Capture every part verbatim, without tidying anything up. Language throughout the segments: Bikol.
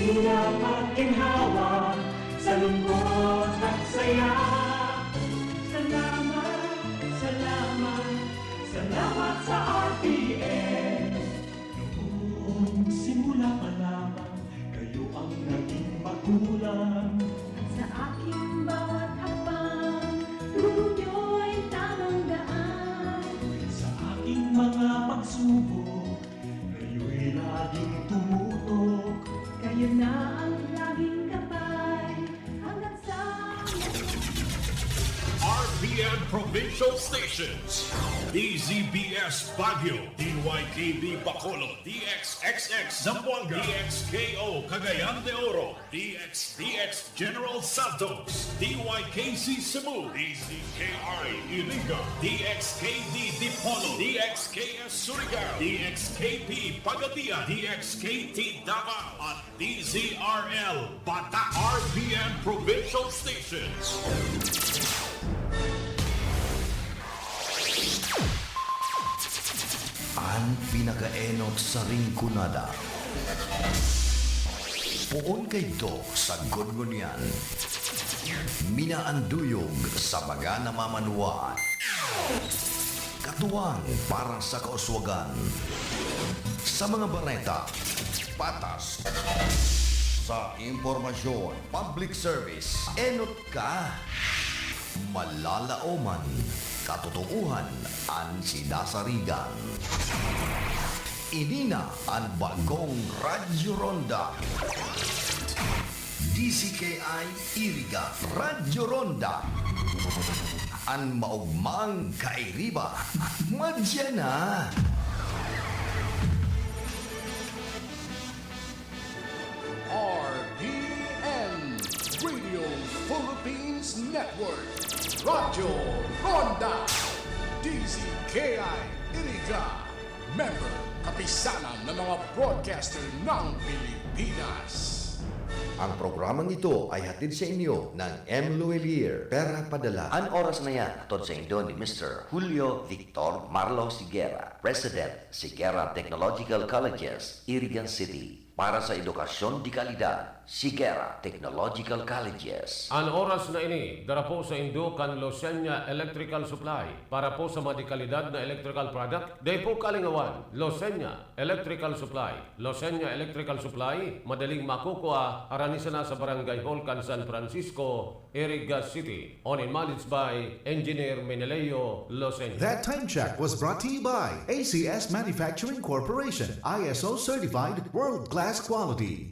Hirap at ginhawa sa lungkot at saya. Salamat, salamat, salamat sa R P N. Noong simula pa lamang, kayo ang naging magulang. Sa aking bawat hakbang, turo niyo'y tamang daan. Sa aking mga pagsubok, kayo'y laging tumutok. Kayo na ang laging gabay hanggang sa R P N Provincial Stations, D Z B S Baguio, D Y K B Bacolod, D X X X Zamboanga, D X K O Cagayan de Oro, D X D X General Santos, D Y K C Cebu, D Z K I Iriga, D X K D Dipolog, D X K S Surigao, D X K P Pagadian, D X K T Davao, at D Z R L Bata, R P N Provincial Stations. An pinakaenot sa Rinconada. Poon kaidto sa sagkod ngunyan. Minaanduyog sa mga namamanwaan. Katuwang para sa kauswagan. Sa mga bareta, patas. Sa impormasyon, public service, enot ka. Malalaoman, katotoohan an sinasarigan. Ini na an bagong Radyo Ronda. D Z K I Iriga, Radyo Ronda. An maogmang kairiba, madya na. R P N Radio Philippines Network, Radyo Ronda, D Z K I Iriga, member, kapisanan ng mga broadcaster ng Pilipinas. Ang programang ito ay hatid sa inyo ng M Luwilier, Pera Padala. An oras na yan, hatod sa indo ni Mister Julio Victor Marlo Sigera, President, Sigera Technological Colleges, Iriga City, para sa edukasyon de kalidad, Sigera Technological Colleges. An oras na ini, dara po sa indo kan Losenya Electrical Supply, para po sa mga de kalidad na electrical product, dai po kalingawan, Losenya Electrical Supply. Losenya Electrical Supply, madaling makukua, harani sana sa Barangay Hall kan San Francisco, Iriga City. Owned and managed by Engineer Meneleo Losenya. That time check was brought to you by A C S Manufacturing Corporation, I S O certified, world-class quality.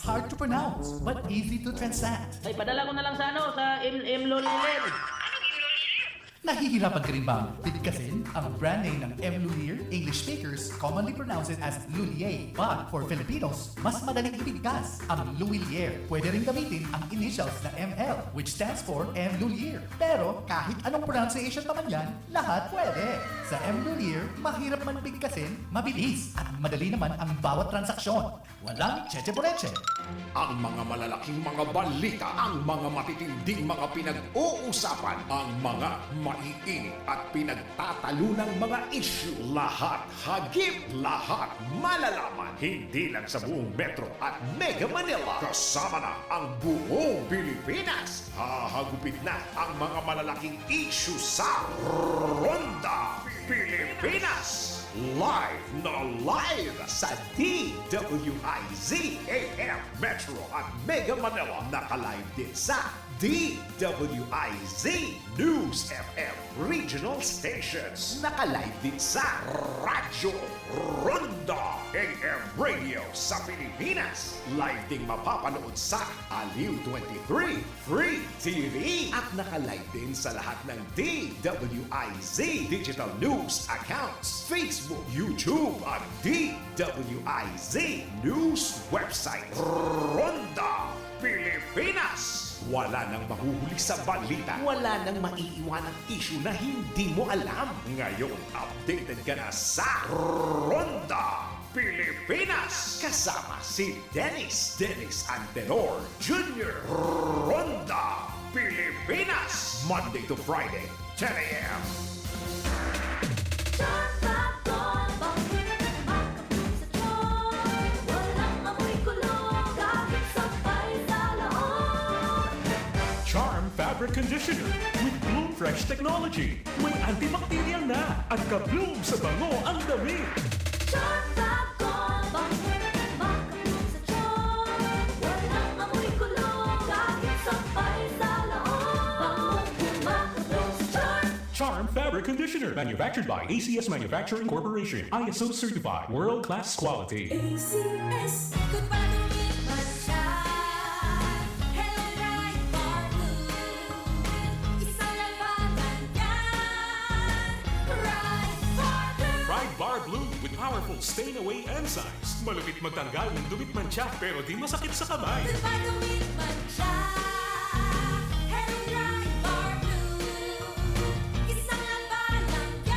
Hard to pronounce, but easy to transact. Ay, padala ko na lang sa ano, sa M M Lolilin. Nahihirapan ka rin bang bigkasin ang brand name ng M Lulier? English speakers commonly pronounce it as Lulier, but for Filipinos, mas madaling ibigkas ang Luwilier. Pwede rin gamitin ang initials na M L, which stands for M Lulier. Pero kahit anong pronunciation pa man yan, lahat pwede. Sa M Lulier, mahirap man bigkasin, mabilis at madali naman ang bawat transaksyon. Walang cheche-boreche. Ang mga malalaking mga balita, ang mga matitinding mga pinag-uusapan, ang mga maiinit at pinagtatalunang mga issue, lahat hagip, lahat malalaman. Hindi lang sa buong Metro at Mega Manila, kasama na ang buong Pilipinas. Hahagupit na ang mga malalaking issue sa Ronda Pilipinas. Live na live sa D W I Z A M Metro at Mega Manila. Naka-live din sa D W I Z News F M Regional Stations. Naka-live din sa Radyo Ronda A M Radio sa Pilipinas. Live ding mapapanood sa Aliw twenty-three Free T V. At naka-live din sa lahat ng D W I Z digital news accounts, Facebook, YouTube, at D W I Z news website. Ronda Pilipinas! Wala nang mahuhuli sa balita. Wala nang maiiwanang issue na hindi mo alam. Ngayon, updated ka na sa Ronda Pilipinas! Kasama si Dennis Dennis Antenor Junior. Ronda Pilipinas! Monday to Friday, ten a.m. Jackpot Bomb! Makapul sa Joy! Walang amoy kulong! Air conditioner with Bloom Fresh technology. May antibacterial na at ka-bloom sa bango ang damit. Charm Fab Gold, bango, makabloom sa charm. Walang amoy kulog, kahit sampay sa loob. Bango, makabloom sa charm. Charm Fabric Conditioner, manufactured by A C S Manufacturing Corporation, I S O certified, world-class quality. A C S. Kung padungit man siya, Hello Bright Bar Blue. Isa lang ba man yan? Bright Bar Blue. Pride Bar Blue with powerful stain away enzymes. Malupit magtanggal ng dumi at mantsa, pero di masakit sa kamay. Kung padungit man siya, Hello Bright Bar Blue. Isa lang ba man yan?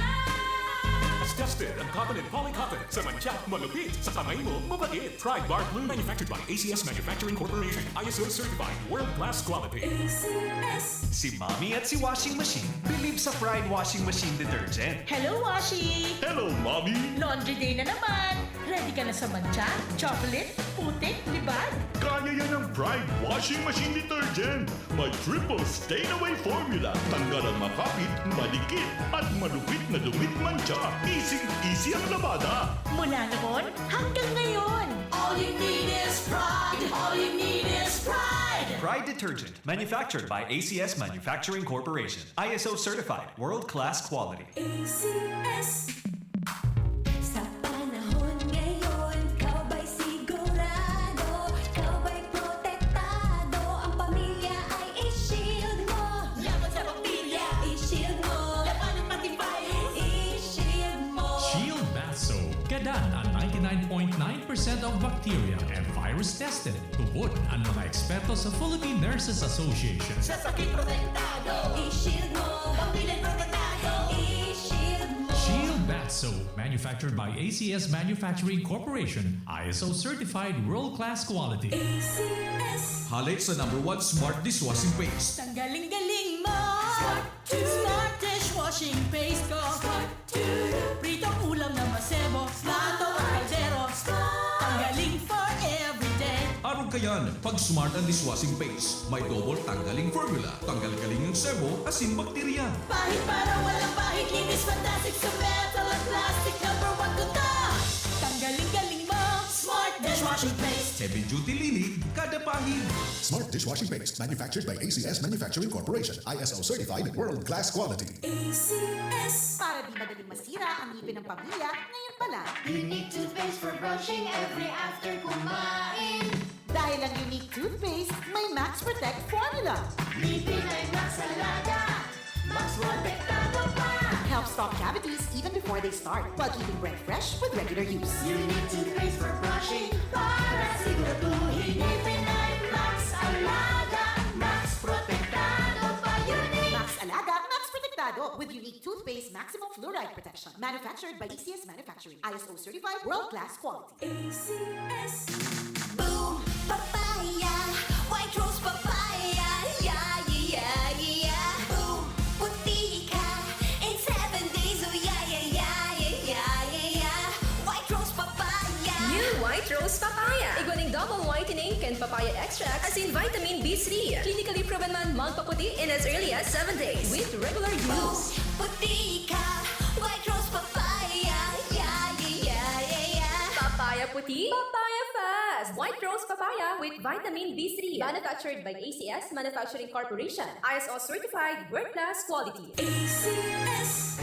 Tested ang cotton and polycotton. Sa mantsa, malupit. Sa kamay mo, mabait. Pride Bar Blue, manufactured by A C S Manufacturing Corporation. I S O certified, world-class quality. A C S. Si Mommy at si Washing Machine believe sa Pride Washing Machine Detergent. Hello, Washi! Hello, Mommy! Laundry day na naman! Ready ka na sa mantsa, chocolate, putik, libag? Kaya yan ng Pride Washing Machine Detergent! May triple stain away formula. Tanggal ang makapit, madikit, at malupit na dumi at mantsa. Easy-easy ang labada. Mula noon hanggang ngayon. All you need is Pride. All you need is Pride. Pride Detergent, manufactured by A C S Manufacturing Corporation. I S O certified, world-class quality. A C S. Sa panahon ngayon, ikaw ba'y sigurado? Ikaw ba'y protektado? Ang pamilya ay i-shield mo. Laban sa bakterya, i-shield mo. Labanan pati virus, i-shield mo. Shield Bath Soap. Gadan ang ninety-nine point nine percent of bacteria and virus tested. Tubod an mga eksperto sa Philippine Nurses Association. Sa sakit protektado, i-shield mo. Pamilya protektado, i-shield mo. Shield Bath Soap, manufactured by A C S Manufacturing Corporation, I S O certified, world-class quality. A C S. Hale sa number one smart dishwashing paste. Tanggaling-galing mo. Smart. Smart dishwashing paste ko. Smart. Pritong ulam na masebo, plato o kaldero. Tanggaling for everyday. Arog kayan, pag Smart ang dishwashing paste. May double tanggaling formula. Tanggal galing ang sebo, asin bakterya. Pahid para walang pahid, linis fantastic sa metal at plastic. Number one ko to. Tanggaling-galing mo. Smart dishwashing paste. Heavy duty linig, kada pahid. Smart dishwashing paste, manufactured by A C S Manufacturing Corporation, I S O certified, world class quality. A C S. Para di madaling masira ang ngipin ng pamilya, ngayon pa lang. Unique toothpaste for brushing every after kumain. Dahil ang Unique Toothpaste may Max Protect Formula. Ngipin ay Max Alaga, Max Protektado pa. Helps stop cavities even before they start, while keeping breath fresh with regular use. Unique Toothpaste for brushing, para siguraduhin ngipin ay Max Alaga, Max Protektado pa. Unique. Max Alaga, Max Protektado, with Unique Toothpaste Maximum Fluoride Protection. Manufactured by A C S Manufacturing. I S O certified, world class quality. A C S. Boom! Papaya! White Rose Papaya! Yeah, yeah, yeah, yeah! Boom! Puti ka in seven days! Oh, yeah, yeah, yeah! White Rose Papaya! New White Rose Papaya! Igwa nin double whitening kan papaya extract asin vitamin B three. Clinically proven man magpaputi in as early as seven days with regular use. Boom! Puti ka! White Rose Papaya! Yeah, yeah, yeah, yeah, yeah! Papaya puti, papaya fast! White Rose Papaya with vitamin B three. Manufactured by A C S Manufacturing Corporation. I S O certified, world class quality. A C S.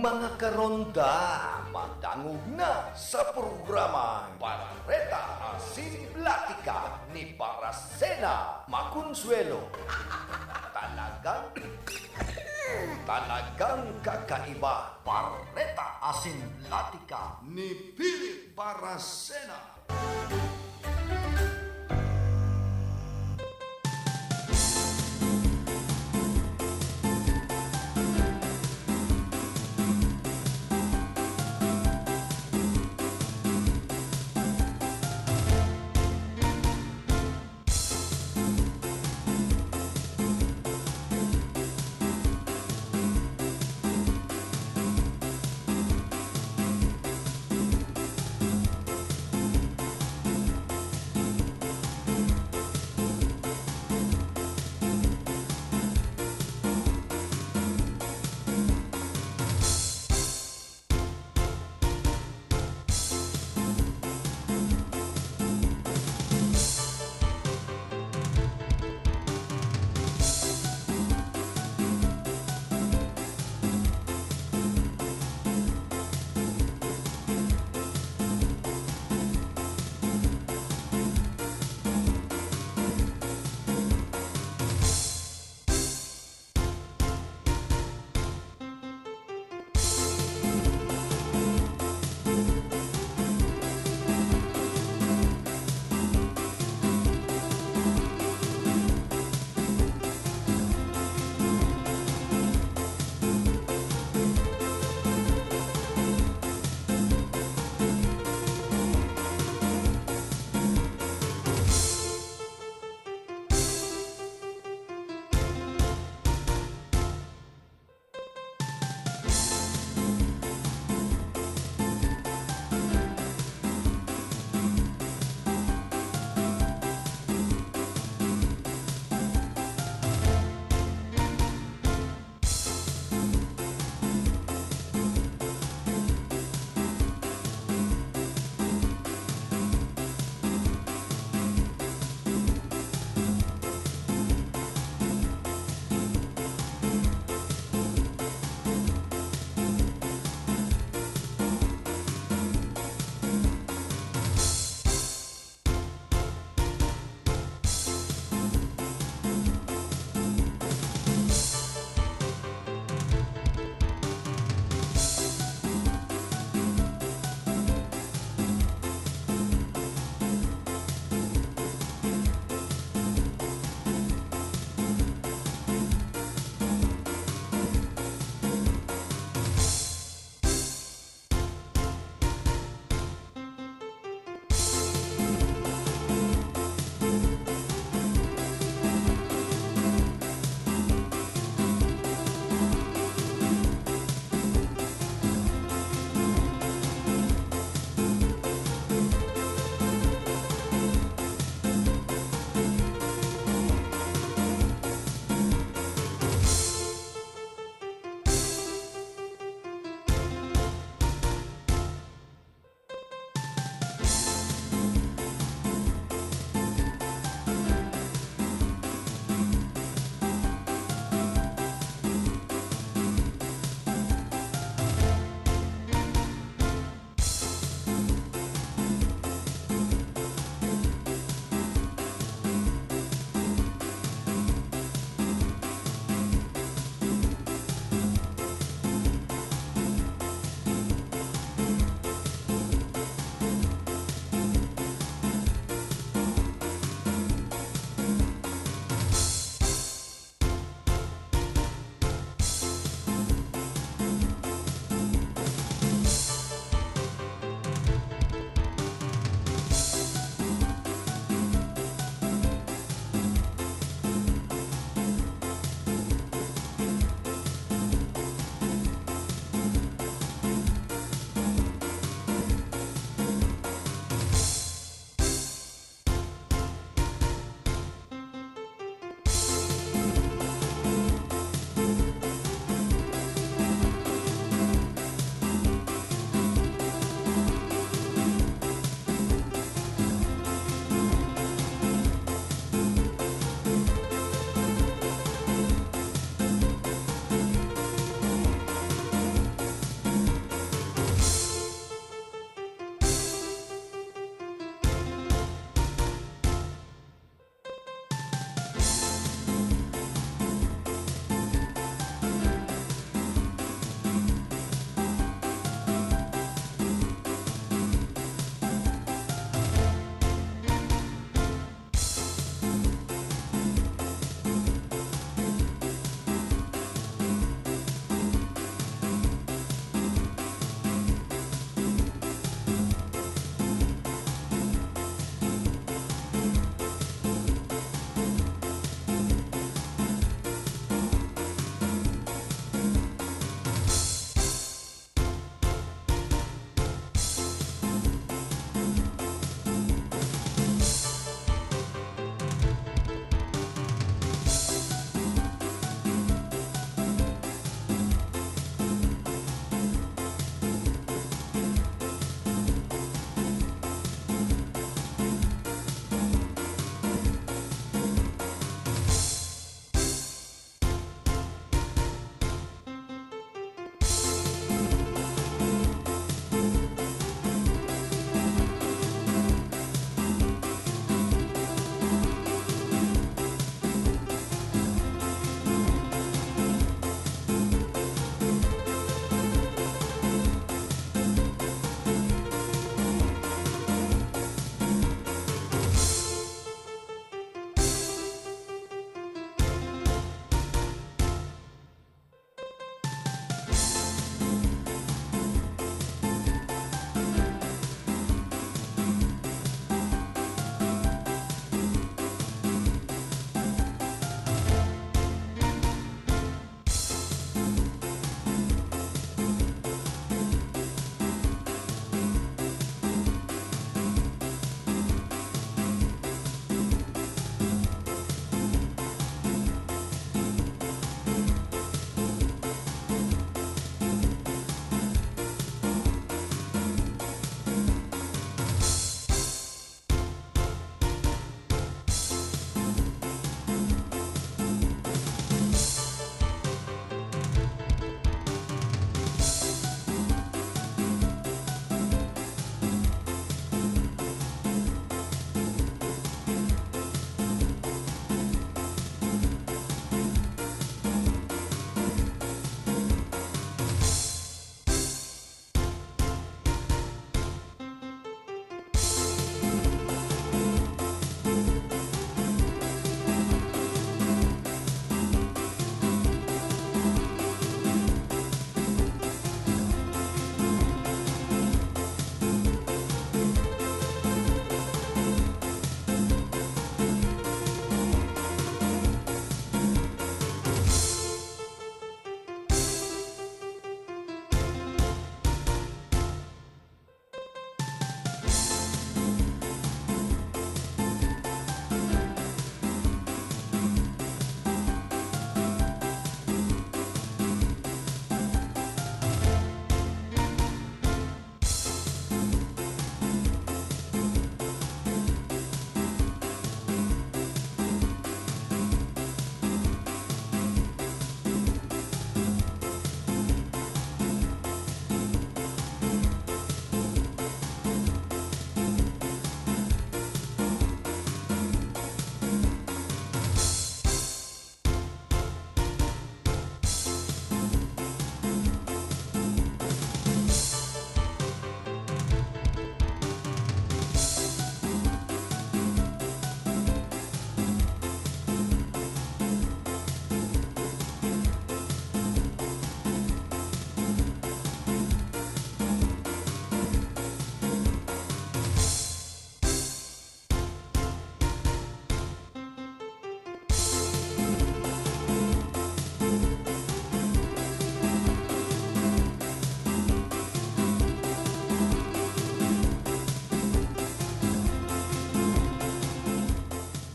Mga karonda, madangog na sa programang Bareta asin Platika ni Barasena Maconsuelo. Talagang, talagang kakaiba. Bareta asin Platika ni Philip Barasena.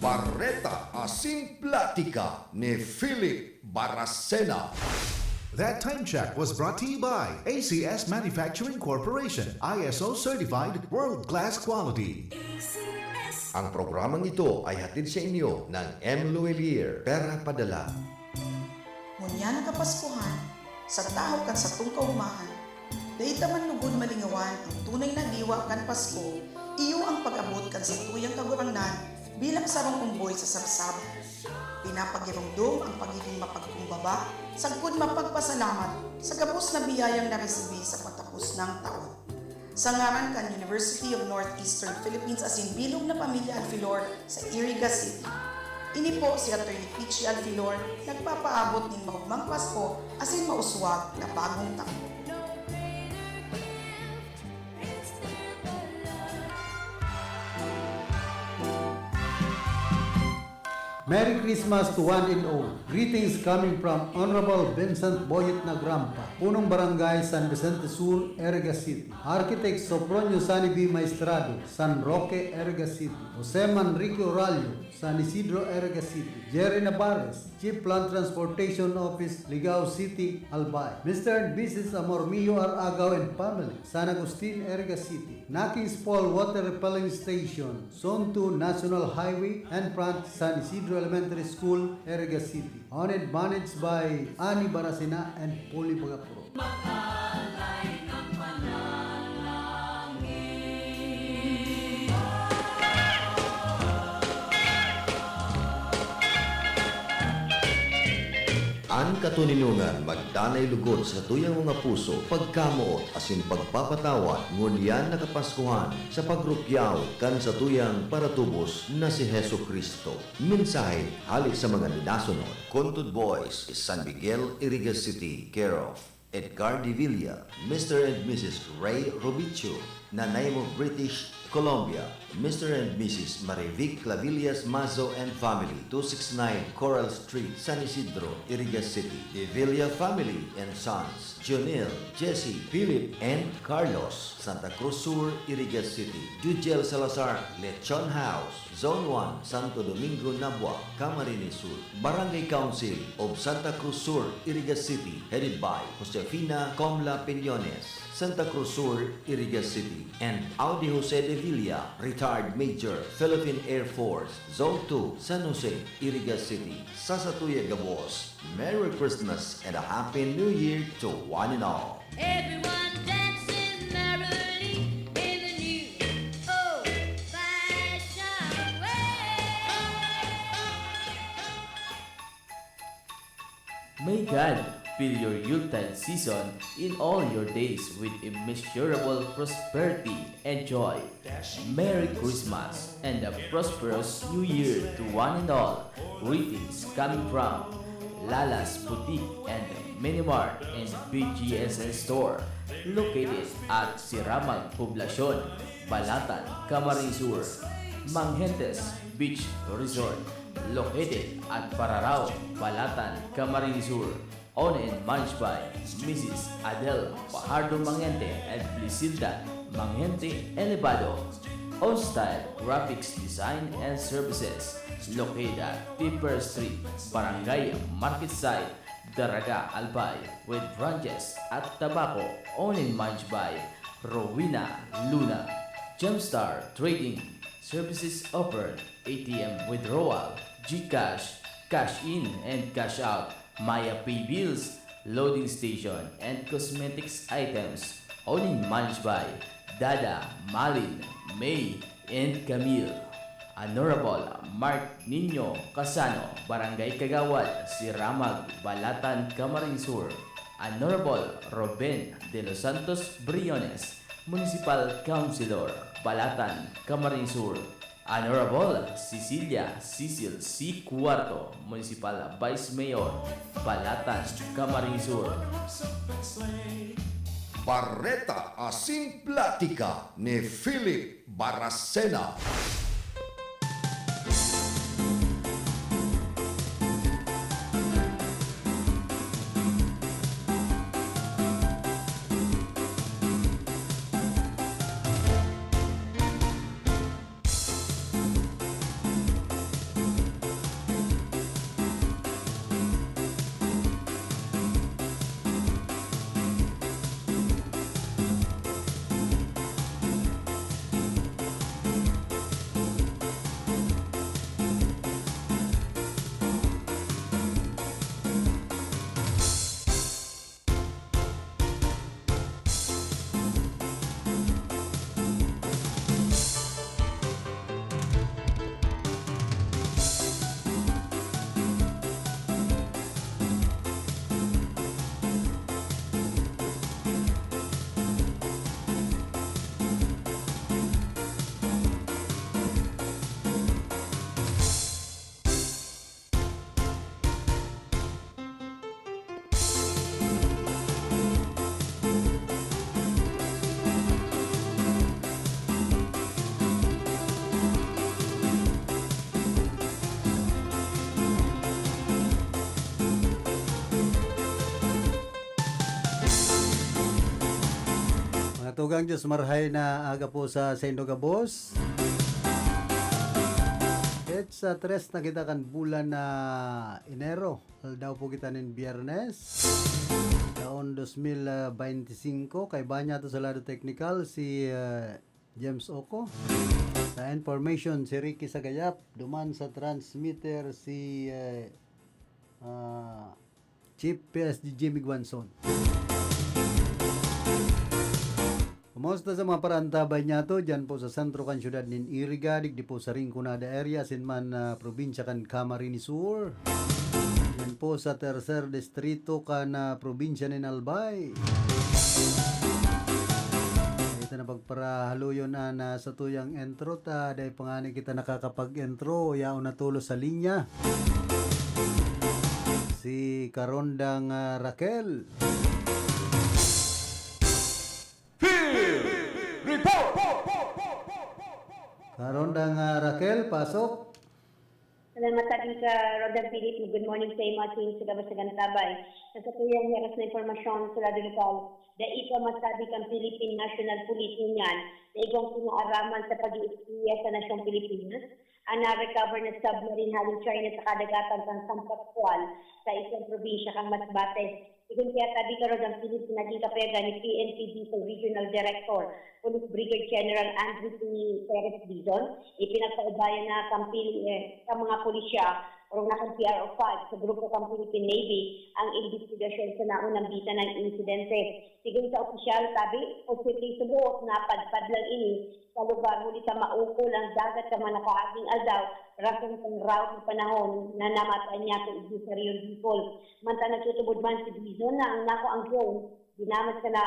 Bareta asin platika ni Philip Baracena. That time check was brought to you by A C S Manufacturing Corporation, I S O certified, world-class quality. Ang programang ito ay hatid sa inyo ng M Luwelier, Pera Padala. Ngunyan na Kapaskuhan, sa tahaw kan satong kaogmahan, dai ta man lugod malingawan ang tunay na diwa kan Pasko, iyo ang pag-abot kan satuyang Kagurangnan bilang sarong omboy sa sabsab. Pinapagiromdom ang pagiging mapagkumbaba sagkod mapagpasalamat sa gabos na biyayang naresibi sa patapos nang taon. Sa ngaran kan University of Northeastern Philippines asin bilog na pamilya Alfilor sa Iriga City. Ini po si Attorney Peachy Alfilor, nagpapaabot nin maogmang Pasko asin mauswag na bagong taon. Merry Christmas to one and all. Greetings coming from Honorable Vincent Boyet Nagrampa, Punong Barangay San Vicente Sur, Iriga City. Architect Sopronio Sani B. Maestrado, San Roque, Iriga City. Jose Manrique Oralio, San Isidro, Iriga City. Jerry Navarez, Chief Land Transportation Office, Ligao City, Albay. Mister and Missus Amormio Aragaw and family, San Agustin, Iriga City. Nakings Fall Water Refilling Station, Zone two National Highway, and front San Isidro Elementary School, Iriga City. Owned and managed by Ani Baracena and Polly Bagapuro. An katoninongan magdanay lugod sa satuyang mga puso, pagkamoot asin pagpapatawad ngunyan na Kapaskuhan sa pagrukyaw kan satuyang paratubos na si Jesu-Cristo. Mensahe hale sa mga minasunod. Contod Boys, San Miguel, Iriga City, care of Edgar Devilla, Mister and Missus Ray Robicho, Nanay mo, British Columbia, Mister and Missus Marivic Clavillas Mazo and family, two six nine Coral Street, San Isidro, Iriga City. Devilla family and sons, Jonel, Jesse, Philip, and Carlos, Santa Cruz Sur, Iriga City. Jujel Salazar, Lechon House, Zone one, Santo Domingo, Nabua, Camarines Sur. Barangay Council of Santa Cruz Sur, Iriga City, headed by Josefina Comla Piñones, Santa Cruz Sur, Iriga City, and Audi Jose de Villa, retired Major, Philippine Air Force, Zone two, San Jose, Iriga City. Sa satuya gabos, Merry Christmas and a Happy New Year to one and all. Everyone dancing merrily in the new old-fashioned way. May God fill your Yuletide season in all your days with immeasurable prosperity and joy. Merry Christmas and a prosperous New Year to one and all. Greetings coming from Lala's Boutique and Minimart and B G S S Store, located at Siramag Poblacion, Balatan, Camarines Sur. Manghentes Beach Resort, located at Pararao, Balatan, Camarines Sur. Owned and managed by Missus Adele Fajardo Mangente and Blisilda Mangente Elevado. On Style Graphics Design and Services, located at Tipper Street, Barangay Market Side, Daraga, Albay, with branches at Tabaco. Owned and managed by Rowena Luna. Jumpstart Trading Services offered A T M withdrawal, GCash, cash in and cash out, Maya Pay bills, loading station, and cosmetics items. Owned and managed by Dada, Malin, May, and Camille. Honorable Mark Nino Casano, Barangay Kagawad, Siramag, Balatan, Camarines Sur. Honorable Ruben De Los Santos Briones, Municipal Councilor, Balatan, Camarines Sur. Honorable Cecilia Cecil C. Cuarto, Municipal Vice Mayor, Balatan, Camarines Sur. Bareta asin platika ni Philip Baracena. Dugang Diyos, marhay na aga po sa saindo gabos. It's, ah, tres na kita kan bulan na Enero. Aldaw po kita nin Biyernes, taon dos mil beintisinko. Kaiba niya to sa lado teknikal, si, ah, James Oco. Sa information, si Ricky Sagayap. Duman sa transmitter, si, eh, ah, Chief P S D Jimmy Guanzon. Kumusta sa mga parantabay niyato, diyan po sa sentro kan syudad nin Iriga, digdi po sa Rinconada area, asin man, ah, probinsya kan Camarines Sur. Diyan po sa tercer distrito kan, ah, probinsya nin Albay. Ito na pagparahaluyon na, na sa tuyang intro ta, dahil pa nga ni kita nakakapag-intro, yaon na tulos sa linya. Si Karondang, ah, Raquel. Field Report! Karondang, ah, Raquel, pasok. Salamat sa ating ka, Rodel Philip. Good morning sa imo at sa gabos na nag-antabay. Sa satuyang heras na impormasyon sa lado lokal, dai pa masabi kan Philippine National Police ngunyan na igwang pinaaraman sa pag-iispiya sa nasyong Pilipinas. Ang na-recover na submarine halin China sa kadagatan kan San Pascual, sa isang probinsya kan Masbate. Sigon kaya tabi karod ang Philippine naging kapayagan ni P N P Diesel Regional Director, Police Brigadier General Andrew P. Perez Dizon, ipinagpaubayan na kan Pili-, eh, kan mga pulisya, orog na kan P R O five sa grupo kan Philippine Navy ang imbestigasyon sa naunang bita ng insidente. Sigon sa opisyal, tabi, posibleng subuot na padpad lang ini sa lugar huli ta maukol ang dagat sa mga nakaaging aldaw, rason kan raot na panahon na namatayan niya sa Iglesia Real Bicol. Mantang nagtutubod man si Dizon na ang nakuang drone, ginamit sa na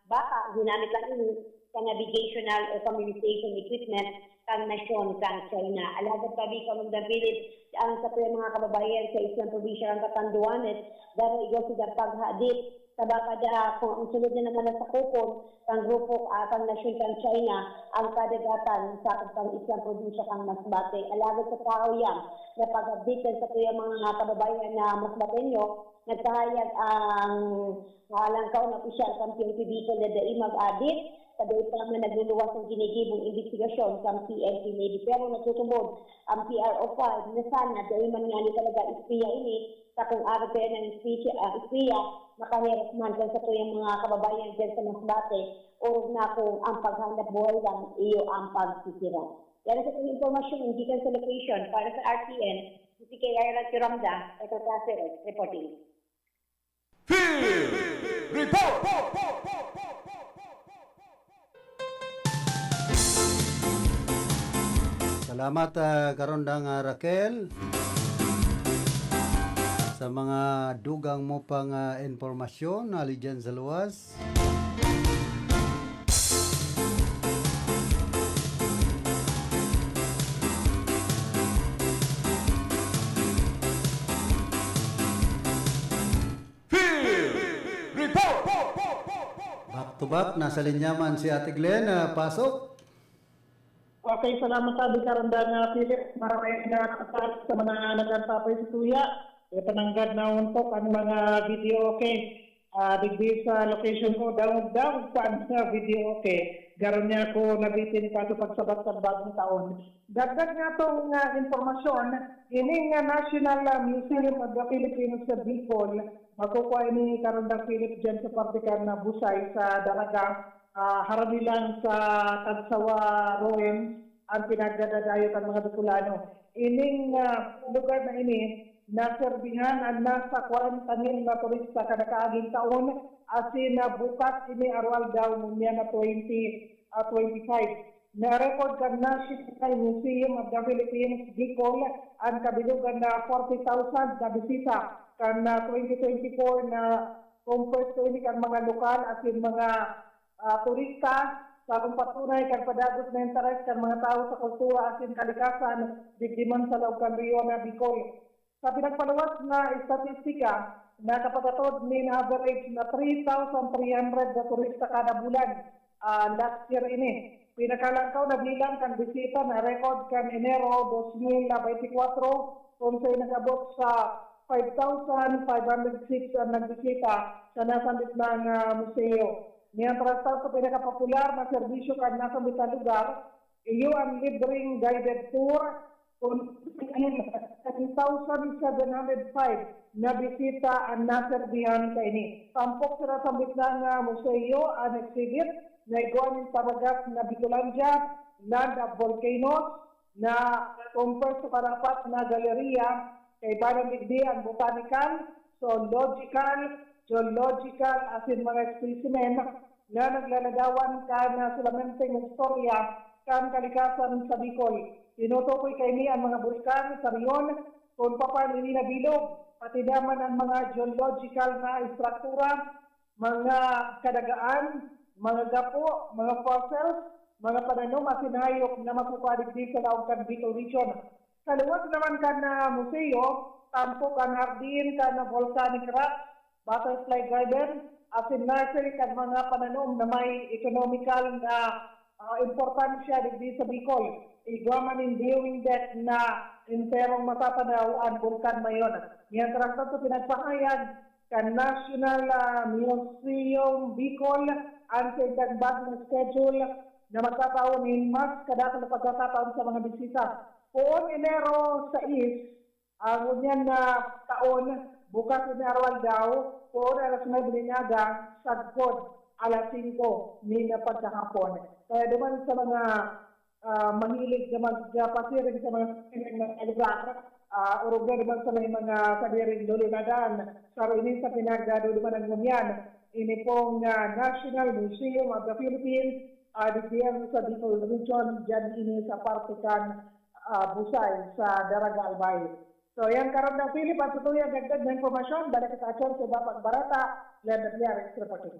baka, ginamit lang ini sa navigational o communication equipment kan nasyon kan China. Alagad sabi kan Philip, ang sa mga kababayan sa isang probinsya kan Catanduanes, daro igwa sa paghadit sa baka da, kung ang sulod na naman na sakupon kan grupo, ah, kan nasyon kan China, ang kadagatan sa kan isang probinsya kan Masbate. Alagad sa kahoyan na paghadit kan sa mga kababayan na Masbateño, nagpahayag ang, ah, langkaw na opisyal kan P N P Bicol na dai mag-adit, sa dai pa man nagluluwas ang ginigibong imbestigasyon kan P N P Navy. Pero nagtutubod ang P R O five na sana dai man ngani talaga espiya ini, sa kung arog kaya ng espiya, ah, espiya, makaheras man kan satuyang mga kababayan dyan sa Masbate, orog na kung ang paghanap buhay lang iyo ang pagsisira. Yan ang satuyang impormasyon gikan sa location para sa R T N, si K I Rocky Ramda, Eto Cáceres, reporting. Field Report! Salamat, ah, Karondang, ah, Raquel, sa mga dugang mo pang, ah, impormasyon na dyan sa luwas. Field Report! Back to back, nasa linya man si Ate Glenn. Ah, pasok. Okay, salamat sa Karondang, ah, Philip. Maraming salamat sa mga nagkantapay sa tuya. Ipananggad na untok ang mga video, okay. Ah, digdi sa location ko, daog-daog pa ang mga video, okay. Garo niya ako nabitin pa sa pagsabat sa bagong taon. Dagdag nga tong, ah, impormasyon, ining, ah, National, ah, Museum of the Philippines sa Bicol, makukuha ini Karondang Philip dyan sa parte kan Busay sa Daraga, ah, harani lang sa Tagsawa Ruins ang pinagdadadayo kan mga Bicolano. Ining, ah, lugar na ini, naserbihan ang nasa kwarenta mil na turista kada kaaging taon, asin na bukas ini aroaldaw ngunyan na twenty, ah, twenty-five. Na-record kan National Museum of the Philippines, Bicol, ang kabilugan na forty thousand na bisita kan, ah, twenty twenty-four na composed to ini kan mga lokal asin mga, ah, turista, sa kung patunay kan padagos na interes kan mga tawo sa kultura asin kalikasan digdi man sa laog kan rehiyon na Bicol. Sa pinagpaluwas na estatistika, nakapagatod nin average na three thousand three hundred na turista kada bulan, ah, last year ini. Pinakalangkaw na bilang kan bisita na record kan Enero dos mil veintikwatro, kung sa'y nag-abot sa five thousand five hundred six ang nagbisita sa nasambit na, ah, museo. Mientras tanto, pinakapopular na serbisyo kan nasambit na lugar, iyo an libreng guided tour kun ten thousand seven hundred five na bisita an naserbihan kaini. Tampok sa nasambit na nga museo an exhibit na igwa nin Paragat na Bicolandia, Land of Volcanoes, na compose sa karapat na galeriya, kaiba na digdi an botanical, zoological, geological, asin mga specimen na naglaladawan kan sulamenteng istorya kan kalikasan sa Bicol. Tinutukoy kaini an mga bulkan sa rehiyon, kun papaano ini nabilog, pati naman an mga geological na estruktura, mga kadagaan, mga gapo, mga fossils, mga pananom asin hayop na makukuha digdi sa laog kan Bicol Region. Sa luwas naman kan, ah, museo, tampok an hardin kan volcanic rocks, butterfly garden, asin nursery kan mga pananom na may ekonomikal na, ah, importansya digdi sa Bicol. Igwa man nin viewing deck na enterong matatanaw an Bulkan Mayon. Mientras tanto, pinagpahayag kan National, ah, Museum Bicol an saindang bagong schedule na magtatao nin mas kadakul na pagkakataon sa mga bisita. Poon Enero sais, ang ngunyan na taon, bukas ini arwaldaw, poon alas nuebe nin aga, sagkod alas singko nin pagkahapon. Kaya duman sa mga, ah, mahilig na magpasiring sa mga siring na lugar, ah, orog na duman sa may mga sadiring lulunadan. Saro ini sa pinagdudumanan ngunyan, ini pong, ah, National Museum of the Philippines, ah, digdi sa Bicol Region, diyan ini sa parte kan, ah, Busay, sa Daraga Albay. So, yan, Karandang Philip, ang tutuya dagdag na impormasyon. Balik kita sa Chon, sa Bapag Barata, Leonard Liares, reporting.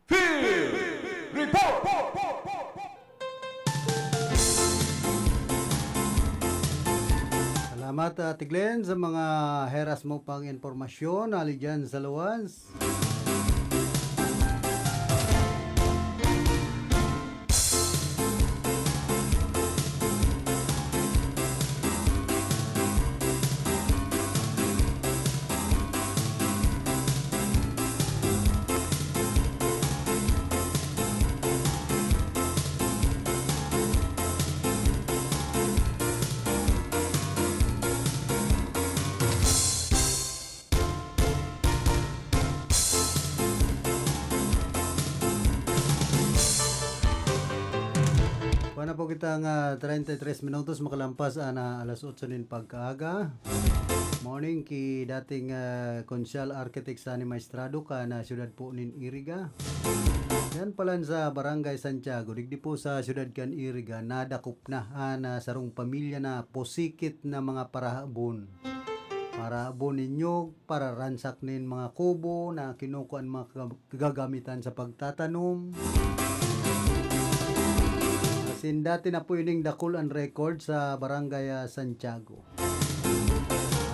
Field Report! Salamat, Ate Glenn, sa mga heras mo pang impormasyon, hali dyan sa luwas. Kuha na po kita nga treinta y tres minutos makalampas ana alas otso nin pagkaaga. Morning ki dating, ah, Konsyal Architect Sunny Maestrado kan, ah, siyudad po nin Iriga. Yan palan sa Barangay Santiago, digdi po sa siyudad kan Iriga, nadakop na an, ah, sarong pamilya na pusikit na mga parahabon. Parahabon nin nyog, pararansak nin mga kubo na kinukuha an mga kag-, gagamitan sa pagtatanom. Asin dati na po ining dakul an record sa Barangay, ah, Santiago.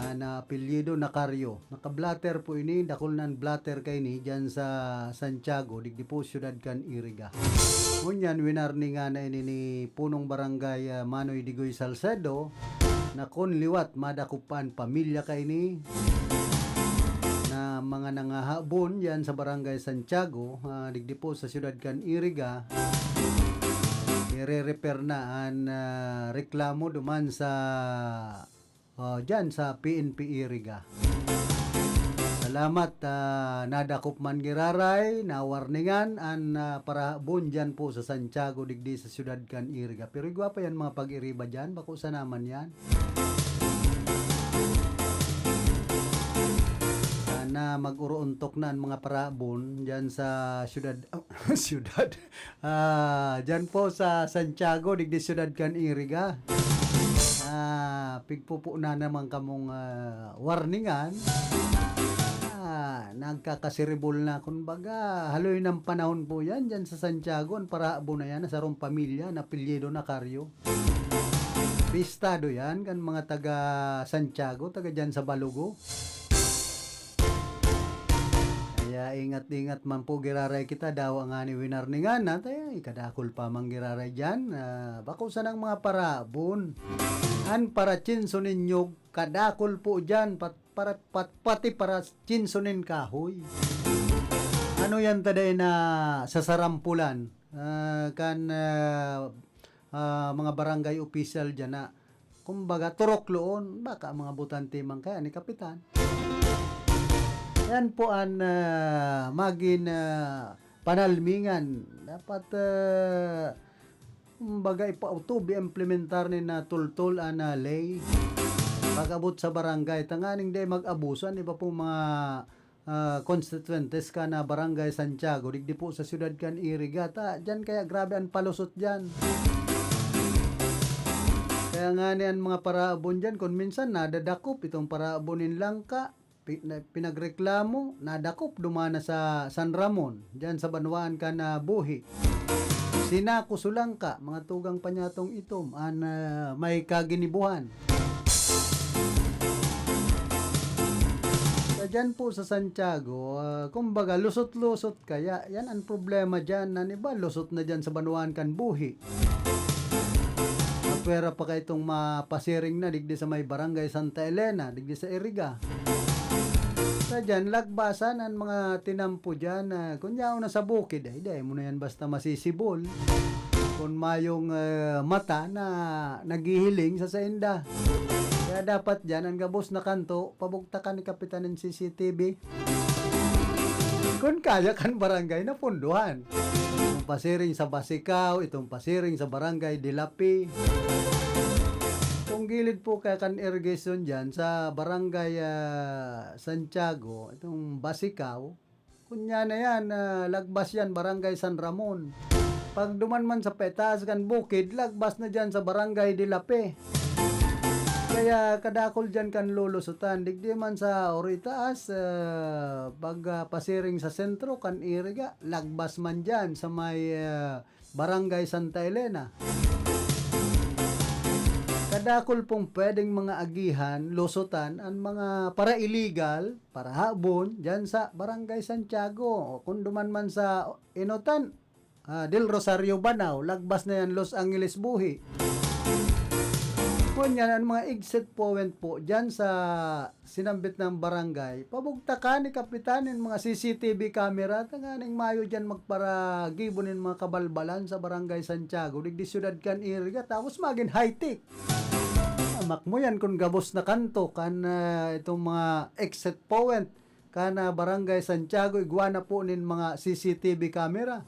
An apelyido Nacario. Naka-blotter po ini, dakul na an blotter kaini diyan sa Santiago, digdi po siyudad kan Iriga. Ngunyan, winarningan na ini ni Punong Barangay, ah, Manoy Digoy Salcedo, na kun liwat madakop pa an pamilya kaini na mga nangahabon diyan sa Barangay Santiago, ah, digdi po sa siyudad kan Iriga, ire-refer na an, ah, reklamo duman sa, ah, diyan sa P N P Iriga. Salamat, ah, nadakop man giraray, nawarningan an, ah, parahabon diyan po sa Santiago, digdi sa siyudad kan Iriga. Pero igwa pa yan mga pag-iriba diyan, bako sana man yan. Sana mag-uroontok na an mga parahabon diyan sa siyudad, siyudad, ah, diyan po sa Santiago, digdi siyudad kan Iriga. Ah, pigpupo na naman kamong, ah, warningan. Ah, nagkakasiribol na. Kumbaga, haloy ng panahon po yan. Diyan sa Santiago, ang parahabon na yan, na sarong pamilya, na apelyido Nacario. Pistado yan, kan mga taga Santiago, taga diyan sa Balugo. Kaya ingat-ingat man po giraray kita, dawa nga ni winarningan na, tayo, ikadakul pa man giraray dyan. Ah, bako sanang mga parahabon. An parachinso ninyog, kadakul po dyan, pat-, para, pat-, pati parachinso nin kahoy. Ano yan ta dai na sasarampulan, ah, kan, ah, ah, mga barangay official dyan na, kumbaga, turukloon, baka mga botante man kaya ni Kapitan. Yan po an, ah, magin, ah, panalmingan. Dapat, ah, kumbaga, ipautob, i-implementar ni na tultol an, ah, ley. Pag-abot sa barangay, tanganing di mag-abuso an iba pong mga ah, constituentes kan, ah, Barangay Santiago, digdi po sa siyudad kan Iriga. Ta, diyan kaya grabe an palusot diyan. Kaya nga ni an mga paraabon diyan, kun minsan nadadakop itong paraabon nin Langka, pi-, na, pinagreklamo, nadakop duman na sa San Ramon, diyan sa banwaan kan, ah, Buhi. Sinako, Sulangka, mga tugang panyatong itom, an, ah, may kaginibuhan. Sa diyan po sa Santiago, ah, kumbaga, lusot-lusot kaya. Yan ang problema diyan. An iba, lusot na diyan sa banwaan kan Buhi. Apwera pa kaitong mapasiring na digdi sa may Barangay Santa Elena, digdi sa Iriga. Sa diyan, lagbasan an mga tinampo diyan na kun yaon na sa bukid, ay, dai mo na yan basta masisibol. Kun mayong, eh, mata na naghihiling sa sainda. Kaya dapat diyan, an gabos na kanto, pabugtakan ni Kapitan nin C C T V. Kun kaya kan barangay na punduhan. Itong pasiring sa Basicao, itong pasiring sa Barangay Dilapi. Itong gilid po kaya kan irrigation diyan sa Barangay, ah, Santiago, itong Basicao, kunya na yan, ah, lagbas yan, Barangay San Ramon. Pag duman man sa paitaas kan bukid, lagbas na diyan sa Barangay Dilapi. Kaya kadakol diyan kan lulusutan. Digdi man sa Oritaas, ah, pag, ah, pasiring sa sentro, kan Iriga, lagbas man diyan sa may, ah, Barangay Santa Elena. Kadakol pong pwedeng mga agihan, lusutan, an mga para-illegal, parahabon, diyan sa Barangay Santiago. O kun duman man sa Inotan, ah, Del Rosario, Banao, lagbas na yan, Los Angeles, Buhi. Ngunyan, an mga exit point po, diyan sa sinambit na barangay, pabugtakan ni Kapitan nin mga C C T V camera, tanganing mayo diyan magparagibo nin mga kabalbalan sa Barangay Santiago, digdi siyudad kan Iriga, tapos magin high-tech. Amak mo yan kun gabos na kanto kan, ah, itong mga exit point kan, ah, Barangay Santiago, igwa na po nin mga C C T V camera.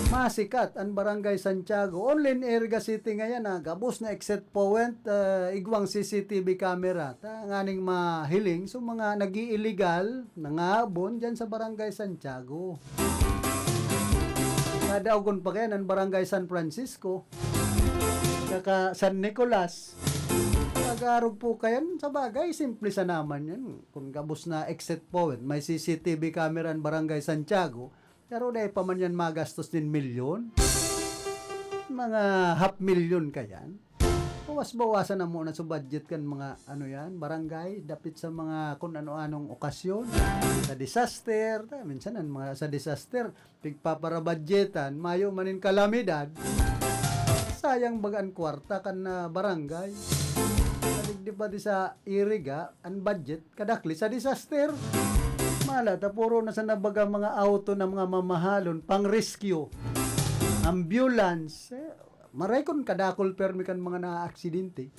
Masikat an Barangay Santiago. Only in Iriga City ngayan, ah, gabos na exit point, ah, igwang C C T V camera. Tanganing mahiling sa mga nag-iiligal, nangahabon dyan sa Barangay Santiago. Kadaogon pa kayan an Barangay San Francisco, saka San Nicolas. Pag-arog po kayan, sa bagay, simple sa naman yan. Kung gabos na exit point, may C C T V camera an Barangay Santiago, pero dai pa man yan magastos nin milyon. Mga half milyon kayan. Bawas-bawasan na muna sa budget kan mga, ano yan, barangay, dapit sa mga kun ano-anong okasyon. Sa disaster, ta-, minsan an mga sa disaster, pigpaparabudgetan, mayo man nin kalamidad, sayang baga an kwarta kan, ah, barangay. Digdi pa di sa Iriga, an budget, kadakli sa disaster. Mala ta, puro na sana baga mga auto na mga mamahalon, pang-rescue, ambulance. Eh, maray kun kadakol permi kan mga naaaksidente.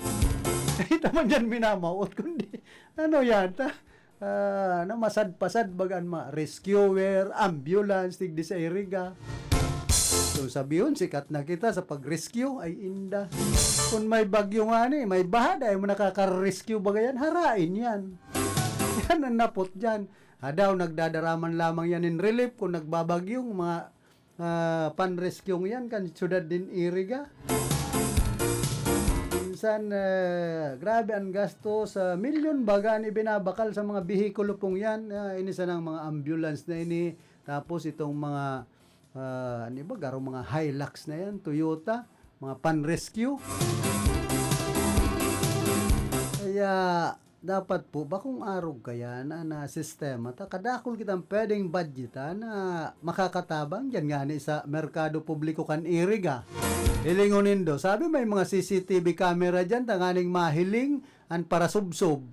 Ita man yan minamawot, kundi ano yan, ta? Ah, na masadpasad baga an mga rescuer, ambulance, digdi sa Iriga. So, sabihon, sikat na kita sa pag-rescue, ay inda. Kung may bagyo nga ni, may baha, dai mo nakaka-rescue baga yan, harain yan. Yan ang napot dyan. Adaw, nagdadaraman lamang yan in relief kung nagbabagyong mga, ah, pan-rescue yan kan siyudad din Iriga. Minsan, eh, grabe ang gasto sa milyon baga an ibinabakal sa mga behikulo pong yan. Ah, ini sanang mga ambulance na ini. Tapos itong mga, ah, ano ba, garo mga Hilux na yan, Toyota, mga pan-rescue. Kaya, dapat po, bakong arog kaya na, na sistema ta? Kadakol kitang pwedeng budgetan na makakatabang diyan ngani sa merkado publiko kan Iriga. Hilingon nindo, sabi may mga C C T V camera diyan, tanganing mahiling an parasubsob.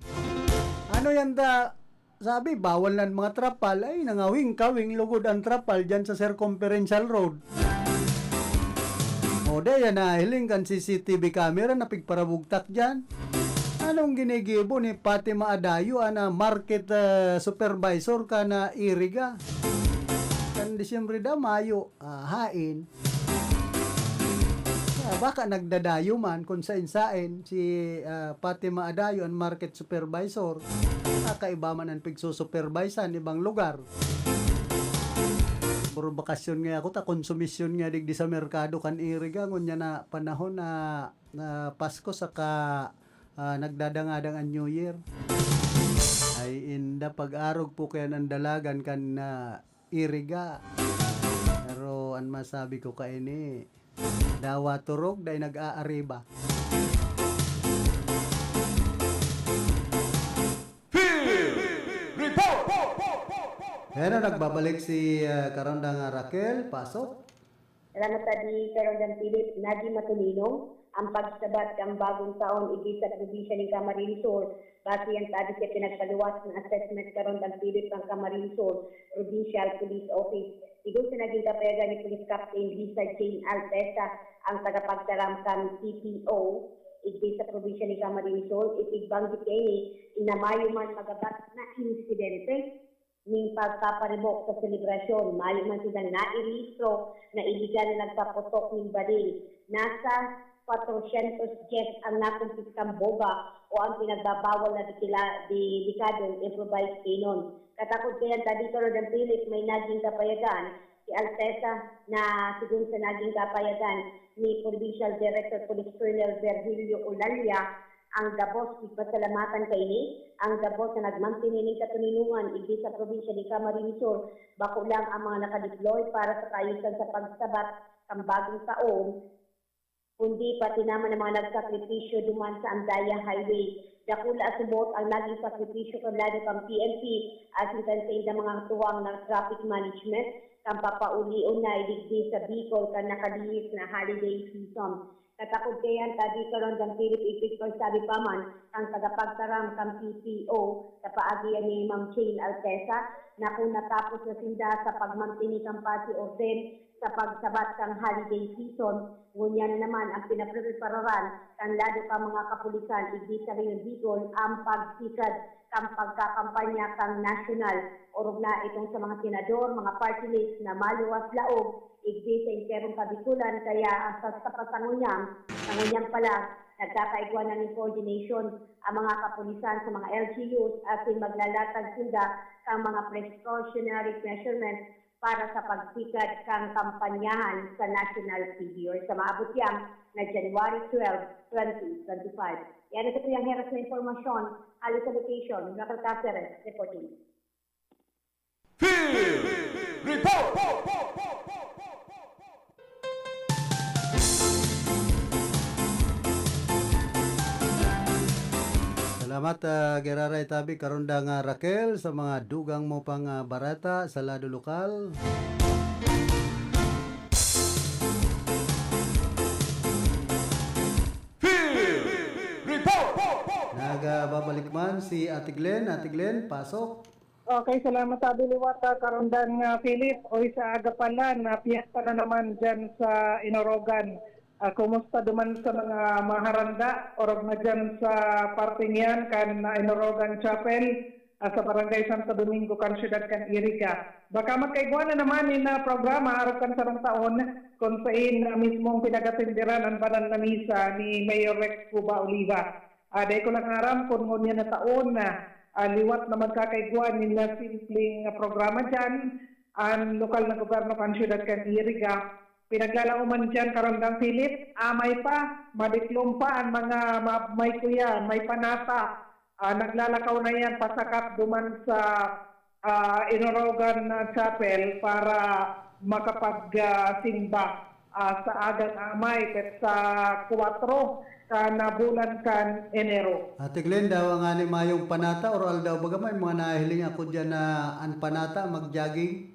Ano yan ta? Sabi, bawal na an mga trapal. Ay, nangawing-kawing lugod an trapal diyan sa Circumferential Road. O, di yan, nahiling kan C C T V camera na pigparabugtak diyan. Anong ginigibo ni Fatima Adayo, ana, market, ah, supervisor kan Iriga? Kan Disyembre daw, mayo, ah, hain. Ah, baka nagdadayo man kung sain-sain si, ah, Fatima Adayo, an market supervisor. Kakaiba man an pigsusupervisean ibang lugar. Puro bakasyon nga ako, ta konsumisyon nga digdi sa merkado kan Iriga, ngunyan na panahon na, na Pasko saka, ah, nagdadangadang an New Year. Ay, inda, pag-arog po kaya an dalagan kan, ah, Iriga. Pero an masabi ko kaini, dawa turog, dai nag-aariba. Field Report! Pero nagbabalik si, ah, Karandang Raquel, pasok. Salamat, Adi Karandang Philip. Nagin matulinong ang pagsabat kan bagong taon igdi sa probinsya nin Camarines Sur. Base yan sa adi sa pinagpaluwas na assessment, Karandang Philip, kan Camarines Sur Provincial Police Office. Sigon sa nagin kapayagan ni Police Captain Lisa Jane Altesa, ang tagapagtaram kan P P O, igdi sa probinsya nin Camarines Sur, ipigbanggit kaini na mayo man magabat na insidente nin pagpaparibok sa selebrasyon. Mayo man sindang nairehistro na iligal na nagpaputok nin baril. Nasa kwatrosyentos diyes ang nakumpiskang bomba o ang pinagbabawal na dikila-, delikadong improvised cannon. Katakod kaiyan, Adi Karandang Philip, may nagin kapayagan si Altesa na, sigon sa nagin kapayagan ni Provincial Director Police Colonel Virgilio Olalia, ang gabos, ipinasalamatan kaini ang gabos na nagmantini nin katoninongan igdi sa probinsya nin Camarines Sur. Bako lang ang mga nakadeploy para sa kaayusan sa pagsabat kan bagong taon, kundi pati naman ang mga nagsakripisyo duman sa Andaya Highway. Dakula subot ang nagin sakripisyo kan lado kan P N P asin kan saindang mga katuwang na traffic management kan papaulion na digdi sa Bicol kan nakalihis na holiday season. Katakod kaiyan, Adi Karandang Philip, ipigpagsabi pa man kan tagapagtaram kan P P O sa paagi ni Ma'am Jane Altesa na kun natapos na sinda sa pagmantini kan pasi orden sa pagsabat kan holiday season, ngunyan na naman ang pinaprepararan kan lado kan mga kapulisan igdi sa Rehiyon Bicol ang pagsikad kan pagkakampanya kan nasyonal, orog na itong sa mga senador, mga party list na maluwas laog igdi sa enterong Kabikulan, kaya ang sa, sa pasangunyan, sangunyan pa lang, nagkakaigwa na nin coordination ang mga kapulisan sa mga L G Us asin maglalatag sinda kan mga precautionary measurements para sa pagsikad kan kampanyahan sa national figure sa maabot yan na January twelve, twenty twenty-five. Yan ang satuyang heras na impormasyon, hali sa location, Raquel Caceres, reporting. Field Report! Salamat, ah, giraray tabi, Karandang Raquel, sa mga dugang mo pang, ah, bareta sa lado lokal. Field Report! Nagbabalik man si Ate Glenn. Ate Glenn, pasok. Okay, salamat sa liwat, ah, Karandang, ah, Philip. Oy, sa aga pa lang, na piyesta na naman dyan sa Inorogan. Ah, kumusta duman sa mga maharanda? Orog na dyan sa parting yan, kan, ah, Inorogan Chapel, ah, sa Barangay Santo Domingo, kan siyudad kan Iriga. Baka magkaigwa na naman in, ah, programa, arog kan sarong taon, kung sain, ah, mismong pinagatindiran ang banal na misa ni Mayor Rex Cuba Oliva. Ah, dai ko lang aram kun ngunyan na taon na, ah, liwat na magkakaigwa nin na simpleng, ah, programa diyan, an lokal na gobyerno kan siyudad kan Iriga. Pinaglalaoman diyan, Karandang Philip, amay pa, madiklom pa an mga ma-, may kuya, may panata. Ah, naglalakaw na yan, pasakap duman sa ah, Inorogan, ah, Chapel para makapag, ah, simba, ah, sa agang amay, petsa kwatro kan, ah, bulan kan Enero. Ate Glenn, dawa ngani mayong panata or aldaw baga may mga nahiling ako diyan na an panata mag-jogging?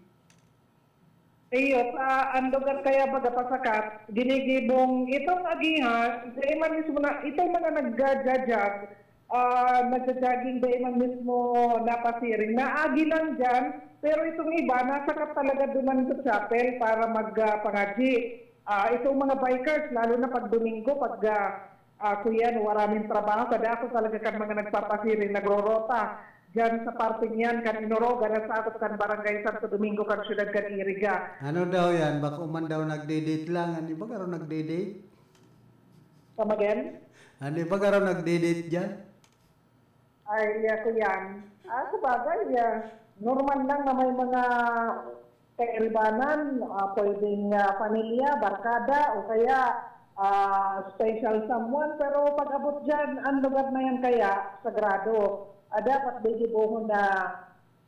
Iyo, sa an lugar kaya baga pasakat, ginigibong itong agihan, dai man mismo na, itong mga nagja-jog, ah, nagja-jogging, dai man mismo napasiring. Naagi lang diyan, pero itong iba, nasakat talaga duman sa chapel para mag, ah, pangadyi. Ah, itong mga bikers, lalo na pag Domingo, pag, ah, ah, kuyan, wala nin trabaho, kadako talaga kan mga nagpapasiring, nagrorota diyan sa parteng yan, kan Inorogan, na sakop kan Barangay Santo Domingo, kan siyudad kan Iriga. Ano daw yan? Bako man daw nagde-date lang. Ano ba, garo nagde-date? Come again? Ano ba, garo nagde-date dyan? Ay, iya ko yan. Ah, sabagay, ah, normal lang na may mga kairibanan, ah, pwedeng, ah, pamilya, barkada, o kaya, ah, special someone. Pero pag abot dyan, ang lugar na yan kaya, sagrado. Ah, dapat gigibohon na,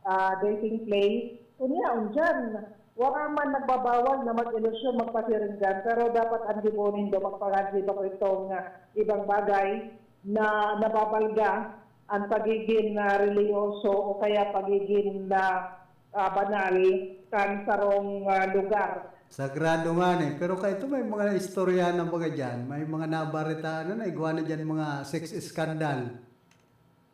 ah, dating place. Kun yaon dyan, wala man nagbabawal na mag-ilusyon, magpasiring dyan, pero dapat ang gibo nindo, magpangadji bako itong, ah, ibang bagay na nababalga ang pagigin, ah, relihiyoso o kaya pagigin, ah, ah, banal kan sarong, ah, lugar. Sagrado nga ni. Pero kaito may mga istorya na baga dyan, may mga nabaretaan na igwa na dyan mga sex scandal.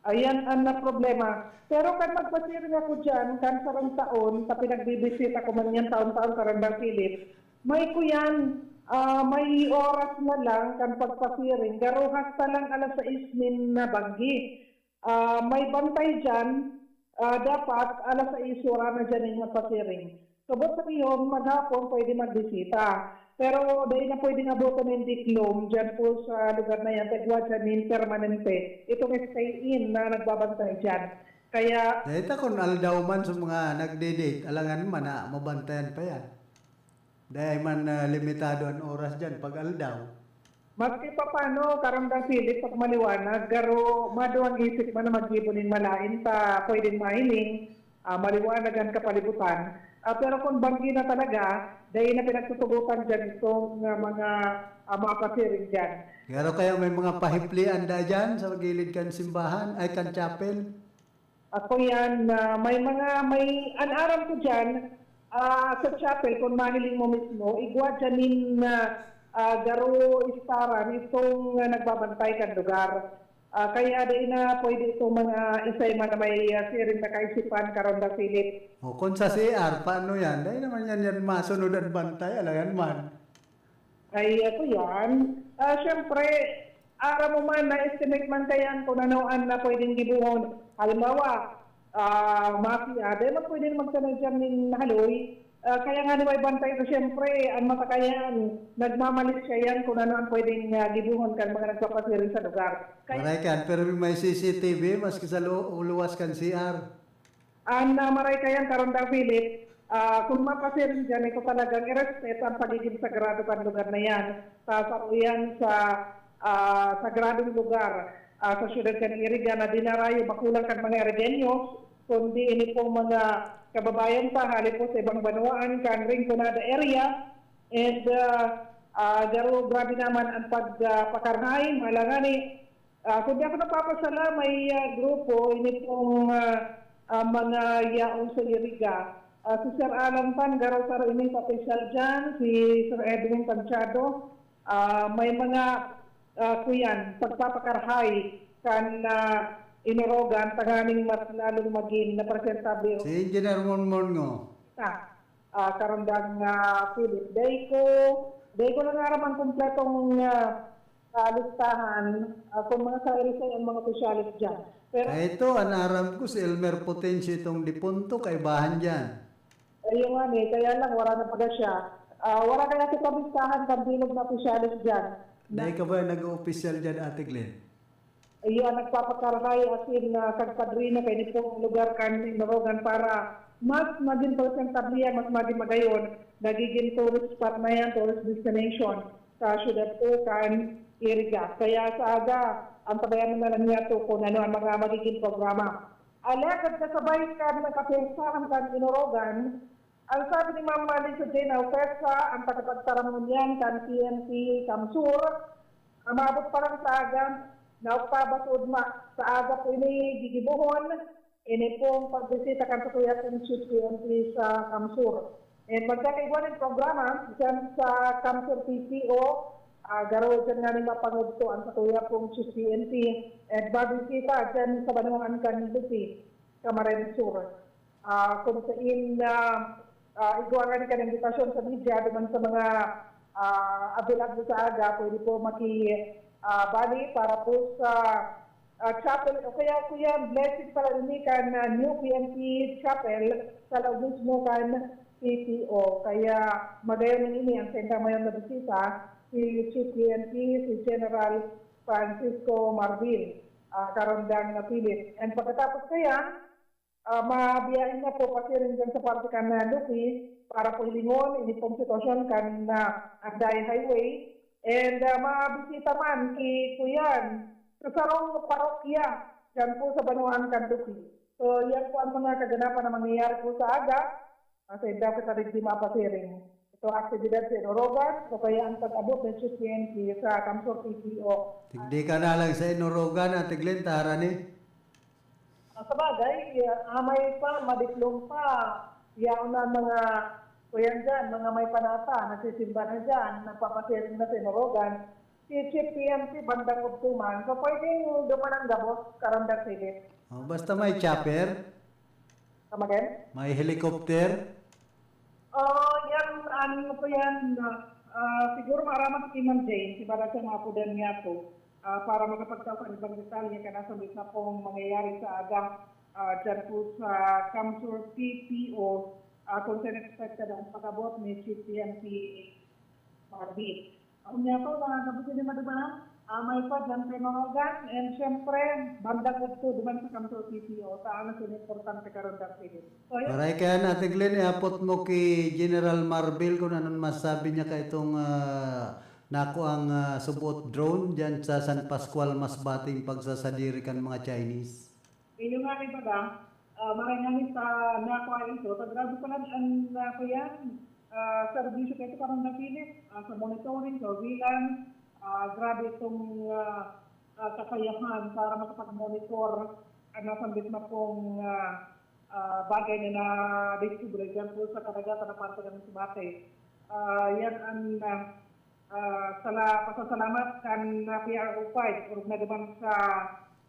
Ayan ang na problema. Pero kan magpasiring ako diyan, kan sarong taon, sa pinagbibisita ko man yan taon-taon, Karandang Philip, may kuyan, ah, may oras na lang kan pagpasiring, garo hasta lang alas sais nin nabanggi. Ah, may bantay diyan, ah, dapat alas sais wala na diyan nin magpasiring. Sabot sa iyo, maghapon pwede magbisita. Pero dai na pwedeng aboton nin diklom diyan po sa lugar na yan. Tagwa diyan nin permanente. Itong stay-in na nagbabantay diyan. Kaya Dahil ta kun aldaw man sa mga nagde-date, alangan man na mabantayan pa yan. Dahil man, ah, limitado ang oras diyan pag aldaw. Maski pa paano, Karandang Philip, pag maliwanag, garo maduwang isip man na maggibo nin malain ta pwedeng mahiling, ah, maliwanag an kapalibutan. Ah, pero kung banggi na talaga, dai na pinagtutugotan dyan itong, ah, mga, ah, mga pasiring dyan. Pero kaya may mga pahiplian da dyan sa gilid kan simbahan, ay, kan chapel? Ako yan, na may mga, may, an aram ko dyan, ah, sa chapel, kung mahiling mo mismo, igwa dyan nin, ah, ah, garo istaran, itong, ah, nagbabantay kan lugar. Ah, kaya dai na pwede itong mga isay man na may, ah, siring na kaisipan, Karandang Philip. O, kung sa C R, paano yan? Dai naman yan, yan masunod ang bantay, alangan man. Ay, ako yan. Ah, siyempre, aram mo man, na-estimate man kayan kung ano ang na pwedeng gibohon. Halimbawa, ah, mafia, dai man pwede magtanay dyan nin haloy. Ah, kaya nga ni may bantay ko, siyempre, ang mata kayan, nagmamalisya yan kung ano ang pwedeng, ah, gibohon kan mga nagpapasiring sa lugar. Kaya Maray kan, pero may C C T V, maski sa lu-, luwas kan C R. An, ah, maray kayan, Karandang Philip, ah, kung mapasiring dyan, ito talagang i-respeto ang pagiging sagrado kan lugar na yan. Sa, sa yan, sa, ah, sagradong lugar, ah, sa siyudad kan Iriga na dinarayo, bako lang kan mga Irigeños, kundi ini pong mga kababayan ta, hali po sa ibang banwaan, kan Rinconada area, and, ah, ah, garo, grabe naman ang pag, ah, pakarhay, malangani, Ah, kung di ako napapasala, may, ah, grupo, ini pong, ah, ah, mga yaon sa Iriga. Ah, si Sir Alan Tan, garo saro ini sa opisyal dyan, si Sir Edwin Tanchado. Ah, may mga, ah, kuyan, pagpapakarhay kan, ah, Inorogan, tanganing mas lalong maging na presentable. Si Engineer Monmon ngo. Ta, ah, Karandang, ah, Philip. Dai ko, dai ko lang aram ang kompletong, ah, ah, listahan, ah, kung mga sa Irisay ang mga opisyales diyan. Pero Kaya ito, an aram ko, si Elmer Potencio itong depunto, kaibahan diyan. Ayun nga ni, kaya lang, wala na baga siya. Ah, wala kaya sa pamistahan kan bilog na opisyales diyan. Dai ka ba nag-oopisyal diyan, Ate Glenn? Iyo ang nagpapakarhay asin, ah, kagpadrina kaini pong lugar kan Inorogan para mas magin presentable yan, mas magin magayon. Nagigin tourist spot na yan, tourist destination sa siyudad po kan Iriga. Kaya sa aga, antabayan na lang niya to kung ano ang mga magiging programa. Alagad kasabay kan nagkapirsahan kan Inorogan, ang sabi ni Ma'am Mali sa Jane Alfesa, ang tagapagtaramon niyan kan P N P Kamsur, umabot pa lang sa aga, na oktaba sa ugma. Sa aga po ini gigibohon, ini pong pagbisita kan Tukuya Conchit P N P sa Kamsur. And magkakaigwa ng programa dyan sa Kamsur P P O, Ah, garo dyan nga rin mapangudto ang satuya pong Chief P N P at babisita dyan sa banwaan kan Lupi, Camarines Sur. Ah, kung sain na ah, igwa nga rin kan imbitasyon sa media duman sa mga ah, available sa aga, pwede po maki ah, bali para po sa ah, chapel, o kaya, kuya, blessing pala ini kan ah, New P N P Chapel sa laog mismo kan P T O. Kaya magayon ini ang sentang mayon na bisita, si Chief P N P, si General Francisco Marvin, ah, karondang na Philip. And pagkatapos kaya, ah, mabiyahe na po pasiring dyan sa parte kan ah, Lupi para po hilingon ini pong sitwasyon kan ah, Anday Highway. And ah, mabisita man ki Kuyan sa sarong parokya dyan po sa banwaan kan Lupi. So, yan po ang mga kaganapan na mangyayari po sa aga. Sa indaw kita digdi mapasiring. Ito aktibidad sa Inorogan o kaya ang pag-abot ng Chief P N P sa Kamsur P T O. Digdi ka na lang sa Inorogan, Ate Glenn, ta harani. Ah, sa bagay, ah, amay pa, madiplom pa. Yaon na mga kuyan dyan, mga may panata, nagsisimba na dyan, nagpapasiring na sa Inorogan. Si Chief P N P, bandang udto man. So, pwedeng duman ang gabos, karandang silip. Oh, basta may chopper, Come again? May helicopter. Oh, yan, ano po yan, ah, siguro maaraman si Ma'am Jane, si Bala siya mga apodan niya po, ah, para makapagtao kan ibang detalye kan nasambit na pong mangyayari sa aga, ah, dyan po sa Kamsur P P O, ah, kung saan expected ang pag-abot ni Chief P N P Marvin. Ang niya po, mga kabuti ni Madam, ah, may pa dyan kay Mawagan, and syempre, bandang udto, duman sa Kamsur P P O, sa ano, sin importante karon, Dang Philip. So, yun. Maray kaya, Ate Glenn, iapot mo ki General Marbil kung anong masabi niya ka itong, ah, nakuang, ah, subuot drone dyan sa San Pascual Masbate, pagsasadiri kan mga Chinese. Iyo nga, ibaga, ah, maray nga ni sa nakuha ito, sa grabe pala ang, ah, kuya, ah, serbisyo kaito karong napilit, ah, sa monitoring, surveillance, ah, grabe itong, ah, ah, kakayahan para makapag-monitor ang nasambit na pong, ah, ah, bagay na nadiskubre dyan po sa kadagatan na parte ng Masbate. Ah, yan ang, ah, ah, sala-, pasasalamat kan, ah, P R O five, orog na duman sa,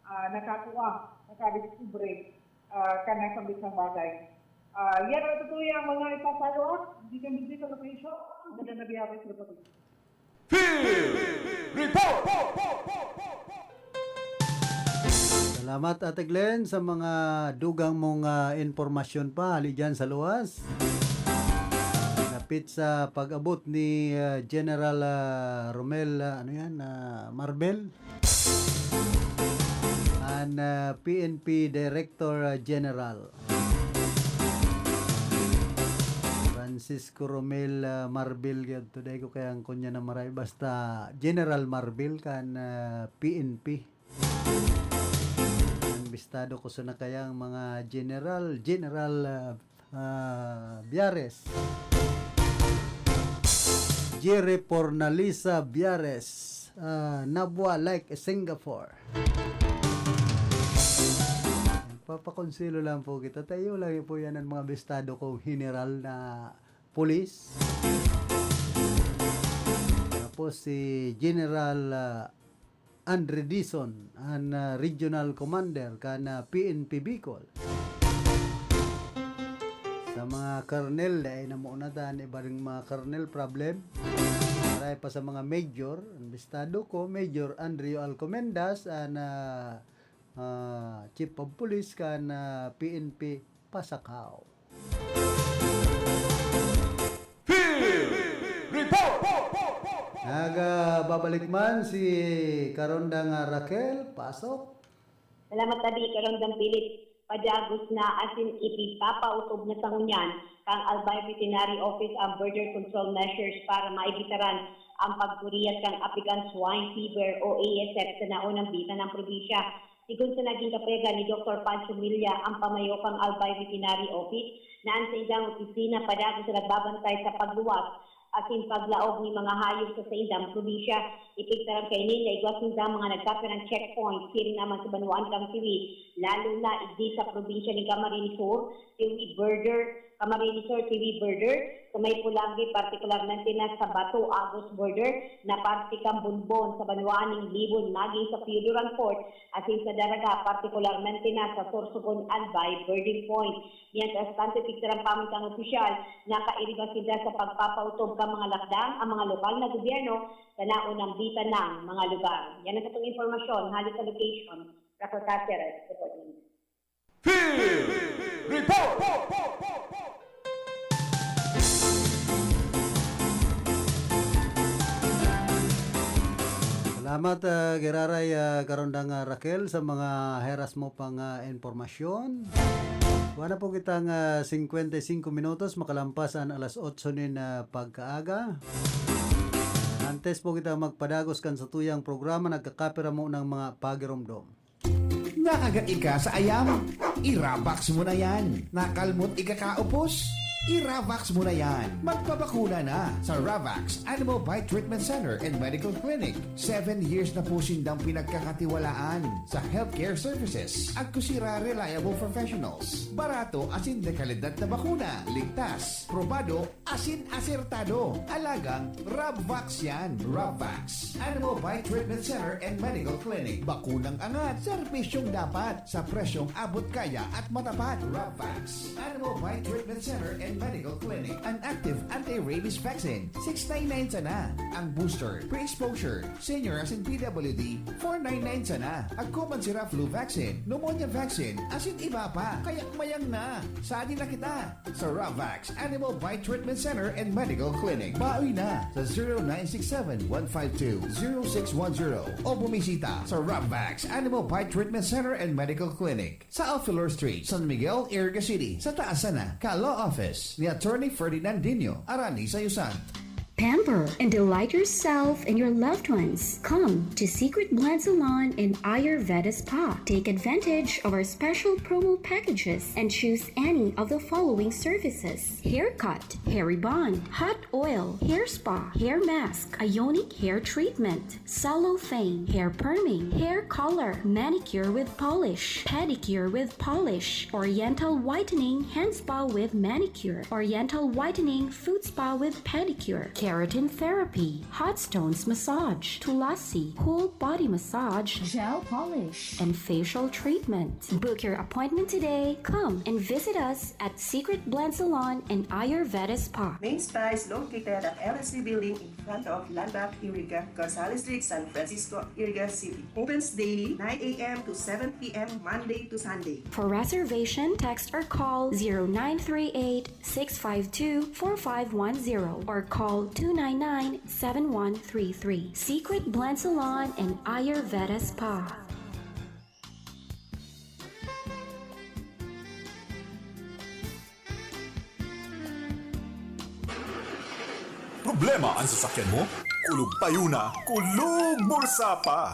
ah, nakakua, nakadiskubre, ah, kan nasambit na bagay. Ah, yan ang totoo yung mga ipapaluwas, di kami dito sa location, maganda na biyahe sa kapatid. Field Report! Salamat, Ate Glenn, sa mga dugang mong, ah, impormasyon pa hali dyan sa luwas. Dapit sa pag-abot ni, ah, General, ah, Romel, ah, ano yan, ah, Marbel? An, ah, P N P Director, ah, General. Francisco Romel, ah, Marbil, gyud. Today ko kaya ang kunya na maray. Basta General Marbil kan, ah, P N P. Ang bistado ko sa nakayang mga general, General, ah, ah, Biares. Jerry Pornalisa Biares, ah, Nabua like Singapore. Papakonselo lang po kita. Tayo lang po yan ang mga bistado kong general na pulis. Tapos si General, ah, Andre Dizon, ang, ah, regional commander kan, ah, P N P Bicol. Sa mga colonel, dai na muna ta, an iba ring mga colonel, problem. Maray pa sa mga major, ang bistado ko, Major Andrew Alcomendas, an, ah, ah, Chief of Police kan, ah, P N P Pasacao. Field Report! Nagbabalik man si Karondang, ah, Raquel, pasok. Salamat tabi, Karondang Philip. Padagos na asin ipipapaotob na sa ngunyan kan Albay Veterinary Office ang border control measures para maibitaran ang pagpuriyat kan African Swine Fever o A S F sa naunang bisa ng probinsya. Sigon sa naging kapayagan ni Doktor Pancho Milla, ang pamayo kan Albay Veterinary Office, na an saindang opisina padagos na nagbabantay sa pagluwas asin paglaog nin mga hayop sa saindang probinsya. Ipigtaram kaini na igwa sindang mga nagkapirang checkpoint siring naman sa banwaan kan Tiwi, lalo na igdi sa probinsya nin Camarines Sur, Tiwi border, Camarines Sur T V border, sa may Pulangi, partikularmente na sa Bato Agos border, na parte kan Bonbon sa banwaan nin Libon, magin sa Pio Duran Port, asin sa Daraga, partikularmente na sa Sorsogon Albay Birding Point. Mientras tanto, tigtarang paman kan opisyal, nakairiba sinda sa pagpapautob kan mga lakdang ang mga lokal na gobyerno sa naunang bitan ng mga lugar. Yan ang satong impormasyon hali sa location. Rafa Caceres, reporting. Field Report! Salamat, ah, giraray, ah, Karondang, ah, Raquel, sa mga heras mo pang, ah, impormasyon. Wala po kitang, ah, singkwenta y singko minutos, makalampas an alas otso nin, ah, pagkaaga. Antes po kita magpadagos kan satuyang programa, nagkakapira mo ng mga pagiromdom. Nakagat ika sa ayam? I-Ravax mo na yan. Nakalmot ika kaupos? I-Ravax mo na yan. Magpabakuna na sa Ravax Animal Bite Treatment Center and Medical Clinic. Seven years na po sindang pinagkakatiwalaan sa healthcare services. Agko sira reliable professionals. Barato asin de kalidad na bakuna. Ligtas, probado, asin asertado. Alagang Rabvax yan. Rabvax. Animal Bite Treatment Center and Medical Clinic. Bakunang angat, serbisyong dapat, sa presyong abot kaya at matapat. Rabvax. Animal Bite Treatment Center and Medical Clinic. An active anti-rabies vaccine, six nine nine sana. Ang booster, pre-exposure, senior asin P W D, four nine nine sana. Agko man sira flu vaccine, pneumonia vaccine, asin iba pa. Kaya mayang na. Sadi na kita. Sa Ravax Animal Bite Treatment Center and Medical Clinic. Baoy na sa zero nine six seven, one five two, zero six one zero o bumisita sa Ravax Animal Bite Treatment Center and Medical Clinic sa Alfilor Street, San Miguel, Iriga City, sa taas sana ka Law Office ni Attorney Ferdinand Dino Arani Sayusan. Pamper and delight yourself and your loved ones. Come to Secret Blend Salon and Ayurveda Spa. Take advantage of our special promo packages and choose any of the following services: haircut, hair rebond, hot oil, hair spa, hair mask, ionic hair treatment, cellophane, hair perming, hair color, manicure with polish, pedicure with polish, oriental whitening, hand spa with manicure, oriental whitening, foot spa with pedicure, keratin therapy, hot stones massage, tulasi, whole body massage, gel polish, and facial treatment. Book your appointment today. Come and visit us at Secret Blend Salon and Ayurveda Spa. Main Spa is located at L S C Building in front of Landmark Iriga, Gonzales Street, San Francisco, Iriga City. Opens daily, nine a m to seven p m, Monday to Sunday. For reservation, text or call zero nine three eight, six five two, four five one zero or call two nine nine, seven one three three. Secret Blend Salon and Ayurveda Spa. Problema an sasakyan mo? Kulog payo na, kulog bulsa pa!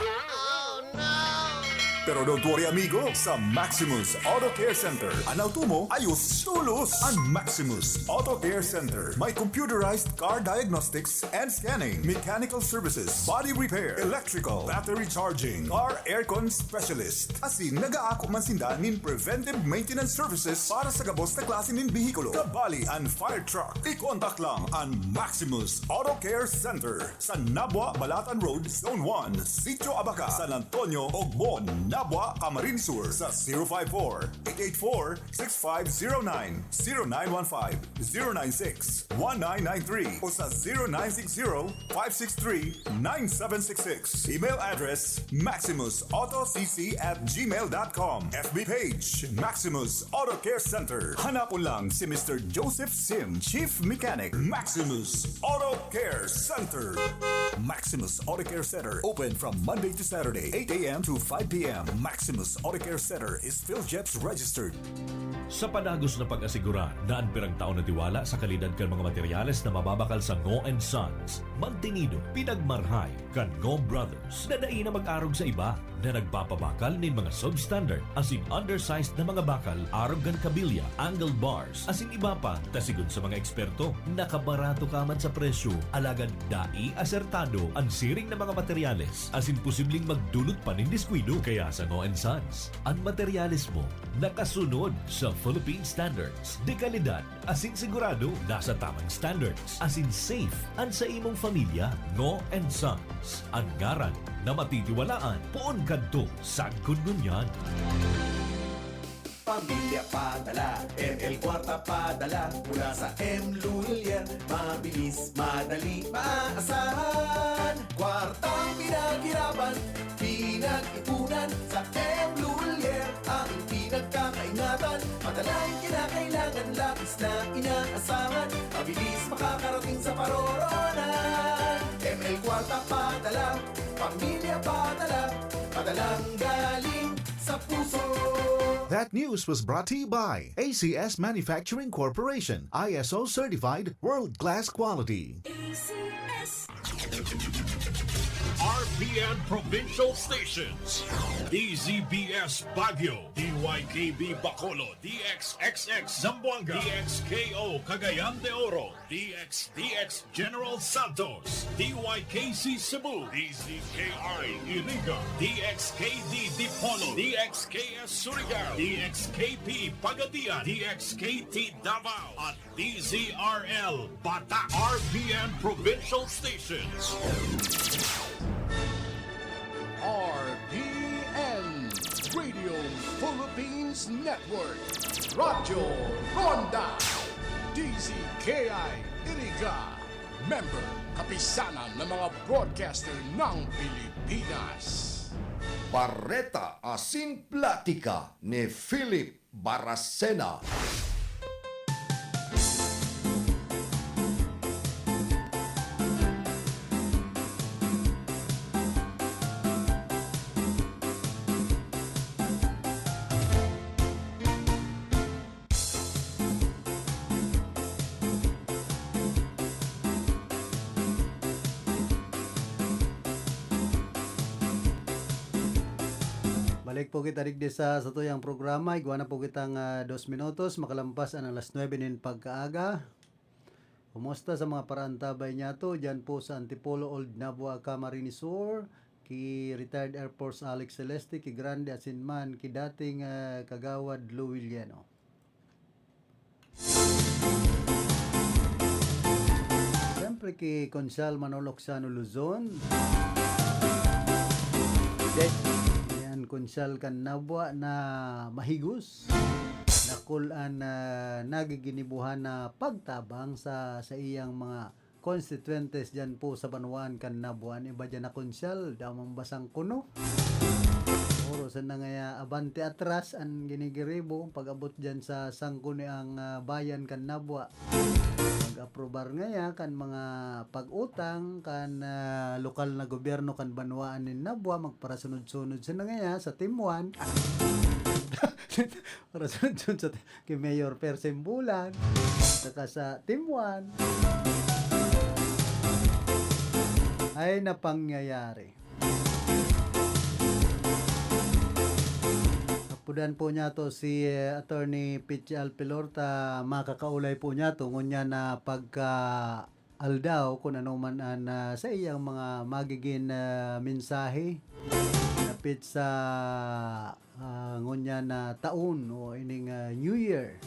Pero don't worry, amigo, sa Maximus Auto Care Center, an auto mo ayos tolos. An Maximus Auto Care Center may computerized car diagnostics and scanning, mechanical services, body repair, electrical, battery charging, car aircon specialist. Asin nagaako man sinda nin preventive maintenance services para sa gabos na klase nin behikulo, kabali an fire truck. I-contact lang an Maximus Auto Care Center sa Nabua, Balatan Road, Zone one, Sitio Abaca, San Antonio, Ogbon, Nabua, Camarines Sur, sa zero five four, eight eight four, six five zero nine, zero nine one five, zero nine six, one nine nine three o sa zero nine six zero, five six three, nine seven six six. Email address, maximus auto c c at gmail dot com. F B page, Maximus Auto Care Center. Hanapon lang si Mister Joseph Sim, Chief Mechanic, Maximus Auto Care Center. Maximus Auto Care Center, open from Monday to Saturday, eight a m to five p m. Maximus Auto Care Center is PhilJeps registered. Sa padagos na pag-asigurar na an pirang taon na tiwala sa kalidad kan mga materyales na mababakal sa Ngo and Sons, mantinido, pinagmarhay kan Ngo Brothers na dai na mag-arog sa iba, na nagpapabakal nin mga substandard asin undersized na mga bakal arog kan kabilya, angle bars, asin iba pa, ta sigon sa mga eksperto, nakabarato ka man sa presyo, alagad dai asertado an siring na mga materyales, asin posibleng magdulot pa nin diskuido. Kaya Sa Ngo and Sons, an materyales mo nakasunod sa Philippine standards. Dekalidad asin sigurado nasa tamang standards. Asin safe an sa imong pamilya. Ngo and Sons, an ngaran na matitiwalaan poon kadto sagkod ngunyan. Pamilya Padala, M L Kwarta Padala, mula sa M Lulier. Mabilis, madali, maaasahan. Kwartang pinaghirapan, pinag-ipunan, sa M Lulier ang pinagkakaingatan. Padalang kinakailangan, labis na inaasahan. Mabilis makakarating sa paroroonan. M L Kwarta Padala, Pamilya Padala, padalang galing sa puso. That news was brought to you by A C S Manufacturing Corporation, I S O certified, world-class quality. A C S. R P N Provincial Stations, D Z B S Baguio, D Y K B Bacolod, D X X X Zamboanga, D X K O Cagayan de Oro, D X D X General Santos, D Y K C Cebu, D Z K I Iriga, D X K D Dipolog, D X K S Surigao, D X K P Pagadian, D X K T Davao, at D Z R L Batak. R P N Provincial Stations. R P N Radio Philippines Network, Radyo Ronda, D Z K I Iriga, member Kapisanan ng mga Broadcaster ng Pilipinas. Bareta asin platika ni Philip Baracena. Balik po kita digdi sa satuyang programa. Igwa na po kitang, ah, dos minutos makalampas an alas nuebe nin pagkaaga. Kumusta sa mga paraantabay niyato diyan po sa Antipolo, Old Nabua, Camarines Sur, ki Retired Air Force Alex Celeste, ki Grande asin man ki dating, ah, Kagawad Lou Villano? Siyempre, ki Konsehal Manolo Oxano Luzon. Yan, Konsehal kan Nabua na mahigos. Dakul an, ah, nagiginibuhan na pagtabang sa, sa iyang mga konstituyentes diyan po sa banwaan kan Nabua. An iba diyan na Konsehal, damang basang kuno. Oras na ngaya abante atras an ginigiribo pag-abot diyan sa Sangguniang, ah, Bayan kan Nabua. Mag-aprobar ngaya kan mga pag-utang kan, ah, lokal na gobyerno kan banwaan nin Nabua, magparasunod-sunod sana ngaya sa Team One. Parasunod-sunod sa ki Mayor Per Sembulan, saka sa Team One. Ay, napangyayari. Apudan po niyato si, eh, Attorney Pichi Alpilor ta makakaulay po niyato ngunyan na pagka aldaw, kun ano man an, ah, saiyang mga magigin, ah, mensahe dapit sa, ah, ngunyan na taon o ining, ah, New Year.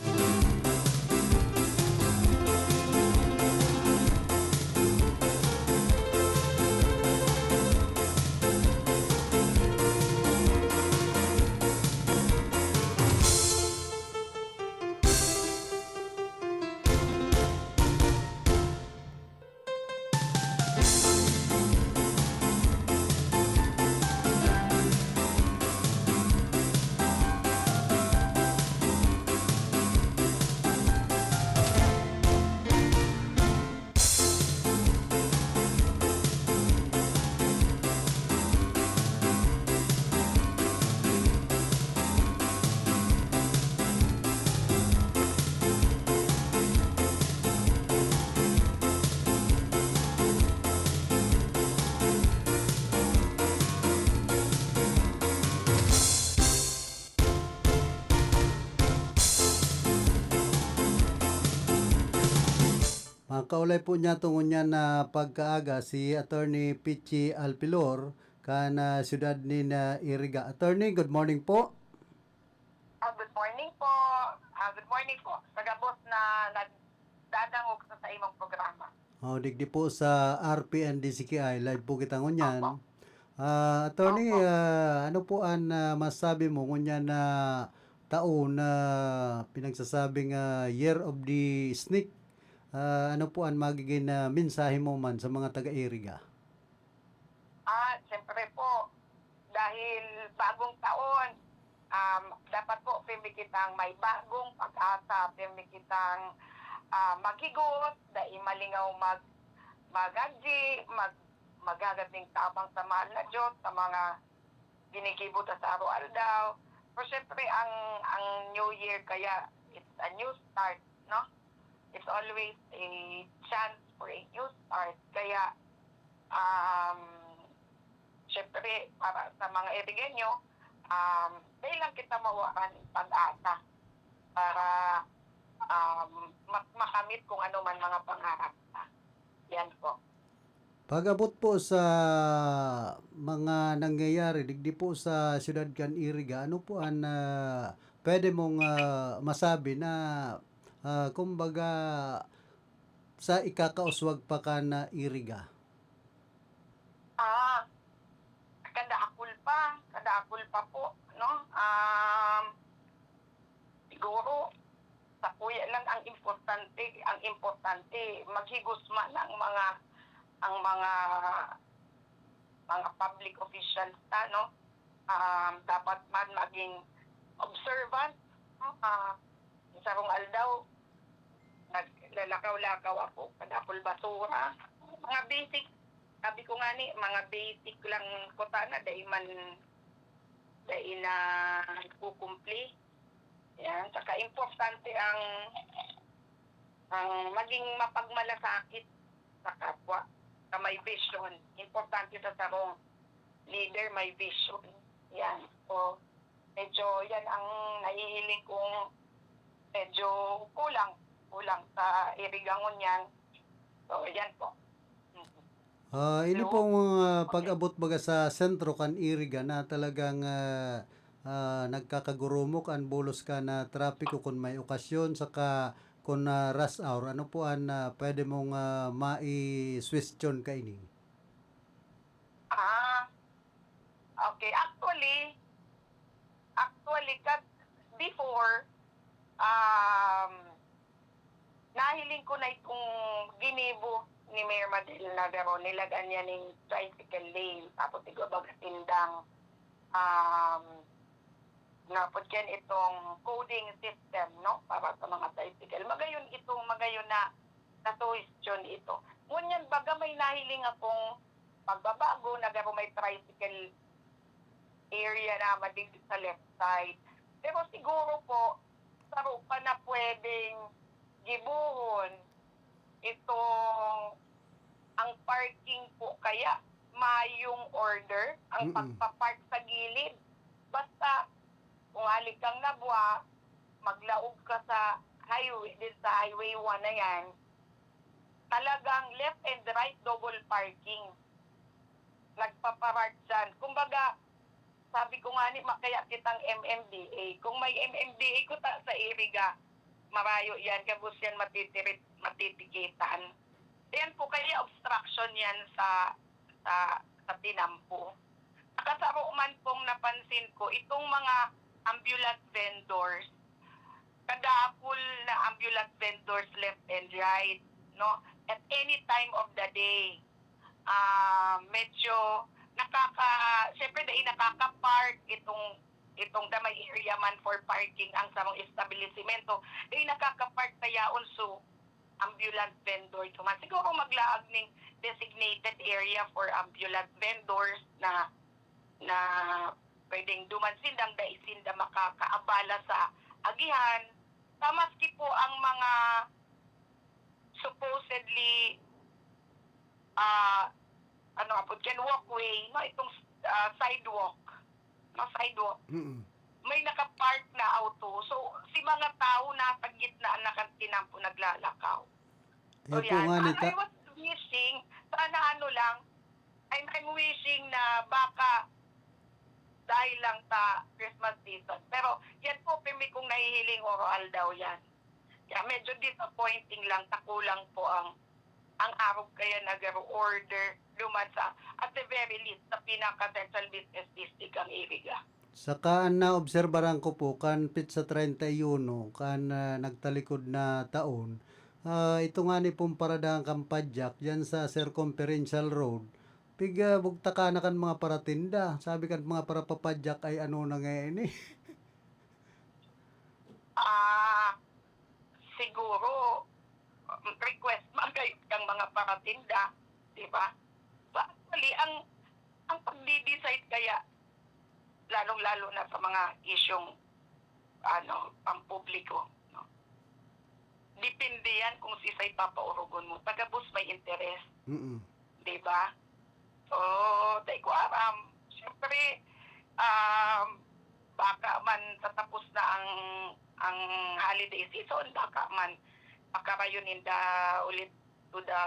Makakaulay po niyato ngunyan na pagkaaga si Attorney Pichi Alpilor, kan, ah, siyudad nin, ah, Iriga. Attorney, good morning po. Ah, good morning po. Ah, good morning po sa gabos na nagdadangog sa, sa imong programa. Oh, digdi po sa R P N D C K I, live po kita ngunyan. Opo. Ah, attorney, Opo. ah, ano po an, ah, masabi mo ngunyan na taon na pinagsasabing, ah, Year of the Snake? Ah, ano po an magiging, ah, mensahe mo man sa mga taga-Iriga? Ah, siyempre po, dahil bagong taon, um, dapat po pirmi kitang may bagong pag-asa, pirmi kitang, ah, maghigot, dai malingaw mag-, magagdi, mag-, maghagad ning tabang sa mahal na Diyos, sa mga ginigibo ta sa araw-aldaw. Pero siyempre, ang, ang New Year kaya, it's a new start, no? It's always a chance for a new start. Kaya, um, syempre, para sa mga Irigenyo, um, dahil lang kita mawaran ng pag-asa para, um, mak-, makamit kung ano man mga pangarap ta. Yan po. Pag-abot po sa mga nangyayari digdi po sa siyudad kan Iriga, ano po an, ah, pwede mong, ah, masabi na, ah, kumbaga, sa ikakauswag pa kan, ah, Iriga? Ah, kadakul pa, kadakul pa po, no? Um, siguro, sa kuya lang ang importante, ang importante, maghigos man ang mga, ang mga, mga public officials ta, no? Um, dapat man maging observant, no? Ah, sarong aldaw, naglalakaw-lakaw ako, kadakul basura. Mga basic, sabi ko nga ni, mga basic lang kutana, dai man, dai na kukumpli. Yan, saka importante ang, ang maging mapagmalasakit sa kapwa, sa may vision. Importante sa sarong leader, may vision. Yan. So, medyo yan ang nahihiling kong medyo kulang, kulang sa Iriga ngunyan. So, yan po. Mhm. Ah, ini Hello? pong, ah, Okay. pag-abot baga sa sentro kan Iriga na talagang, ah, ah, nagkakagurumok an bulos kan, ah, trapiko kun may okasyon saka kun, ah, rush hour. Ano po an, ah, pwede mong, ah, mai-suwestiyon kaini? Ah, okay. Actually, actually, kat-, before, um, nahiling ko na itong ginibo ni Mayor Madel Navarro, nilag-an niya ning tricycle lane, tapos igwa baga tindang, um, napod yan itong coding system, no, para sa mga tricycle. Magayon itong, magayon na, na suggestion ito. Ngunyan, baga may nahiling akong pagbabago na garo may tricycle area na madigdi sa left side. Pero siguro po, saro pa na pwedeng gibohon itong, ang parking po kaya mayong order, ang Mm-mm. pagpa-park sa gilid. Basta, kung hali kang Nabua, maglaog ka sa highway, din sa Highway one na yan, talagang left and right double parking. Nagpapark dyan. Kumbaga, sabi ko nga ni, makaya kitang M M D A. Kung may M M D A ko ta sa Iriga, marayo yan, gabos yan matitirit, matitikitan. Yan po, kaya obstruction yan sa, sa, sa tinampo. Nakasaro man pong napansin ko, itong mga ambulant vendors, kadakul na ambulant vendors left and right, no? At any time of the day, ah, medyo nakaka-, syempre, dai nakaka-park itong, itong damay area man for parking ang sarong establisimento. Dai nakaka-park kaya also ambulant vendor duman. Siguro maglaag ning designated area for ambulant vendors na, na pwedeng duman sindang dai sinda makakaabala sa agihan. Ta maski po ang mga supposedly, ah, ano nga po dyan, walkway, no? Itong, ah, sidewalk. No, sidewalk. Mm-mm. May nakapark na auto. So, si mga tao nasa gitna na kan tinampo naglalakaw. So, Yan po yan. nga, And Nita. I was wishing, sana ano lang, I'm, I'm wishing na baka ay lang sa Christmas season. Pero yan po, pirmi kong nahihiling oro-aldaw yan. Kaya medyo disappointing lang, ta kulang po ang, ang arog kaya nag-order duman sa, at the very least, sa pinaka-central business district ang Iriga. Saka an naobserbaran ko po, kan petsa treinta y uno, kan, ah, nagtalikod na taon, ah, ito ngani pong paradahan kan padyak diyan sa Circumferential Road, pig, ah, bugtakan na kan mga paratinda. Sabi kan mga parapapadyak, "Ay, ano na nga ini?" Ah, siguro, um, request man kayo kang mga paratinda, di ba? Ba, actually, ang, ang pagdi-decide kaya, lalong-lalo na sa mga isyung, ano, pampubliko, no? Depende yan kung sisay papaurugon mo. Pagabos may interes. Mm-mm. Di ba? So, dai ko aram. Siyempre, um, baka man tatapos na ang, ang holiday season, baka man pakarayon ninda ulit to the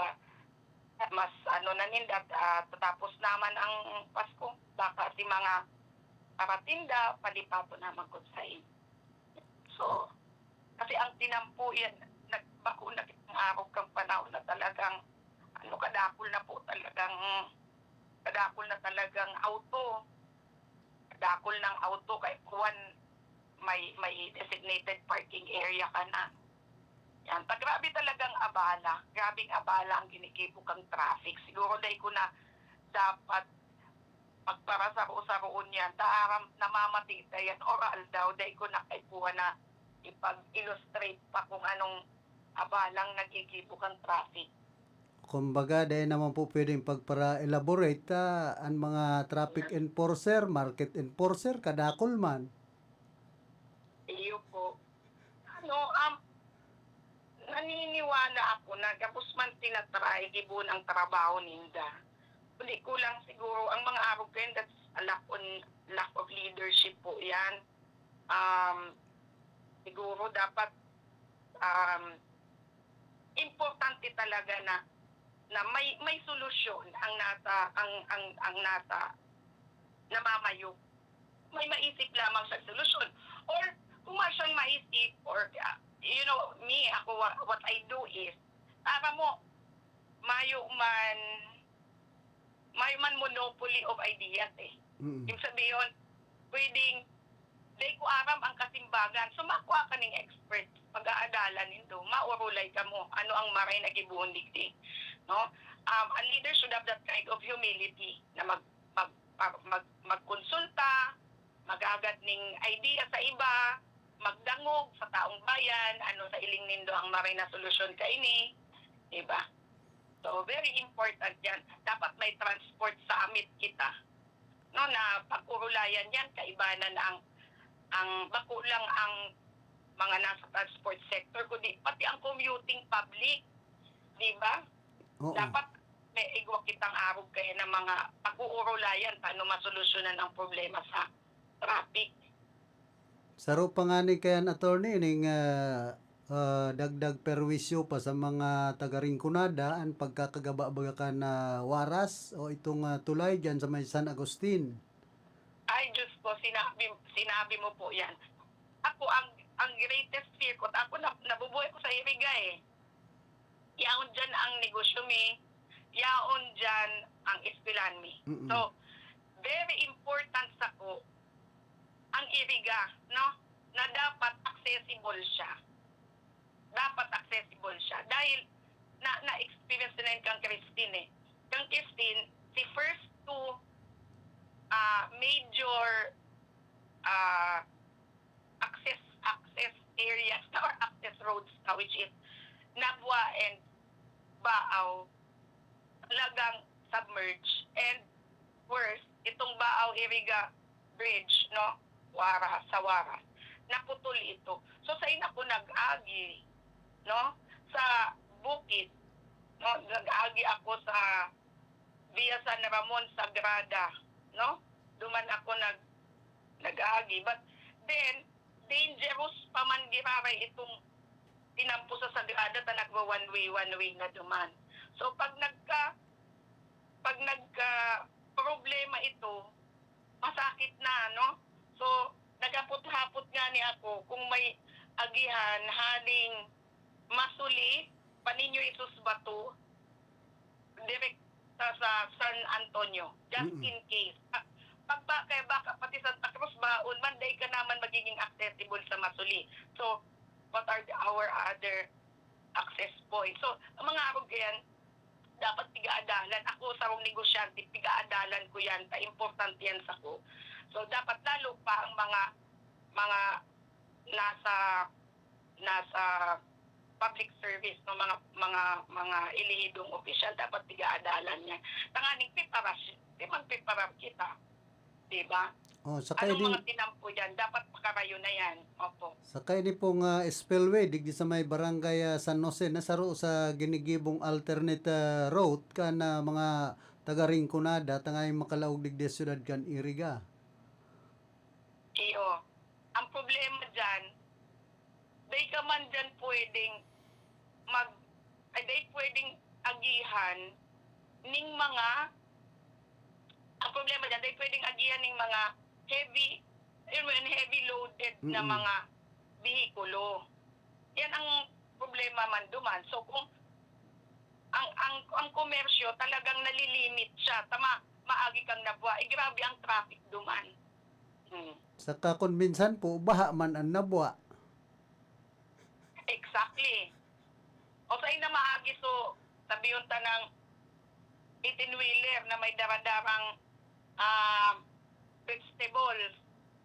mas ano na ninda, ah, tatapos naman ang Pasko. Baka si mga paratinda, palipaton naman kun sain. So, kasi ang tinampo yan, nag-, bako na kitang arog kang panahon na talagang, ano, kadakol na po talagang, kadakol na talagang auto. Kadakol ng auto kay kuwan, may, may designated parking area ka na. Yan. Ta, grabe talagang abala. Grabeng abala ang ginigibo kang traffic. Siguro dai ko na dapat pagparasaro-saroon yan. Ta aram, namamati ta yan. Oro-aldaw, dai ko na kaipuhan na ipag-illustrate pa kung anong abalang nagigibo kang traffic. Kumbaga, dai naman po pwedeng pagpara-elaborate, ah, an mga traffic enforcer, market enforcer, kadakol man. Iyo po. Ano, um, naniniwala ako na gabos man tinatry, gibohon ang trabaho ninda. Kundi kulang siguro, ang mga arog kayan, that's a lack on, lack of leadership po yan. Um, siguro dapat, um, importante talaga na, na may, may solusyon ang nasa, ang, ang, ang nasa namamayo. May maisip lamang sa solusyon. Or kung wala siyang maisip, or, ah, you know, me, ako, what, what I do is, para mo, mayo man, mayo man monopoly of ideas eh. Mm. Yung sabihin, pwedeng, dai ko aram ang kasimbagan. So, makua ka ning expert, pag-aadalan nindo, maurulay kamo, ano ang maray na gibohon digdi, no? Um, a leader should have that kind of humility na mag, mag, mag, mag, magkonsulta, maghagad ning idea sa iba, magdangog sa taong bayan, ano sa iling nindo ang maray na solusyon kaini, di ba? So, very important yan. Dapat may transport summit kita, no, na pag-urulayan yan, kaibanan ang, ang bako lang ang mga nasa transport sector, kundi pati ang commuting public, di ba? Oo. Dapat may igwa kitang arog kaya ng mga pag-uurulayan paano masolusyonan ang problema sa traffic. Saro pa ngani kayan, attorney, ning, ah, ah, dagdag perwisyo pa sa mga taga Rinconada an pagkakagaba baga kan, ah, waras o itong, ah, tulay diyan sa may San Agustin. Ay, Diyos ko, sinabi, sinabi mo po yan. Ako, ang, ang greatest fear ko, ako na, nabubuhay ko sa Iriga eh. Yaon dyan ang negosyo mi, yaon dyan ang eskwelahan mi. Mm-mm. So, very important sako ang Iriga, no? Na dapat accessible siya. Dapat accessible siya. Dahil na, na-experience na yun kang Christine eh. Kang Christine, the first two, ah, major, ah, access, access areas or access roads na, which is Nabua and Baaw, talagang submerge. And worse, itong Baaw-Iriga Bridge, no? Wara, sa Wara. Naputol ito. So, sain ako nag-agi, no? Sa bukid, no? Nag-agi ako sa Via San Ramon Sagrada, no? Duman ako nag-, nag-agi. But then, dangerous pa man giraray itong tinampo sa Sagrada ta nagwa one way, one way na duman. So, pag nagka-, pag nagka-problema ito, masakit na, no? So, naghapot-hapot ngani ako kung may agihan haling Masuli, Paniño Jesus Bato, direk sa, sa San Antonio, just Mm. in case. Ah, pag ba, kaya baka pati Santa Cruz, baon man, dai ka naman magiging accessible sa Masuli. So, what are the, our other access points? So, ang mga arog yan, dapat pigaadalan. Ako, sarong negosyante, pigaadalan ko yan. Ta importante yan sa ko. So, dapat lalo pa ang mga, mga nasa, nasa public service, no, mga, mga, mga elehidong opisyal, dapat pigaadalan yan. Tanganing preparasyon, di magpreparar kita. Di ba? Oh, sakay Anong ni mga tinampo dyan? Dapat pakarayo na yan. Opo. Sakay ni pong, ah, spillway, digdi sa may barangay, ah, San Jose, nasaro sa ginigibong alternate, ah, route kan, ah, mga taga Rinconada, tangay makalaog digdi sa syudad kan Iriga. Iyo. Ang problema dyan, dai ka man dyan pwedeng mag, ay, dai pwedeng agihan ning mga, ang problema dyan, dai pwedeng agihan ning mga heavy, yun mo yun, heavy loaded na Mm-mm. mga behikulo. Yan ang problema man duman. So, kung ang, ang, ang komersyo talagang nalilimit siya, tama, maagi kang nabwa, eh, grabe ang traffic duman. Hmm. Saka kung minsan po, baha man ang nabwa. Exactly. O sa ina maagi, so, sabiyon ta ng eighteen-wheeler na may daradarang, ah, vegetables.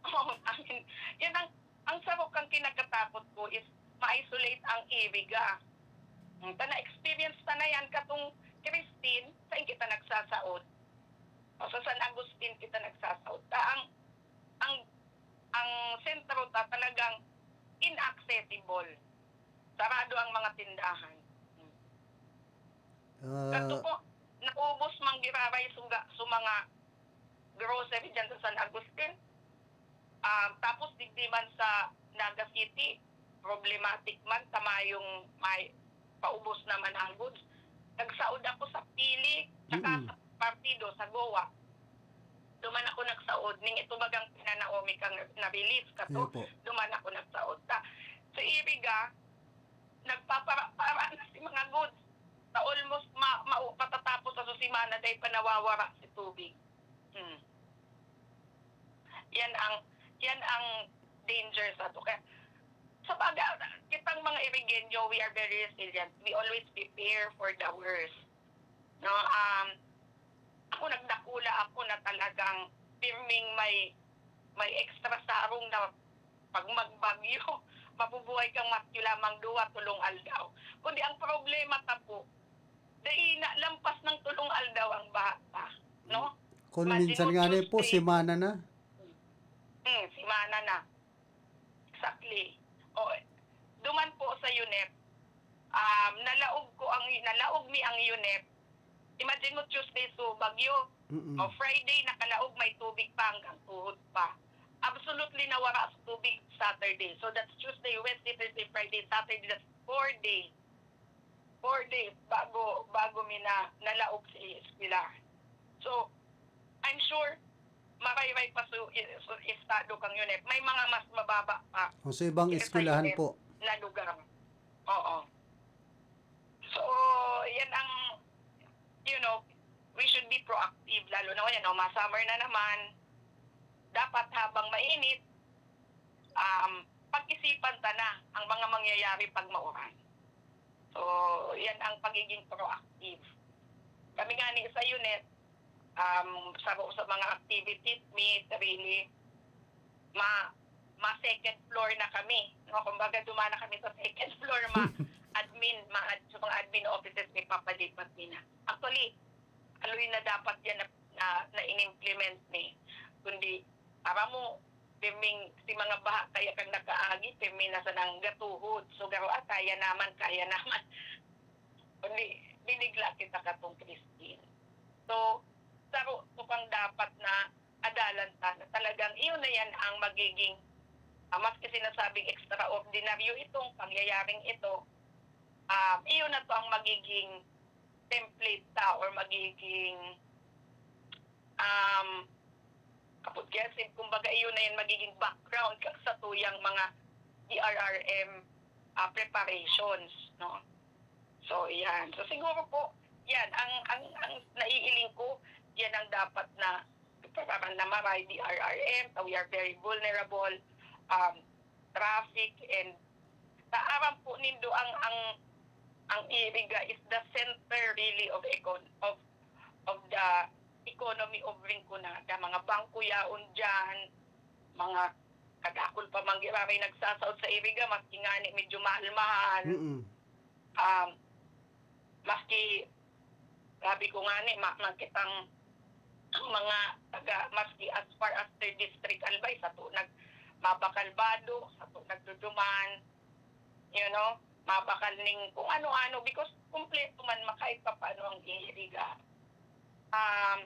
Oh, I mean, yan ang, ang sarok ang kinakatakot ko is ma-isolate ang Iriga. Hmm, ta na-experience ta na yan katong Christine, saan kita nagsasaod? O sa San Agustin kita nagsasaod. Ta ang, ang, ang sentro ta talagang inaccessible. Sarado ang mga tindahan. Hmm. Ah. Kato po, naubos man giraray suga sa mga grocery dyan sa San Agustin. Ah, tapos digdi man sa Naga City, problematic man, ta mayong may paubos naman ang goods. Nagsaod ako sa Pili, tsaka Mm. sa Partido, sa Goa. Duman ako nagsaod. Ning ito bagang pinanaomi kang na-release ka to, Opo. duman ako nagsaod. Ta, sa Iriga, nagpapara-para na si mga goods. Ta almost ma-, ma-, matatapos sa semana, dai pa nawawara si tubig. Hmm. Yan ang, yan ang danger sa to. Kaya, sa baga, kitang mga Irigenyo, we are very resilient. We always prepare for the worst. No? Um, ako, nagdakula ako na talagang pirming may, may extra sarong na pag magbagyo, mabubuhay kang maski lamang duwa, tolong aldaw. Kundi ang problema ta po, dai na lampas ng tolong aldaw ang baha pa, no? Kung Imagine minsan mo, nga ni po, Tuesday. semana na. Hmm, semana na. Exactly. O, duman po sa UNEP, um, nalaog ko ang, nalaog mi ang UNEP. Imagine mo, Tuesday, so, bagyo. Mm-mm. O, Friday, nakalaog, may tubig pa hanggang tuhod pa. Absolutely nawara sa tubig Saturday. So, that's Tuesday, Wednesday, Thursday, Friday, Saturday, that's four days. Four days bago, bago mi na, nalaog sa eskwela. So, I'm sure, marayray pa su-, su-, estado kang UNEP. May mga mas mababa pa. O, sa ibang Kaya sa eskwelahan UNEP po. na lugar. Oo. So, yan ang, you know, we should be proactive, lalo na ngayon, no? Ma-summer na naman. Dapat habang mainit, um, pag-isipan ta na ang mga mangyayari pag mauran. So, yan ang pagiging proactive. Kami nga ni sa UNEP, um, sa, sa mga activities, mi, sarili, ma, ma second floor na kami. No? Kumbaga, duma na kami sa second floor, ma admin, ma ad-, sa mga admin offices, mi papalipat mi na. Actually, aloy na dapat yan na, na, na in-implement mi. Kundi, para mo, pirming, si mga baha, kaya kang nakaagi, pirmi na sa nang gatuhod. So, garo, ah, kaya naman, kaya naman. Kundi, binigla kita katong Christine. So, saro, tukang dapat na adalan ta na talagang iyon na yan ang magiging, ah, maski sinasabing extraordinaryo itong pangyayaring ito, ah, iyon na to ang magiging template ta or magiging, um, kapag Yes, kumbaga, iyon na yan magiging background ka sa tuyang mga D R R M, ah, preparations, no? So, yan. So, siguro po, yan, ang, ang, ang naiiling ko, yan ang dapat na, parang na maray, D R R M, we are very vulnerable, um, traffic, and sa aram po nindo, ang, ang, ang Iriga is the center really of econ-, of, of the economy of Rinconada. Mga bangko yaon dyan, mga kadakol pa man giraray nagsasaot sa Iriga, maski ngani medyo mahal-mahal. Mm-mm. Um, maski, sabi ko ngani, ma-, makitang ang mga taga, maski as far as third district, Albay, sato nag-, mabakal bado, sato nagduduman, you know, mabakal ning kung ano-ano, because kumpleto man ma-, kahit papaano ang Iriga. Um,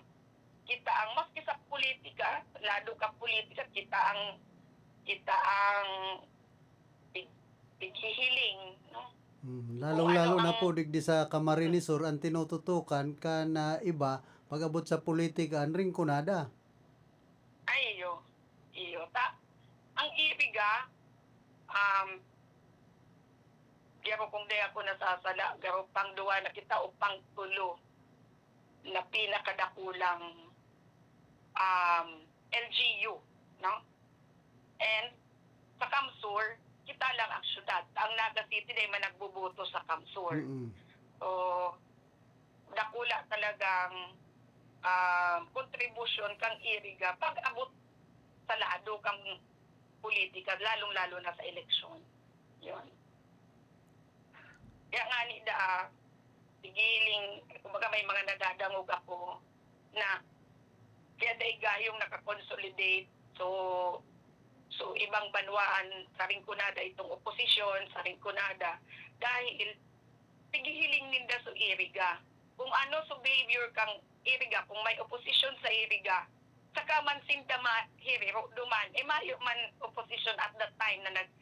kita ang, maski sa politika, lalo ka politika, kita ang, kita ang pig-, pighihiling, no? Mm, lalong-lalo ano na ang po digdi sa Camarines Sur, ang tinututukan kan, ah, iba, pag-abot sa politika, ang Rinconada. Ay, iyo. Iyo. Ta-, ang Iriga, um, garo kung di ako nasasala, garo pangduwa na kita o pangtulo na pinakadakulang, um, L G U, no? And sa CamSur, kita lang ang syudad. Ang Naga City, dai man nagboboto sa CamSur. Mm-mm. So, dakula talagang, um, kontribusyon kang Iriga pag-abot sa lado kang politika, lalong-lalo na sa eleksyon. Yun. Kaya ngani daa, sigiling, kumbaga, may mga nadadangog ako na kaya dai gayong nakakonsolidate. So, so ibang banwaan sa Rinconada itong oposisyon, sa Rinconada, dahil pighihiling ninda sa Iriga. Kung ano sa behavior kang Iriga, kung may oposisyon sa Iriga, saka man sinda mahiriro duman, eh, mayo man oposisyon at that time na nag-,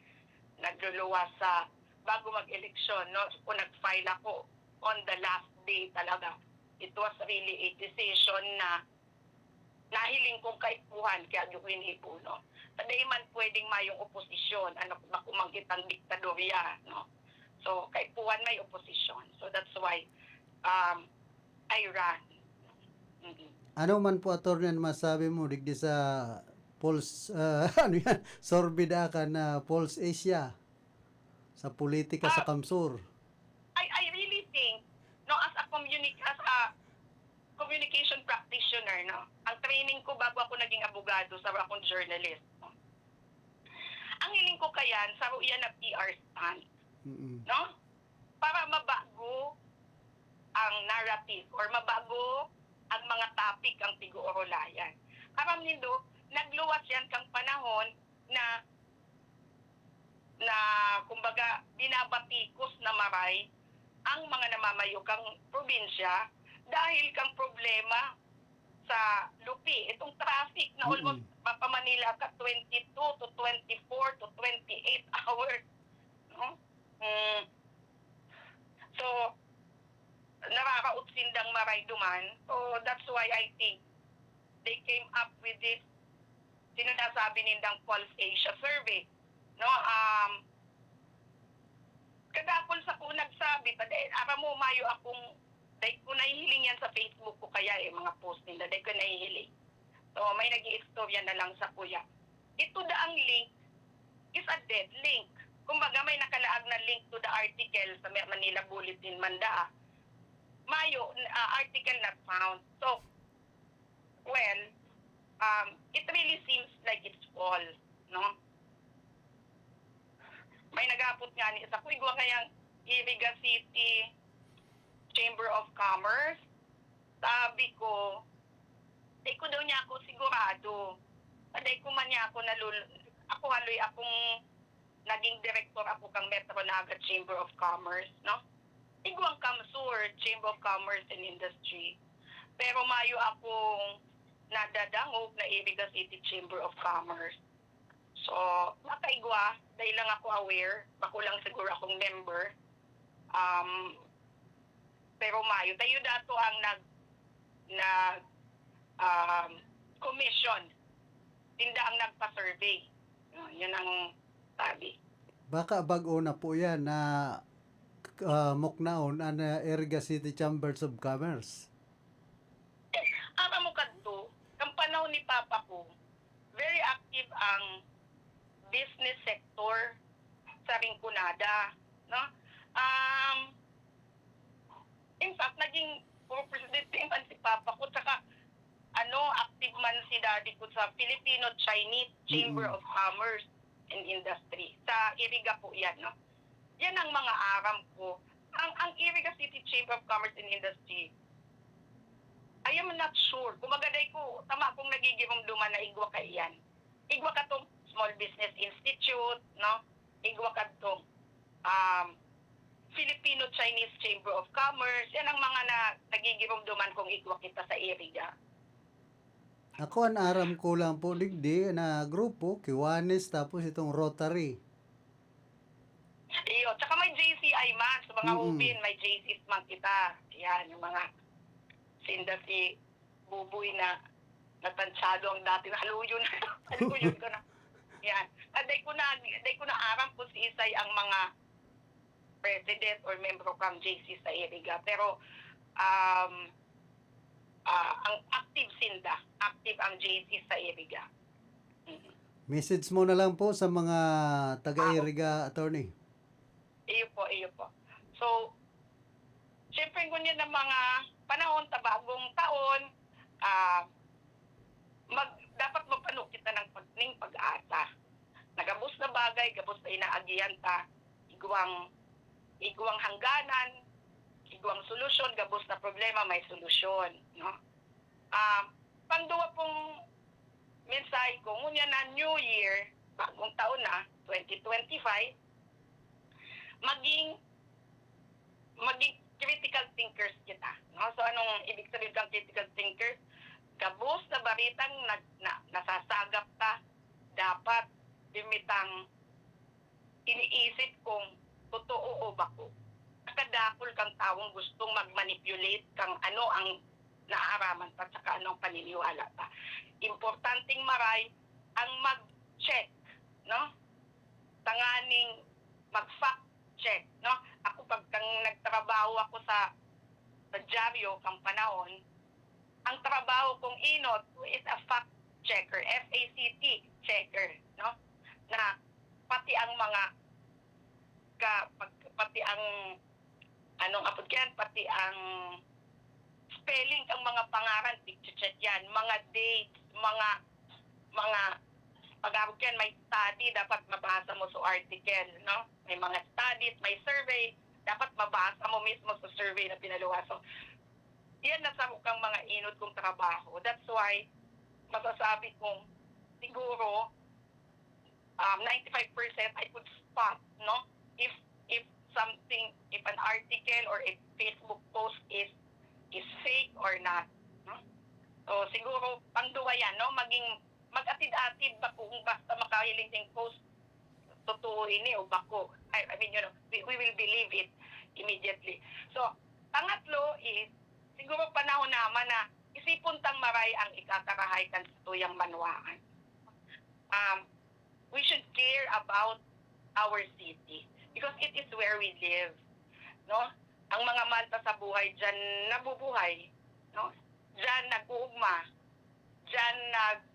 nagluluwas sa bago mag-eleksyon, no? Kung nag-file ako on the last day talaga, it was really a decision na nahiling kong kaipuhan kaya ginibo, no? Ta dai man pwedeng mayong oposisyon, ano, bako man kitang diktadorya, no? So, kaipuhan may oposisyon. So, that's why, um, I ran. Mm. Ano man po, attorney, ang masabi mo digdi sa Pulse, ah, ano yan? Survey daa kan, ah, Pulse Asia sa politika sa Ah, CamSur? I, I really think, no, as a communi-, as a communication practitioner, no, ang training ko bago ako naging abogado, saro akong journalist, no? Ang hiling ko kayan, saro iyan na P R stunt, Mm-mm. no? Para mabago ang narrative or mabago ang mga topic ang pig-oorolayan. Aram nindo, nagluwas yan kang panahon na, na, kumbaga, binabatikos na maray ang mga namamayo kang probinsya dahil kang problema sa lupi, itong traffic na Mm-mm. almost mapa-Manila ka twenty-two to twenty-four to twenty-eight hours, no? Mm. So, nararaot sindang maray duman. So, that's why I think they came up with this sinasabi nindang Pulse Asia survey, no? Um, kadakol sa ko nagsabi, ta dai, aram mo, mayo akong, dai ko nahihiling yan sa Facebook ko kaya, eh, mga post nila, dai ko nahihiling. So, may nag-iistorya na lang sa kuya. Ito daang link is a dead link. Kumbaga, may nakalaag na link to the article sa Ma-, Manila Bulletin man daa. Mayo, ah, article not found. So, well, um, it really seems like it's false, no? May naghapot ngani sa kuya, igwa kayang Iriga City Chamber of Commerce. Sabi ko, "Di ko daw niya ako sigurado. Di ko man niya ako nalul-, ako haloy akong naging direktor ako kang Metro Naga Chamber of Commerce, no? Igwang CamSur, Chamber of Commerce and Industry. Pero mayo akong nadadangog na Iriga City Chamber of Commerce." So, makaigwa, dai lang ako aware, bako lang siguro akong member. Um, pero mayo, tayo dato ang nag-, nag-, um, commission sinda ang nagpa-survey. Ah, yun ang sabi. Baka bag-o na po yan na, ah, muknaon an, ah, Iriga City Chambers of Commerce. Aram mo kadto, kan panahon ni papa ko, very active ang business sector sa Rinconada, no? Um, in fact, naging puro presidente man si papa ko, tsaka, ano, active man si daddy ko sa Filipino-Chinese Chamber Mm-mm. of Commerce and Industry. Sa Iriga po yan, no? Yan ang mga aram ko. Ang, ang Iriga City Chamber of Commerce and Industry, I am not sure. Kumbaga, dai ko, tama kung nagigiromdoman na igwa kaiyan. Igwa katong Small Business Institute, no? Igwa katong, um, Filipino-Chinese Chamber of Commerce. Yan ang mga na, nagigiromdoman kung igwa kita sa Iriga. Ako, an aram ko lang po, digdi, na grupo, Kiwanis, tapos itong Rotary. Iyo, tsaka may J C I man. Sa mga Mm-mm. Hubin, may J Cs man kita. Yan, yung mga sinda si Buboy na natansyado ang dati na haluyon. Haluyon ko na. Yan. At dai ko na, dai ko na aram kung si Isay ang mga president or membro kang J C sa Iriga. Pero, um, ah, ang active sinda, active ang J C sa Iriga. Mm. Message mo na lang po sa mga taga Ah, Iriga, attorney. Iyo po, iyo po. So, siyempre, ngunyan ang mga panahon ta bagong taon, ah, mag-, dapat magpano kita ng pag-, ning pag-asa. Na gabos na bagay, gabos na inaagihan ta, igwang, igwang hangganan, igwang solusyon, gabos na problema, may solusyon, no? Ah, pangduwa pong mensahe ko, ngunyan na New Year, bagong taon na, twenty twenty-five, maging, maging critical thinkers kita, no? So, anong ibig sabihin kang critical thinkers? Gabos na baritang nag-, na, nasasagap ta, dapat pirmi tang iniisip kung totoo o bako. Kadakul kang tawong gustong mag-manipulate kang ano ang naaraman ta saka ano ang paniniwala ta. Importanteng maray ang mag-check, no? Tanganing mag-fact check, no? Ako, pag kang nagtrabaho ako sa, sa dyaryo, kang panahon, ang trabaho kong enot is a fact checker, F A C T checker, no? Na pati ang mga ka-, pag-, pati ang, anong apod yan, pati ang spelling, ang mga pangaran, pigche-check yan, mga dates, mga, mga, pag-abot yan, may study, dapat mabasa mo sa article, no? May mga studies, may survey, dapat mabasa mo mismo sa survey na pinaluwas. So, yan na sa kang mga enot kong trabaho. That's why, masasabi kong, siguro, um, ninety-five percent I could spot, no? If, if something, if an article or a Facebook post is, is fake or not, no? So, siguro, pangduwa yan, no? Maging, mag-atid-atid ba kung basta makahiling ding post, totoo ini o bako? I, I mean, you know, we, we will believe it immediately. So, pangatlo is, siguro panahon naman na isipon tang maray ang ikakarahay kan satuyang banwaan. Um, we should care about our city because it is where we live, no? Ang mga mahal ta sa buhay diyan nabubuhay, no? Diyan nag-uugma, diyan nag-,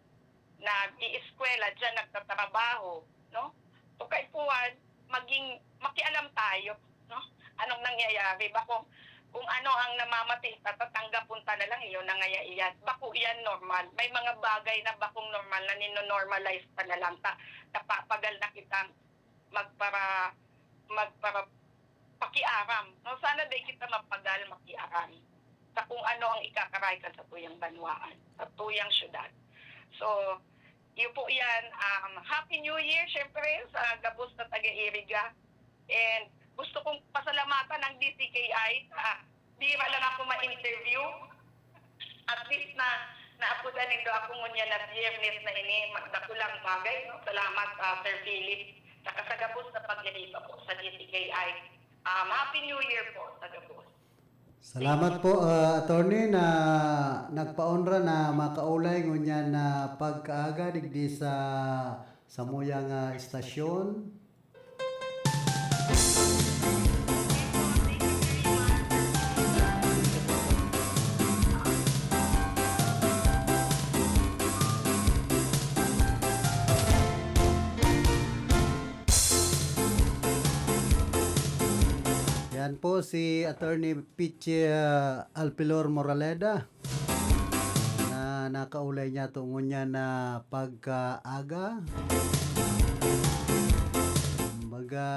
nag-iiskwela, diyan nagtatrabaho, no? So, kaipuhan, maging makialam tayo, no? Anong nangyayari? Bako, kung ano ang namamati, tatatanggapon ta na lang, iyon na ngaya iyan. Bako iyan normal. May mga bagay na bakong normal na nino-normalize ta na lang ta. Napapagal na kitang magpara-, magpara-, pakiaram. No, sana dai kita mapagal makiaram sa kung ano ang ikakarahay kan satuyang banwaan, satuyang syudad. So, iyo po yan. Um, Happy New Year, syempre, sa gabos na taga-Iriga. And gusto kong pasalamatan ang D C K I sa bira lang ako ma-interview. At least na, naapudan nindo ako ngunyan na Biyernes na ini, dakulang bagay, no? Salamat, ah, Sir Philip. Saka sa gabos na pagdiriba po sa D C K I. Um, Happy New Year po sa gabos. Salamat po, ah, attorney, na nagpaonra na makaulay ngunyan na pagkaaga digdi sa samuyang, ah, istasyon. Yan po si Attorney Pichi, ah, Alpilor Moraleda na nakaulay niya tungod niya na pagkaaga. Kumbaga,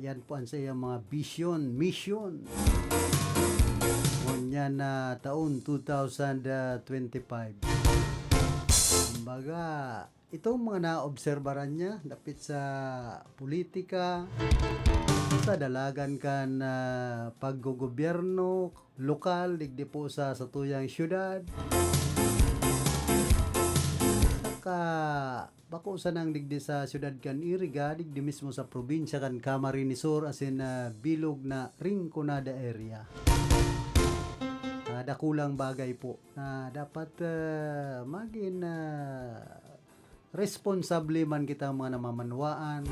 yan po ang sa iyang mga vision, mission. Ngunyan na taon two thousand twenty-five. Kumbaga, itong mga naobserbaran niya dapit sa politika, sa dalagan kan, ah, paggogobyerno lokal, digdi po sa satuyang syudad. Saka, bako sanang digdi sa syudad kan Iriga, digdi mismo sa probinsya kan Camarines Sur, asin, ah, bilog na Rinconada area. Ah, dakulang bagay po na dapat, ah, magin, ah, responsable man kita mga namamanwaan,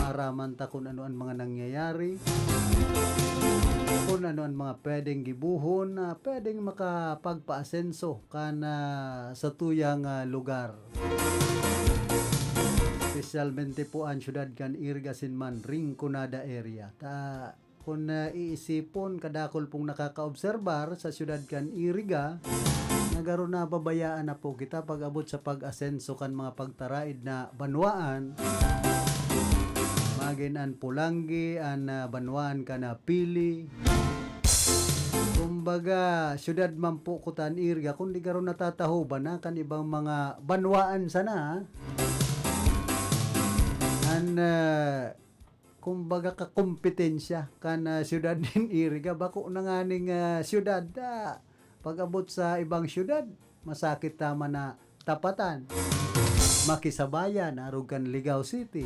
maaraman ta kun ano an mga nangyayari, kun ano an mga pwedeng gibohon na pwedeng makapagpaasenso kan, ah, satuyang, ah, lugar. Espesyalmente po an syudad kan Iriga asin man Rinconada area. Ta, kun, ah, iisipon, kadakul pong nakakaobserbar sa syudad kan Iriga, na garo nababayaan na po kita pag-abot sa pag-asenso kan mga pagtaraid na banwaan, magin an Polangui, an, ah, banwaan kan, ah, Pili. Kumbaga, syudad man po kuta an Iriga, kundi garo natatahoban na kan ibang mga banwaan sana, ah. An, ah, kumbaga, kakompetensya kan, ah, syudad nin Iriga. Bako na nganing, ah, syudad, ah, pag-abot sa ibang syudad, masakit ta man na tapatan. Makisabayan, arog kan Ligao City,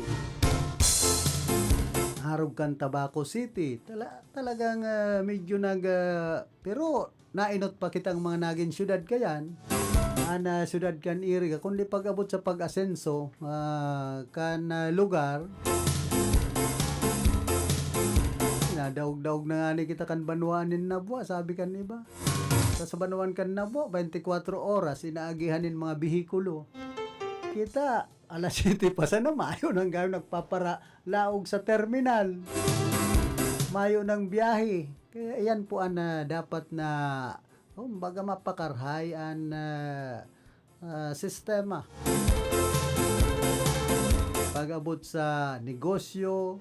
arog kan Tabaco City. Tala-, talagang, ah, medyo nag, ah, pero nainot pa kitang mga nagin syudad kayan, an, ah, syudad kan Iriga, kundi pag-abot sa pag-asenso, ah, kan, ah, lugar, nadaog-daog na ngani kita kan banwaan nin Nabua, sabi kan iba. Sa, sa banwaan kan Nabua, twenty-four oras, inaagihan nin mga behikulo. Kita, alas siyete pa sana, mayo nang gayon nagpapara-, laog sa terminal. Mayo nang biyahe. Kaya iyan po an, ah, dapat na, kumbaga, mapakarhay an, ah, ah, sistema. Pag-abot sa negosyo,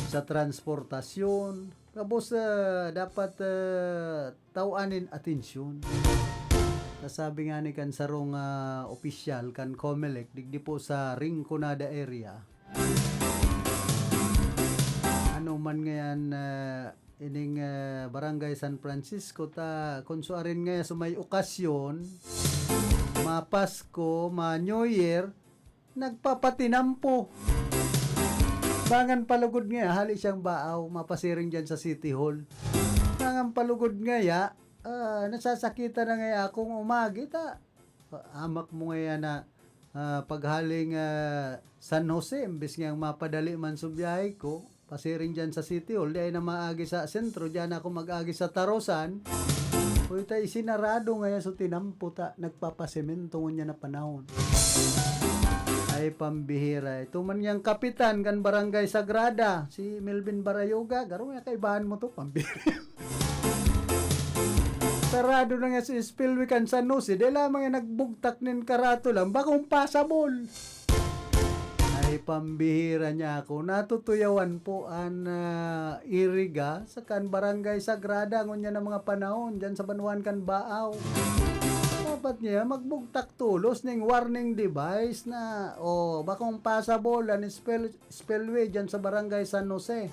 sa transportasyon, gabos, ah, dapat, ah, taw-an nin atensyon. Kasabi ngani kan sarong, ah, opisyal kan Comelec, digdi po sa Rinconada area, ano man ngayan, ah, ining, ah, Barangay San Francisco, ta kun suarin ngaya sa may okasyon, ma-Pasko, ma-New Year, nagpapatinampo. Dangan palugod ngaya, hali siyang Baaw, mapasiring diyan sa City Hall. Dangan palugod ngaya, ah, nasasakitan na ngaya akong umagi, ta, amak mo ngaya na, ah, paghaling, ah, San Jose, imbes ngayang mapadali man sa biyahe ko, pasiring diyan sa City Hall, di ay na maagi sa sentro, diyan ako mag-agi sa Tarosan. Uy, ta, isinarado ngaya so tinampo ta, nagpapasemento ngunyan na panahon. Ay, pambihira. Ito man yang kapitan kan Barangay Sagrada, si Melvin Barayoga, garo nga kaibahan mo to, pambihira. Sarado na nga si spillway kan San Jose, dahil lamang yung nagbugtak nin karato lang, bakong pasabol. Ay, pambihira niya ako. Natutuyawan po an, ah, Iriga sa kan Barangay Sagrada, ngunyan ang mga panahon, dyan sa banwaan kan Baaw. Dapat niya magbugtak tolos ning warning device na, o, bakong pasabol an spell-, spillway dyan sa Barangay San Jose.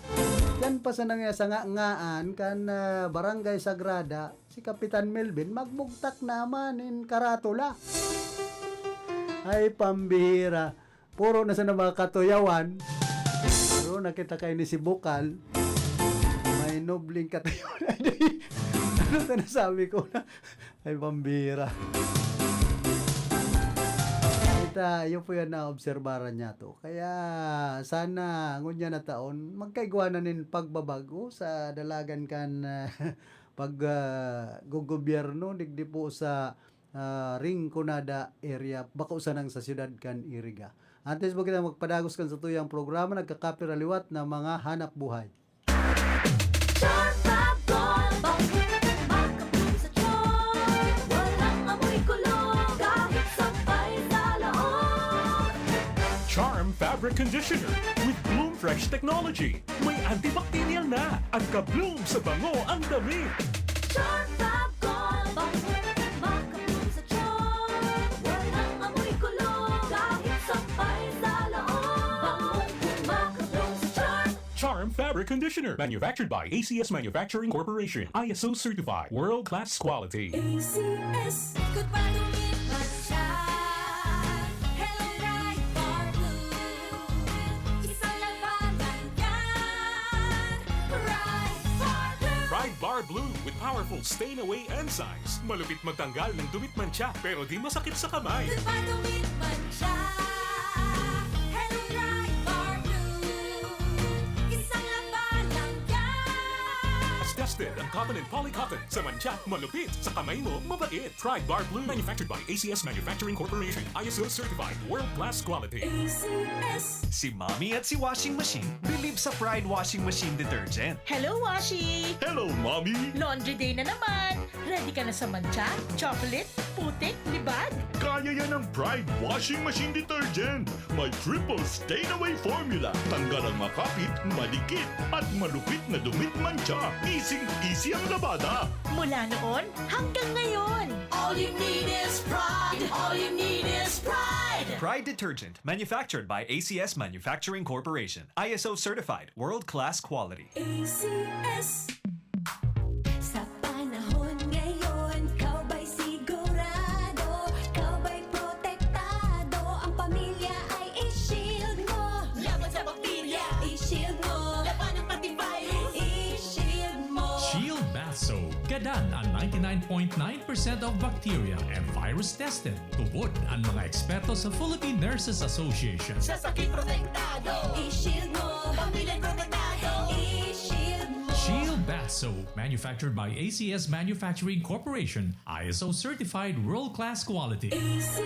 Yan pa sa nangya sa nga-, ngaan kan, ah, Barangay Sagrada, si Kapitan Melvin, magbugtak naman in karatula. Ay, pambihira. Puro na sa mga katuyawan. Pero nakita kayo ni si Bukal. May Nobling katayon. Ano ta nasabi ko na? Ay, pambira. Ita, yun po yan na obserbaran niya to. Kaya sana ngunyan na taon, magkaigwanan nin pagbabago sa dalagan kan, ah, pag, ah, gogobyerno, digdi po sa, ah, Rinconada area, bako sanang sa siyudad kan Iriga. Antes po kita magpadagos kan sa tuyang programa, nagkakapira liwat na mga hanap buhay. Charm Fab Gold, bangong makabloom sa charm. Walang amoy kulog, kahit sampay sa laog. Charm Fabric Conditioner with Bloom Fresh Technology. May antibacterial na at ka-bloom sa bango ang damit. Charm Fab Gold, bangong makabloom sa charm. Walang amoy kulog, kahit sampay sa laog. Bangong makabloom sa charm. Charm Fabric Conditioner, manufactured by A C S Manufacturing Corporation, I S O certified, world class quality. A C S. Good pa dumit man siya. Hello, Pride Bar Blue. Isang labanan yan. Pride Bar Blue. Pride Bar Blue with powerful stain away enzymes. Malupit magtanggal ng dumit mantsa, pero di masakit sa kamay. Good pa dumit man siya. Hello, Pride Bar Blue. Isang labanan yan. Tested ang cotton and polycotton. Sa mantsa, malupit. Sa kamay mo, mabait. Pride Bar Blue. Manufactured by A C S Manufacturing Corporation. I S O certified. World class quality. A C S. Si Mommy at si Washing Machine believe sa Pride Washing Machine Detergent. Hello, Washi! Hello, Mommy! Laundry day na naman! Ready ka na sa mantsa, chocolate, putik, libag? Kaya yan ng Pride Washing Machine Detergent. May triple stain away formula. Tanggal ang makapit, madikit, at malupit na dumit mantsa. Easy-easy ang labada. Mula noon hanggang ngayon. All you need is Pride. All you need is Pride. Pride Detergent, manufactured by A C S Manufacturing Corporation. I S O certified, world-class quality. A C S. Sa panahon ngayon, ikaw ba'y sigurado? Ikaw ba'y protektado? Ang pamilya ay i-shield mo. Laban sa bakterya, i-shield mo. Labanan pati virus, i-shield mo. Shield Bath Soap. Gadan an ninety-nine point nine percent of bacteria and virus tested. Tubod an mga eksperto sa Philippine Nurses Association. Sa sakit protektado, i-shield mo. Pamilya protektado, i-shield mo. Shield Bath Soap, manufactured by A C S Manufacturing Corporation, I S O certified world-class quality. A C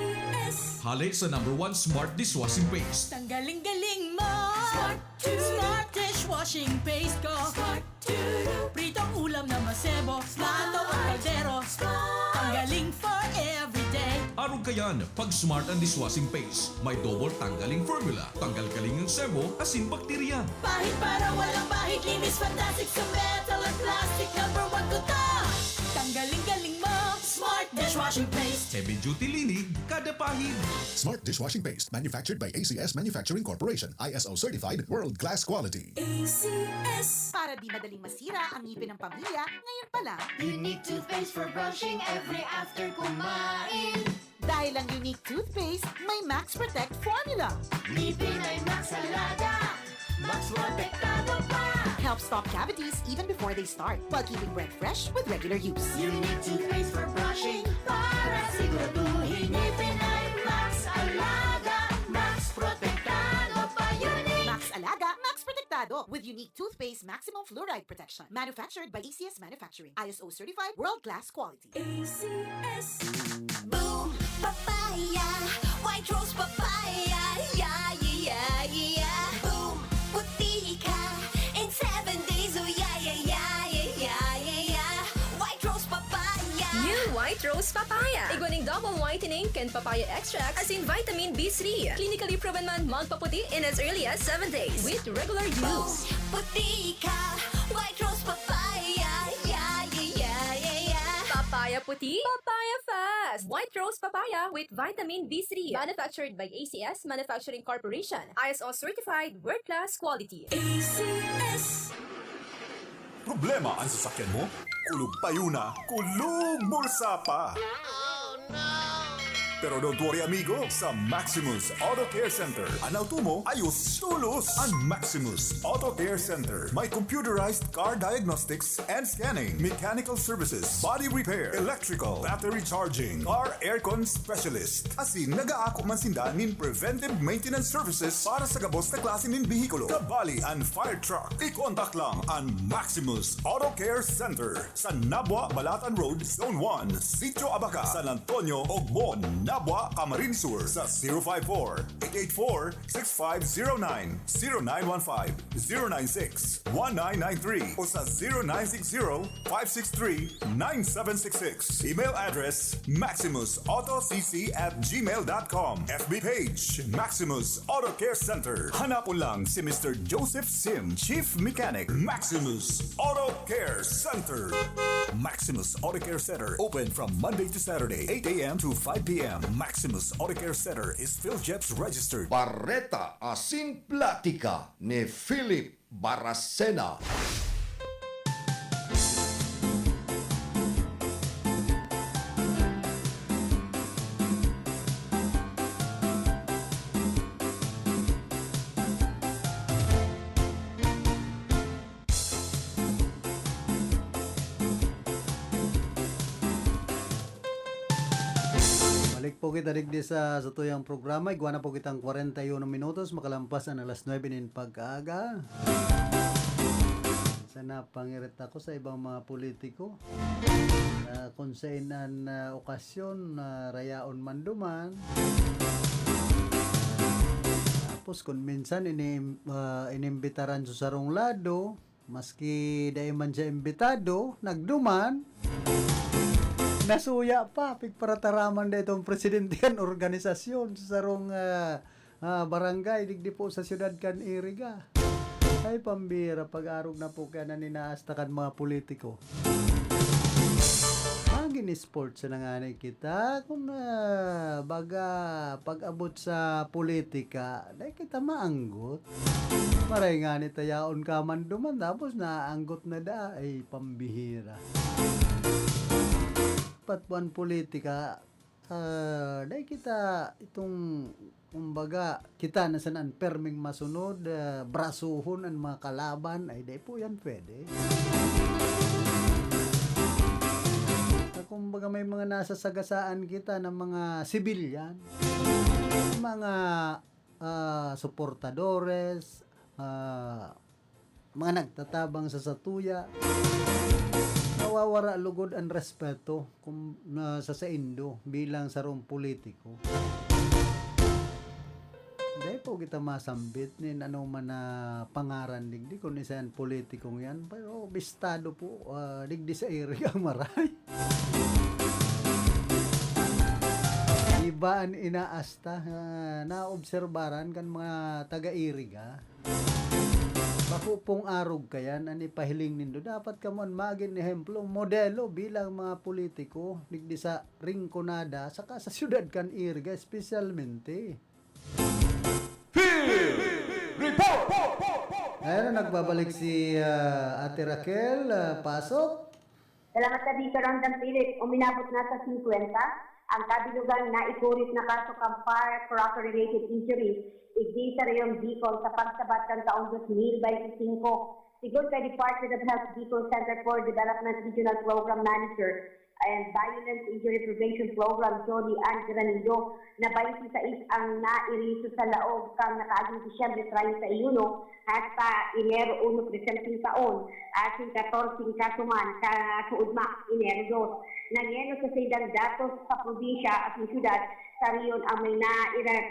S. Hale sa number one smart dishwashing paste. Tanggaling-galing mo! Smart! Smart dishwashing paste ko! Smart! Pritong ulam na masebo, plato at kaldero. Ang galing for everyday. Arog kayan, pag Smart ang dishwashing paste, may double tanggaling formula, tanggal-galing ang sebo, asin bakterya. Pahid para walang bahid, linis fantastic sa metal at plastic, number one ko to. Tanggaling-galing mo, Smart dishwashing paste. Heavy duty linig, kada pahid. Smart dishwashing paste, manufactured by A C S Manufacturing Corporation, I S O certified, world class quality. A C S. Para di madaling masira ang ngipin ng pamilya, ngayon pa lang. Unique toothpaste for brushing every after kumain. Dahil ang Unique toothpaste may Max Protect formula. Ngipin ay Max Alaga, Max Protektado pa. Helps stop cavities even before they start, while keeping breath fresh with regular use. Unique toothpaste for brushing para siguraduhin ngipin ay Max Alaga, Max Protektado pa. Unique. Max Alaga, Max Protektado with Unique Toothpaste Maximum Fluoride Protection. Manufactured by A C S Manufacturing. I S O certified, world-class quality. A C S. Boom! Papaya! White Rose Papaya! Yeah, yeah, yeah, yeah! Boom! Puti ka in seven days! Oh, yeah, yeah, yeah, yeah, yeah, yeah, yeah! White Rose Papaya! New White Rose Papaya. Igwa ning double whitening kan papaya extract asin vitamin B three. Clinically proven man magpaputi in as early as seven days with regular use. Puti ka, White Rose Papaya, yeah, yeah, yeah, yeah, yeah. Papaya puti, papaya fast. White Rose Papaya with vitamin B three. Manufactured by A C S Manufacturing Corporation. I S O certified, world class quality. A C S. Problema an sasakyan mo? Kulog payo na, kulog bulsa pa! Pero don't worry, amigo, sa Maximus Auto Care Center, an auto mo ayos tolos. An Maximus Auto Care Center may computerized car diagnostics and scanning, mechanical services, body repair, electrical, battery charging, car aircon specialist. Asin nagaako man sinda nin preventive maintenance services para sa gabos na klase nin behikulo, kabali an fire truck. I-contact lang an Maximus Auto Care Center sa Nabua, Balatan Road, Zone one, Sitio Abaca, San Antonio, Ogbon, Nabua, Camarines Sur, sa zero five four, eight eight four, six five zero nine, zero nine one five, zero nine six, one nine nine three o sa zero nine six zero, five six three, nine seven six six. Email address, maximus auto c c at gmail dot com. F B page, Maximus Auto Care Center. Hanapon lang si Mister Joseph Sim, Chief Mechanic, Maximus Auto Care Center. Maximus Auto Care Center, open from Monday to Saturday, eight a m to five p m. Maximus Auto Care Center is PhilJEPS registered. Bareta asin platika ni Philip Baracena. Balik po kita digdi sa satuyang programa. Igwa na po kitang kwarenta y uno minutos, makalampas an alas nuebe nin pagkaaga. Sana pangirita ko sa ibang mga politiko. Ah, kung sa inan, ah, okasyon, ah, rayaon man duman. Tapos kung minsan ini-, ah, inimbitaran sa sarong lado, maski dai man siya imbitado, nagduman, nasuya pa, pigparataraman da itong presidente kan organisasyon sa sarong, ah, ah, barangay, digdi po sa siyudad kan Iriga. Ay, pambira, pag-arog na po kaya naninaas ta kan mga politiko. Magin sports na nga ni kita. Kung, ah, baga, pag-abot sa politika, dai kita maanggot. Maray nga ni tayaon ka man duman, tapos naanggot na da. Ay, pambihira. Patwan politika, ah, dai kita itong, kumbaga, kita na sana an perming masunod, ah, brasuhon an mga kalaban, ay dai po yan pwede. Sa kumbaga, may mga nasasagasaan kita ng mga sibilyan, mga, ah, suportadores, ah, mga nagtatabang sa satuya, nawawara lugod an respeto kung, na, sa saindo bilang sarong politiko. Dai po kita masambit nin anoman na pangaran digdi kun isa an politikong yan, pero bistado po, ah, digdi sa Iriga maray. Iba an inaasta, ah, naobserbaran kan mga taga-Iriga. Bako pong arog kayan an ipahiling nindo. Dapat kamo an magin ehemplo, modelo bilang mga politiko digdi sa Rinconada saka sa siyudad kan Iriga espesyalmente. Field Report! Ayan na, nagbabalik si, ah, Ate Raquel. Ah, pasok. Salamat, Tabitha. Rondang Philip, uminabot na sa singkwenta ang kabilugan na ikurit na kaso kan firecracker-related injuries digdi sa Rehiyon Bicol sa pagsabat kan taong dos mil bente singko. Sigon kay Department of Health Bicol Center for Development Regional Program Manager and Violence Injury Prevention Program, Johnny Ann Granido, na baynte sais ang nairiso sa laog kan nakaaging Disyembre treinta y uno hasta Enero uno presenteng taon, asin katorse kaso man kasuodma, Enero dos. Nangeno sa saindang datos sa probinsya asin syudad, sa rehiyon ang may naira-,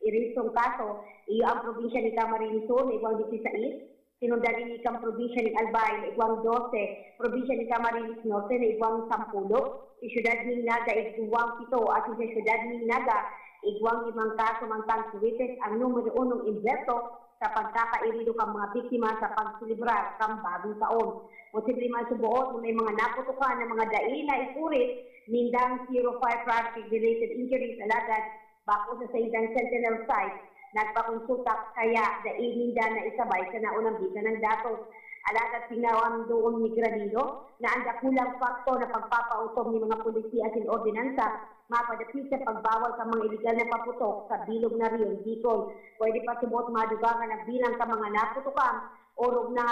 irisong kaso, iyo ang probinsya ni Camarines Sur, may igwang disisais, sinundan ini kan probinsya nin Albay, na igwang dose, probinsya ni Camarines Norte, na igwang sampulo, sa siyudad nin Naga, igwang pito, asin sa siyudad nin Naga, igwang limang kaso, mantang Cavite an numero unong imberto sa pagkakairido kan mga biktima sa pagselebrar kan Bagong Taon. Posible man suboot na may mga naputokan na mga dai na ikurit nindang zero firecracker-related injuries, alagad bako sa saindang Sentinel site, nagpakonsulta kaya dai ninda naisabay sa naunang bitanan datos. Alagad tingnan doon ni Granido na ang dakulang faktor na pagpapautom ni mga polisiya asin ordinansa mapadapit sa pagbawal kan mga iligal na paputok sa bilog na Rion, Bicol. Pwede pa subot madugangan ang bilang kan mga naputokan, orog na,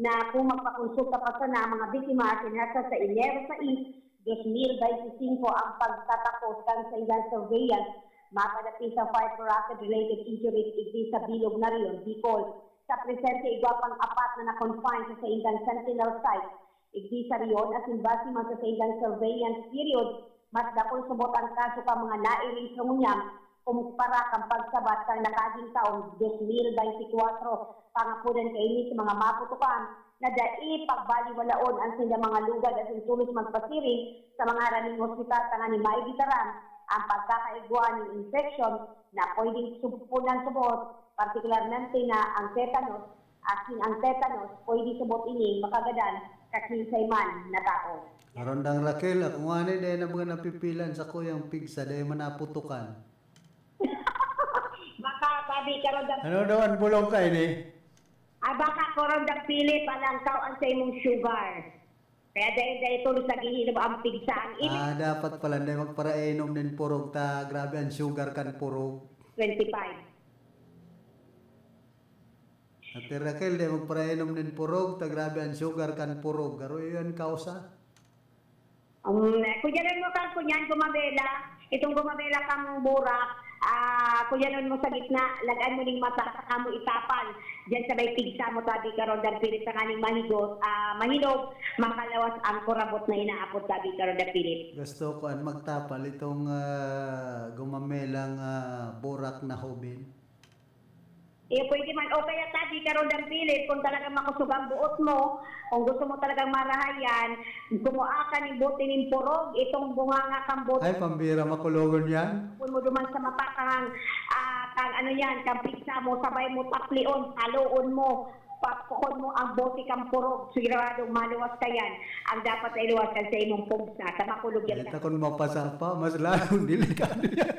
na kung magpakonsulta pa sana ang mga biktima asin hasta sa Enero sais, dos mil bente singko ang pagtatapos kan saindang surveillance. Mapadapit sa fire-related injuries igdi sa bilog na Rion, Bicol. Sa presente, igwa pang apat na na-confine sa saindang sentinel site igdi sa Rion, asin base man sa saindang surveillance period, mas dakul subot ang kaso kan mga na-erase ngunyan kumpara kan pagsabat kan nakaaging taon, dos mil bente kwatro. Pangapodan kaini sa mga maputokan na dai pagbaliwalaon an saindang mga lugad asin tolos magpasiring sa mga haraning ospital tanganing maibitaran ang pagkakaigwa nin infeksyon na pwedeng sumpunan subot, partikularmente na ang tetanus. Asin ang tetanus, pwede subot ini makagadan sa kinsay man na tawo. Karondang Raquel, ako ngani dai na mga napipilan sa kuyang pigsa, dai man naputukan. Baka sabi, Karondang Ano daw ang bulong kaini? Ah, baka, Karondang Philip, alangkaw ang sa imong sugar. Kaya dai, dai tulos naghihinom ang pigsa. Ang ibig Ah, dapat pala, dai magparainom nin purog ta grabe ang sugar kan purog. Twenty-five. Ate Raquel, dai magparainom nin purog ta grabe ang sugar kan purog. Garo iyan kausa? Um, kuyanon mo kan kunyan, gumabela. Itong gumabela kang burak, ah, kuyanon mo sa gitna, lagaan mo ning mata, saka mo itapal diyan sa may pigsa mo, tabi, Karondang Philip, tanganing mahigot, ah, mahinog, makalawas ang kurabot na inaapod, tabi, Karondang Philip. Gusto ko an magtapal itong, ah, gumamelang, ah, burak na hoben. Eh, pwede man. O kaya, tabi, Karondang Philip, kung talagang makusog ang buot mo, kung gusto mo talagang marahay yan, kumuha ka ning bote nin purog, itong bunganga kang bote. Ay, pambira, makulogon yan? Kung mo duman sa mata kang, ah, kang ano yan, kang pigsa mo, sabay mo taplion, taloon mo, papukon mo ang bote kang purog, sigurado, maluwas ka yan. Ang dapat na iluwas kan sa imong pugsa, sa makulog yan. Ay, ta kung mapasa pa, mas lalong delikado yan.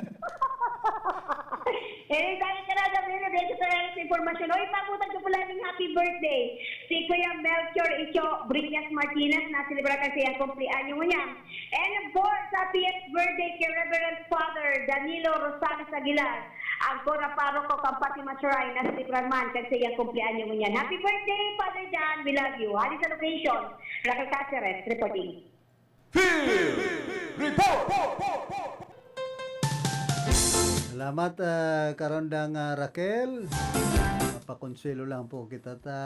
Eh, dahil ka na, Gabriel, dito sa iyong impormasyon. Oy, pabutang ko pala ng happy birthday. Si Kuya Melchor Icho Brillas Martinez, na-celebrar kan sa iyang kumpleanyo ngunyan. And of course, happiest birthday kay Reverend Father Danilo Rosales Aguilar, ang Cora Paroko kan Fatima Shrine, na-celebrar man kan sa iyang kumpleanyo ngunyan. Happy birthday, Father Dan. We love you. Hali sa location, Raquel Caceres, reporting. Field Report! Salamat, ah, Karondang, ah, Raquel. Mapakonsuelo lang po kita ta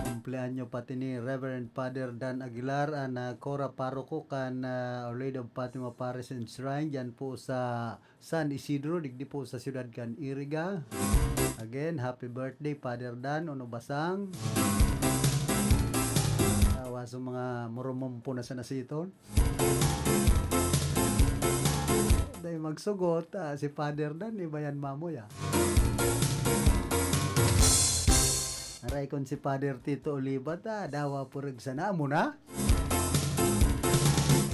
kumpleanyo pati ni Reverend Father Dan Aguilar, an, ah, Cora Paroko kan, ah, Our Lady of Fatima Parish and Shrine, diyan po sa San Isidro, digdi po sa siyudad kan Iriga. Again, happy birthday, Father Dan Onobasang. Awa sa mga murumumpo na sa nasiton. Dahil magsugot, ah, si Father Dan, iba yan mamoy, ah. Aray, kung si Father Tito Oliva, ta, dawa purag sana, amo na?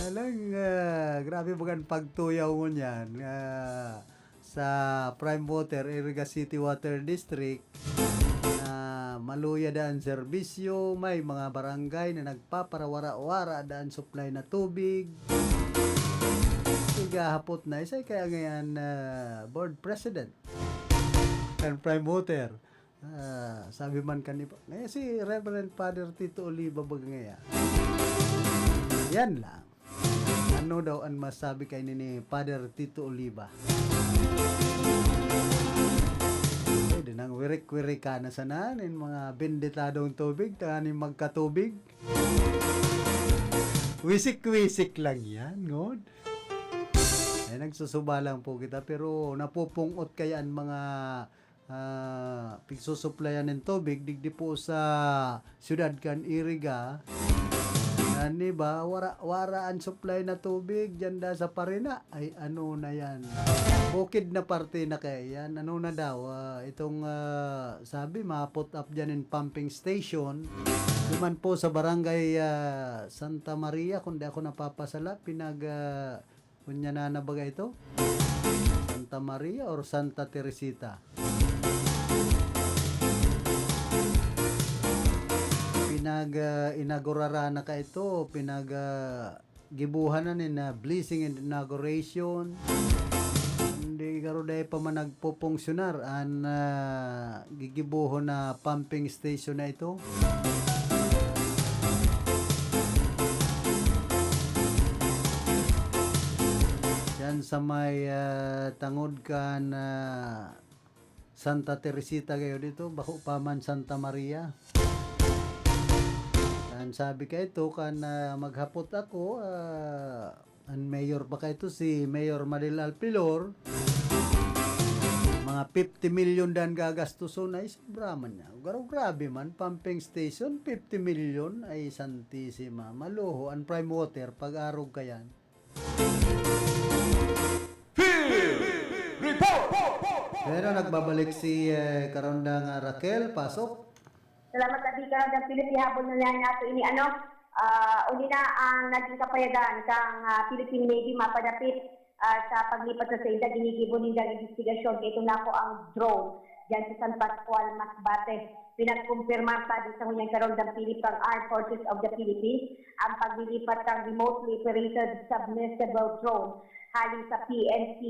Alang, ah, grabe bagang pagtuyaw ngunyan, ah, sa Prime Water, Iriga City Water District, na maluya daa an serbisyo, may mga barangay na nagpaparawara-wara daa an supply na tubig. Igahapot na, isay kaya ngayon, ah, board president kan Prime Water. Ah, sabi man kan iba, "Ngaya si Reverend Father Tito Oliva baga ngaya." Yan lang. Ano daw an masabi kaini ni Father Tito Oliva? Pwede nang wirik-wirika na sana nin mga bendetadong tubig, tanganing magkatubig. Wisik-wisik lang yan, ngod. Eh, nagsusuba lang po kita, pero napupung-ot kaya an mga ah, pigsusuplayan nin tubig digdi po sa siyudad kan Iriga. An iba, wara, wara an supply na tubig diyan da sa Parina. Ay, ano na yan? Bukid na parte na kaya yan. Ano na daw? Ah, itong, ah, sabi, ma-put up diyan in pumping station. Duman po sa barangay, ah, Santa Maria, kung di ako napapasala, pinag, ah, Unya na na baga ito? Santa Maria or Santa Teresita? Pinag, ah, inaugurara na ka ito, pinag, ah, gibuhan na nin, ah, blessing and inauguration. Hindi garo dai pa man nagpopongsyonar an, ah, gigibohon na pumping station na ito. Diyan sa may, ah, tangod kan, ah, Santa Teresita gayo dito, bako pa man Santa Maria. An sabi ka ito, kan, ah, maghapot ako, ah, an mayor pa ka ito, si Mayor Madel Alpilor, mga fifty million dan gagastuson, ay sobra man niya. Garo grabe man, pumping station, fifty million, ay santisima. Maluho, an prime water, pag-arog ka yan. Field Report! Pero nagbabalik si, eh, Karondang, ah, Raquel. Pasok. Salamat, Abi. Karondang Philip, ihabol na niya natin ini, ano, ah, uli na ang naging kapayagan kang, ah, Philippine Navy mapadapit, ah, sa paglipat sa sainda, ginigibo nindang investigasyon kay ito nako ang drone diyan sa San Pascual, Masbate. Pinagkumpirmar pa din sa ngunyan karondang Philip kang Armed Forces of the Philippines ang paglilipat kang remotely operated submersible drone hali sa P N P,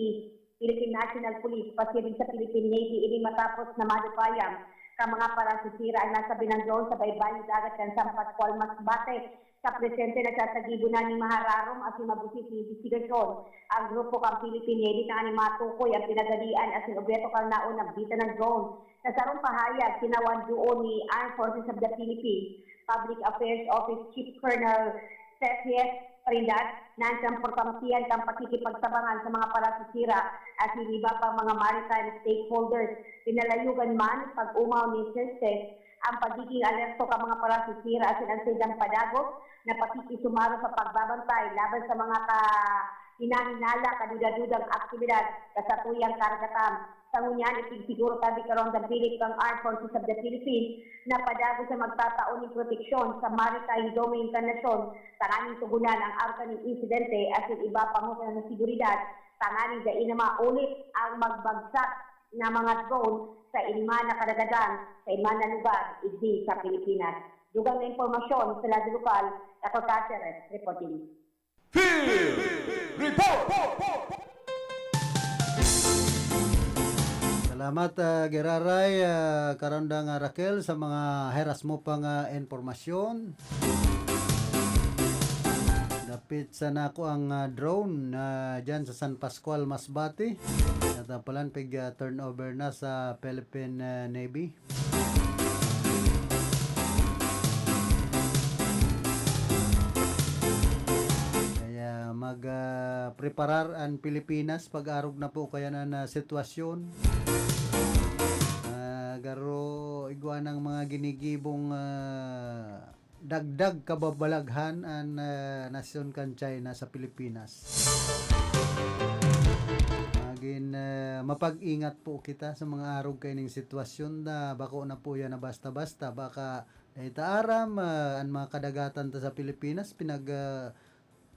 Philippine National Police, pasiring sa Philippine Navy. Ini matapos na madupayan kan mga parasisira ang nasabing drone sa baybayon dagat kan San Pascual, Masbate. Sa presente, nagsasagibo na nin mahararom asin mabusis na imbestigasyon ang grupo kan Philippine Navy tanganing matukoy ang pinagadian asin obheto kan naunang bita na drone. Sa sarong pahayag, tinawan duon ni Armed Forces of the Philippines Public Affairs Office Chief Colonel Sethies Prindat na ang kamportampihan kan pakikipagtabangan sa mga parasisira asin iba pang mga maritime stakeholders. Pinalayugan man pag-umaw ni Sethies ang pagiging alerto kan mga parasisira asin ang saindang padagos na pakikisumaro sa pagbabantay laban sa mga kahinahinala, kaduda-dudang aktibidad sa satuyang karagatan. Sa ngunyan, ipigsiguro ta, Vicaron David, kan Armed Forces of the Philippines na padagos na magtatao nin proteksyon sa maritime domain kan nasyon tanganing tugunan ang arog kaning insidente asin iba pang hukman na seguridad tanganing dai na maulit ang magbagsak na mga drone sa iba na karagatan, sa iba na lugar, igdi sa Pilipinas. Dugang na impormasyon sa Radyo Lokal, ako Catherine, reporting. Field Report! Salamat, ah, Giraray, ah, Karandang, ah, Raquel, sa mga heras mo pang, ah, impormasyon. Dapit sa nako ang, ah, drone, ah, dyan sa San Pascual, Masbate. At, ah, palan, pig, ah, turnover na sa Philippine, ah, Navy. Kaya mag, ah, preparar an Pilipinas pag-arog na po kaya na, na sitwasyon. Ah, garo igwa ng mga ginigibong, ah, dagdag kababalaghan an, ah, nasyon kan China sa Pilipinas. Magin, ah, mapag-ingat po kita sa mga arog kaining sitwasyon na bako na po yan na basta-basta. Baka dai ta aram, ah, an mga kadagatan ta sa Pilipinas pinag, ah,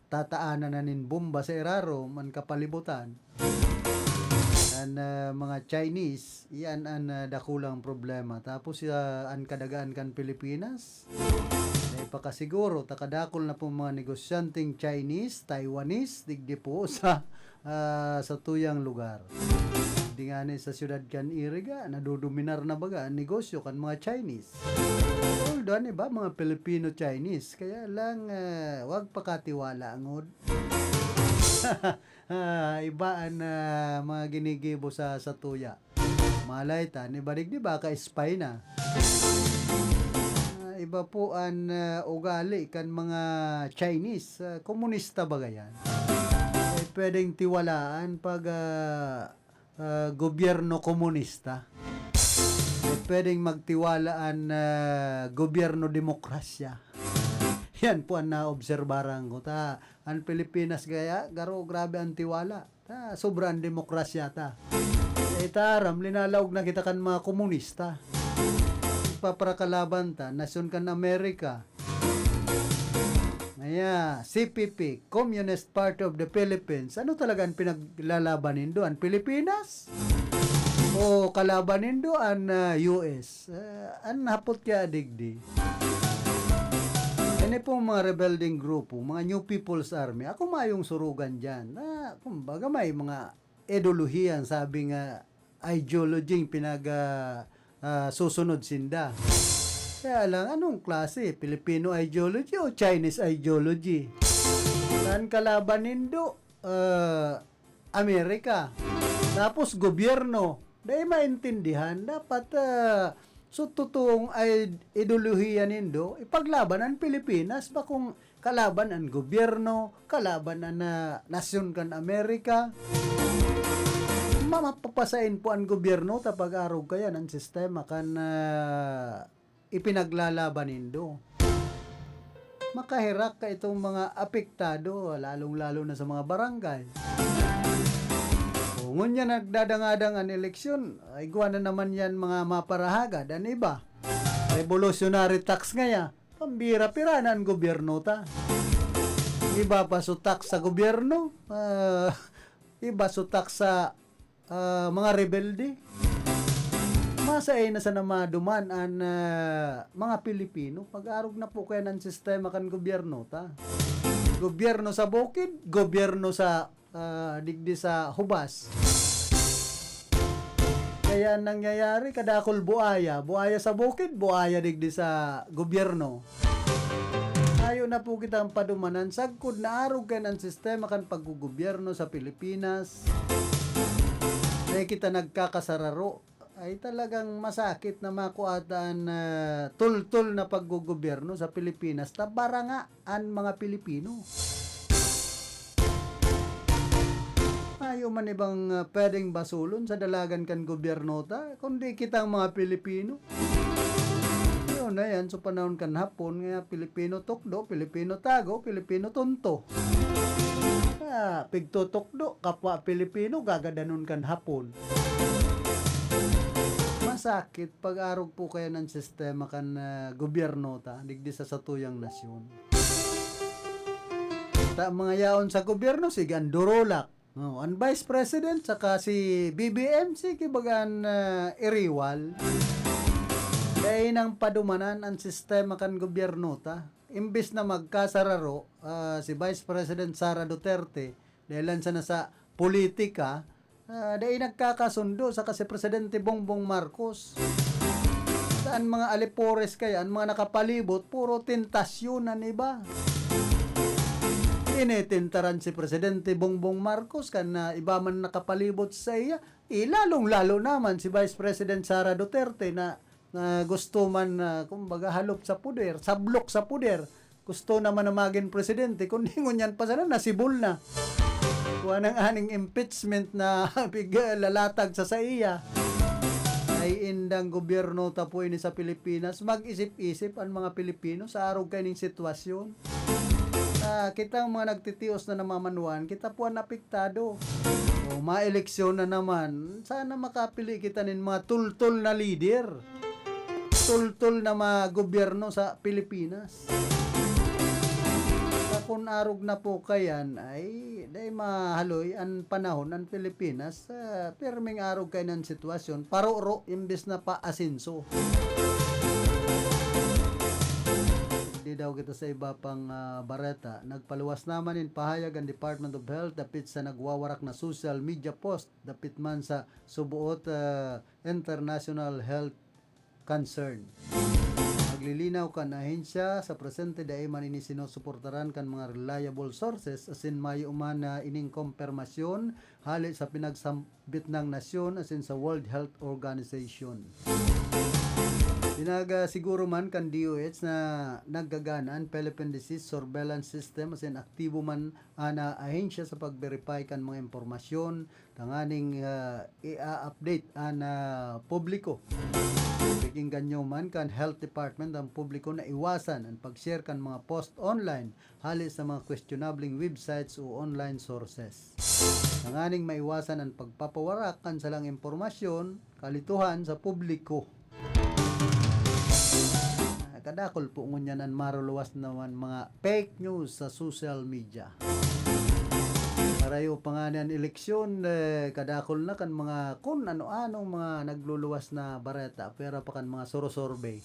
tataanan na nin bomba sa irarom an kapalibutan. An, ah, mga Chinese, iyan an, ah, dakulang problema. Tapos, ah, an kadagaan kan Pilipinas, eh, pakasiguro, ta kadakul na po mga negosyanteng Chinese, Taiwanese, digdi po sa, ah, sa tuyang lugar. Di nga ni sa siyudad kan Iriga, nadodominar na baga an negosyo kan mga Chinese. Although, ano ba, mga Filipino-Chinese. Kaya lang, ah, wag pakatiwala, ngod. Ah, iba an, ah, mga ginigibo sa, sa tuya. Malay ta, ni barig di ba, ka-spy na. Ah, iba po an, ah, ugali kan mga Chinese. Ah, komunista baga yan. Eh, pwedeng tiwalaan pag, ah, ah, gobyerno komunista. Eh, pwedeng magtiwala an, ah, gobyerno demokrasya. Yan po an naobserbaran ko. Ta, an Pilipinas gaya, garo grabe an tiwala. Ta, sobra an demokrasya ta. Eh, ta aram, linalaog na kita kan mga komunista. Nagpaparakalaban ta, nasyon kan Amerika. Ayan, C P P, Communist Party of the Philippines. Ano talaga an pinaglalaban nindo? An Pilipinas? O kalaban nindo an, ah, U S? Ah, an hapot kaya digdi. An Pong mga rebeldeng grupo, mga New People's Army, ako mayong surugan diyan. Na, kumbaga, may mga ideolohiya, sabi nga, ideology ang pinag, ah, ah, susunod sinda. Kaya lang, anong klase? Filipino ideology o Chinese ideology? An kalaban nindo, ah, Amerika. Tapos gobyerno. Dai maintindihan. Dapat, ah, so totoong ay ideolohiya nindo, ipaglaban an Pilipinas. Bakong kalaban an gobyerno, kalaban an, ah, nasyon kan Amerika. Ma-, mapapasain po an gobyerno ta pag-arog kaiyan an sistema kan, ah, ipinaglalaban nindo. Makaherak ka itong mga apektado, lalong-lalo na sa mga barangay. O, ngunyan nagdadangadang an eleksyon, ay igwa na naman yan mga maparahagad, an iba. Revolutionary tax ngaya, pambira-pira na an gobyerno ta. Iba pa so tax sa gobyerno, ah, iba so tax sa, ah, mga rebelde. Masain na sana maduman an, ah, mga Pilipino. Pag-arog na po kaya ng sistema kan gobyerno ta. Gobyerno sa bukid, gobyerno sa, ah, digdi sa hubas. Kaya an nangyayari, kadakol buaya. Buaya sa bukid, buaya digdi sa gobyerno. Tayo na po kitang padumanan. Sagkod na arog kan an sistema kan paggugobyerno sa Pilipinas. Dai kita nagkakasararo. Ay talagang masakit na makua ta an, ah, tultol na paggugobyerno sa Pilipinas. Ta baranga an mga Pilipino. Mayo man ibang, ah, pwedeng basulon sa dalagan kan gobyerno ta, kundi kitang mga Pilipino. Yun na yan, sa panahon kan Hapon, nga Pilipino tukdo, Pilipino tago, Pilipino tonto. Ah, pigtutukdo, kapwa Pilipino, gagadanon kan Hapon. Masakit pag-arog po kaya ng sistema kan, ah, gobyerno ta, digdi sa satuyang nasyon. Ta, mga yaon sa gobyerno, sige, an durulak. Oh, an Vice President saka si B B M, sige, baga an, ah, iriwal. Dai nang padumanan an sistema kan gobyerno ta. Imbes na magkasararo, ah, si Vice President Sara Duterte, dahil lang sana sa politika, ah, dai nagkakasundo saka si Presidente Bongbong Marcos. Sa an mga alipores kaya, an mga nakapalibot, puro tentasyon an iba. Tinetentaran si Presidente Bongbong Marcos kan, ah, iba man nakapalibot sa iya, eh, lalong-lalo naman si Vice President Sara Duterte na, na gusto man, ah, kumbaga, halop sa poder, sablok sa poder. Gusto naman na magin presidente, kundi ngunyan pa sana, nasibol na. Kuha ng aning impeachment na pig-, lalatag sa saiya. Ay indang gobyerno ta po ini sa Pilipinas. Mag-isip-isip an mga Pilipino sa arog kaining sitwasyon. Ah, kitang mga nagtitios na namamanwan, kita po an apektado. O, maeleksyon na naman. Sana makapili kita nin mga tultol na lider. Tultol na mga gobyerno sa Pilipinas. Sa kun arog na po kayan, ay, dai mahaloy an panahon an Pilipinas. Sa pirming arog kainan sitwasyon, paroro imbes na paasenso. Di daw kita sa iba pang, ah, bareta. Nagpaluwas naman nin pahayag an Department of Health dapit sa nagwawarak na social media post dapit man sa subuot, ah, international health concern. Naglilinaw kan ahensya, sa presente dai man ini sinusuportaran kan mga reliable sources asin mayo man na ining kompermasyon hale sa pinagsambit nang nasyon asin sa World Health Organization. Pinagasiguro man kan D O H na naggagana an Philippine Disease Surveillance System asin aktibo man an, ah, ahensya sa pag-verify kan mga impormasyon tanganing, ah, i-update an, ah, publiko. Pakinggan nyo man kan Health Department ang publiko na iwasan an pag-share kan mga post online hale sa mga questionableng websites o online sources. Tanganing maiwasan an pagpapawarak kan salang impormasyon, kalituhan sa publiko. Ah, kadakol po ngunyan an maruluwas naman mga fake news sa social media. Parayo pa nga ni an eleksyon, eh, kadakol na kan mga kun ano-anong mga nagluluwas na bareta, pwera pa kan mga suro-survey.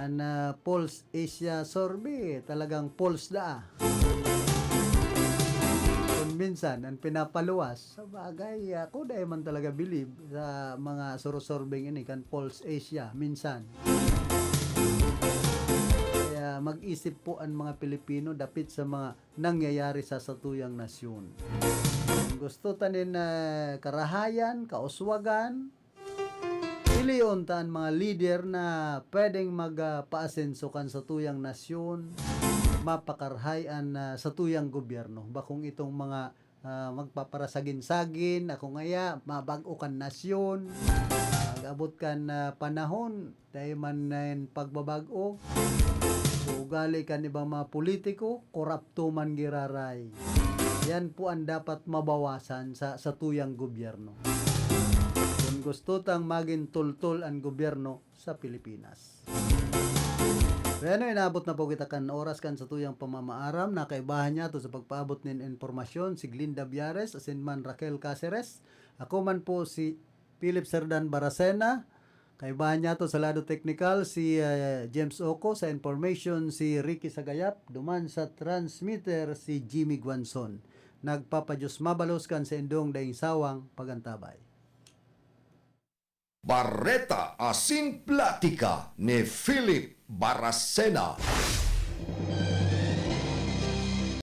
An, ah, Pulse Asia Survey, talagang pulse daa. Kung minsan, an pinapaluwas. Sabagay, ako dai man talaga bilib sa mga surusurbeng ini kan Pulse Asia, minsan. Kaya mag-isip po an mga Pilipino dapit sa mga nangyayari sa satuyang nasyon. Kung gusto ta nin, ah, karahayan, kauswagan, pilion ta an mga lider na pwedeng mag, ah, paasenso kan satuyang nasyon, mapakarahay an, ah, satuyang gobyerno. Bakong itong mga, ah, magpaparasagin-sagin, ako ngaya, mabag-o kan nasyon, mag-abot kan, ah, panahon, dai man nin pagbabag-o. So, ugali kan ibang mga politiko, korapto man giraray. Yan po ang dapat mabawasan sa satuyang gobyerno. Kung gusto tang magin tultol an gobyerno sa Pilipinas. Bueno, inabot na po kita kan oras kan satuyang pamamaaram. Nakaibahan niya to sa pagpaabot nin impormasyon si Glinda Biares, asin man Raquel Caceres. Ako man po si Philip Serdan Baracena. Kaibahan niya to sa lado teknikal si, eh, James Oco, sa information si Ricky Sagayap, duman sa transmitter si Jimmy Guanzon. Nagpapadiyos mabalos kan sa indong daing sawang pagantabay. Bareta asin platika ni Philip Baracena.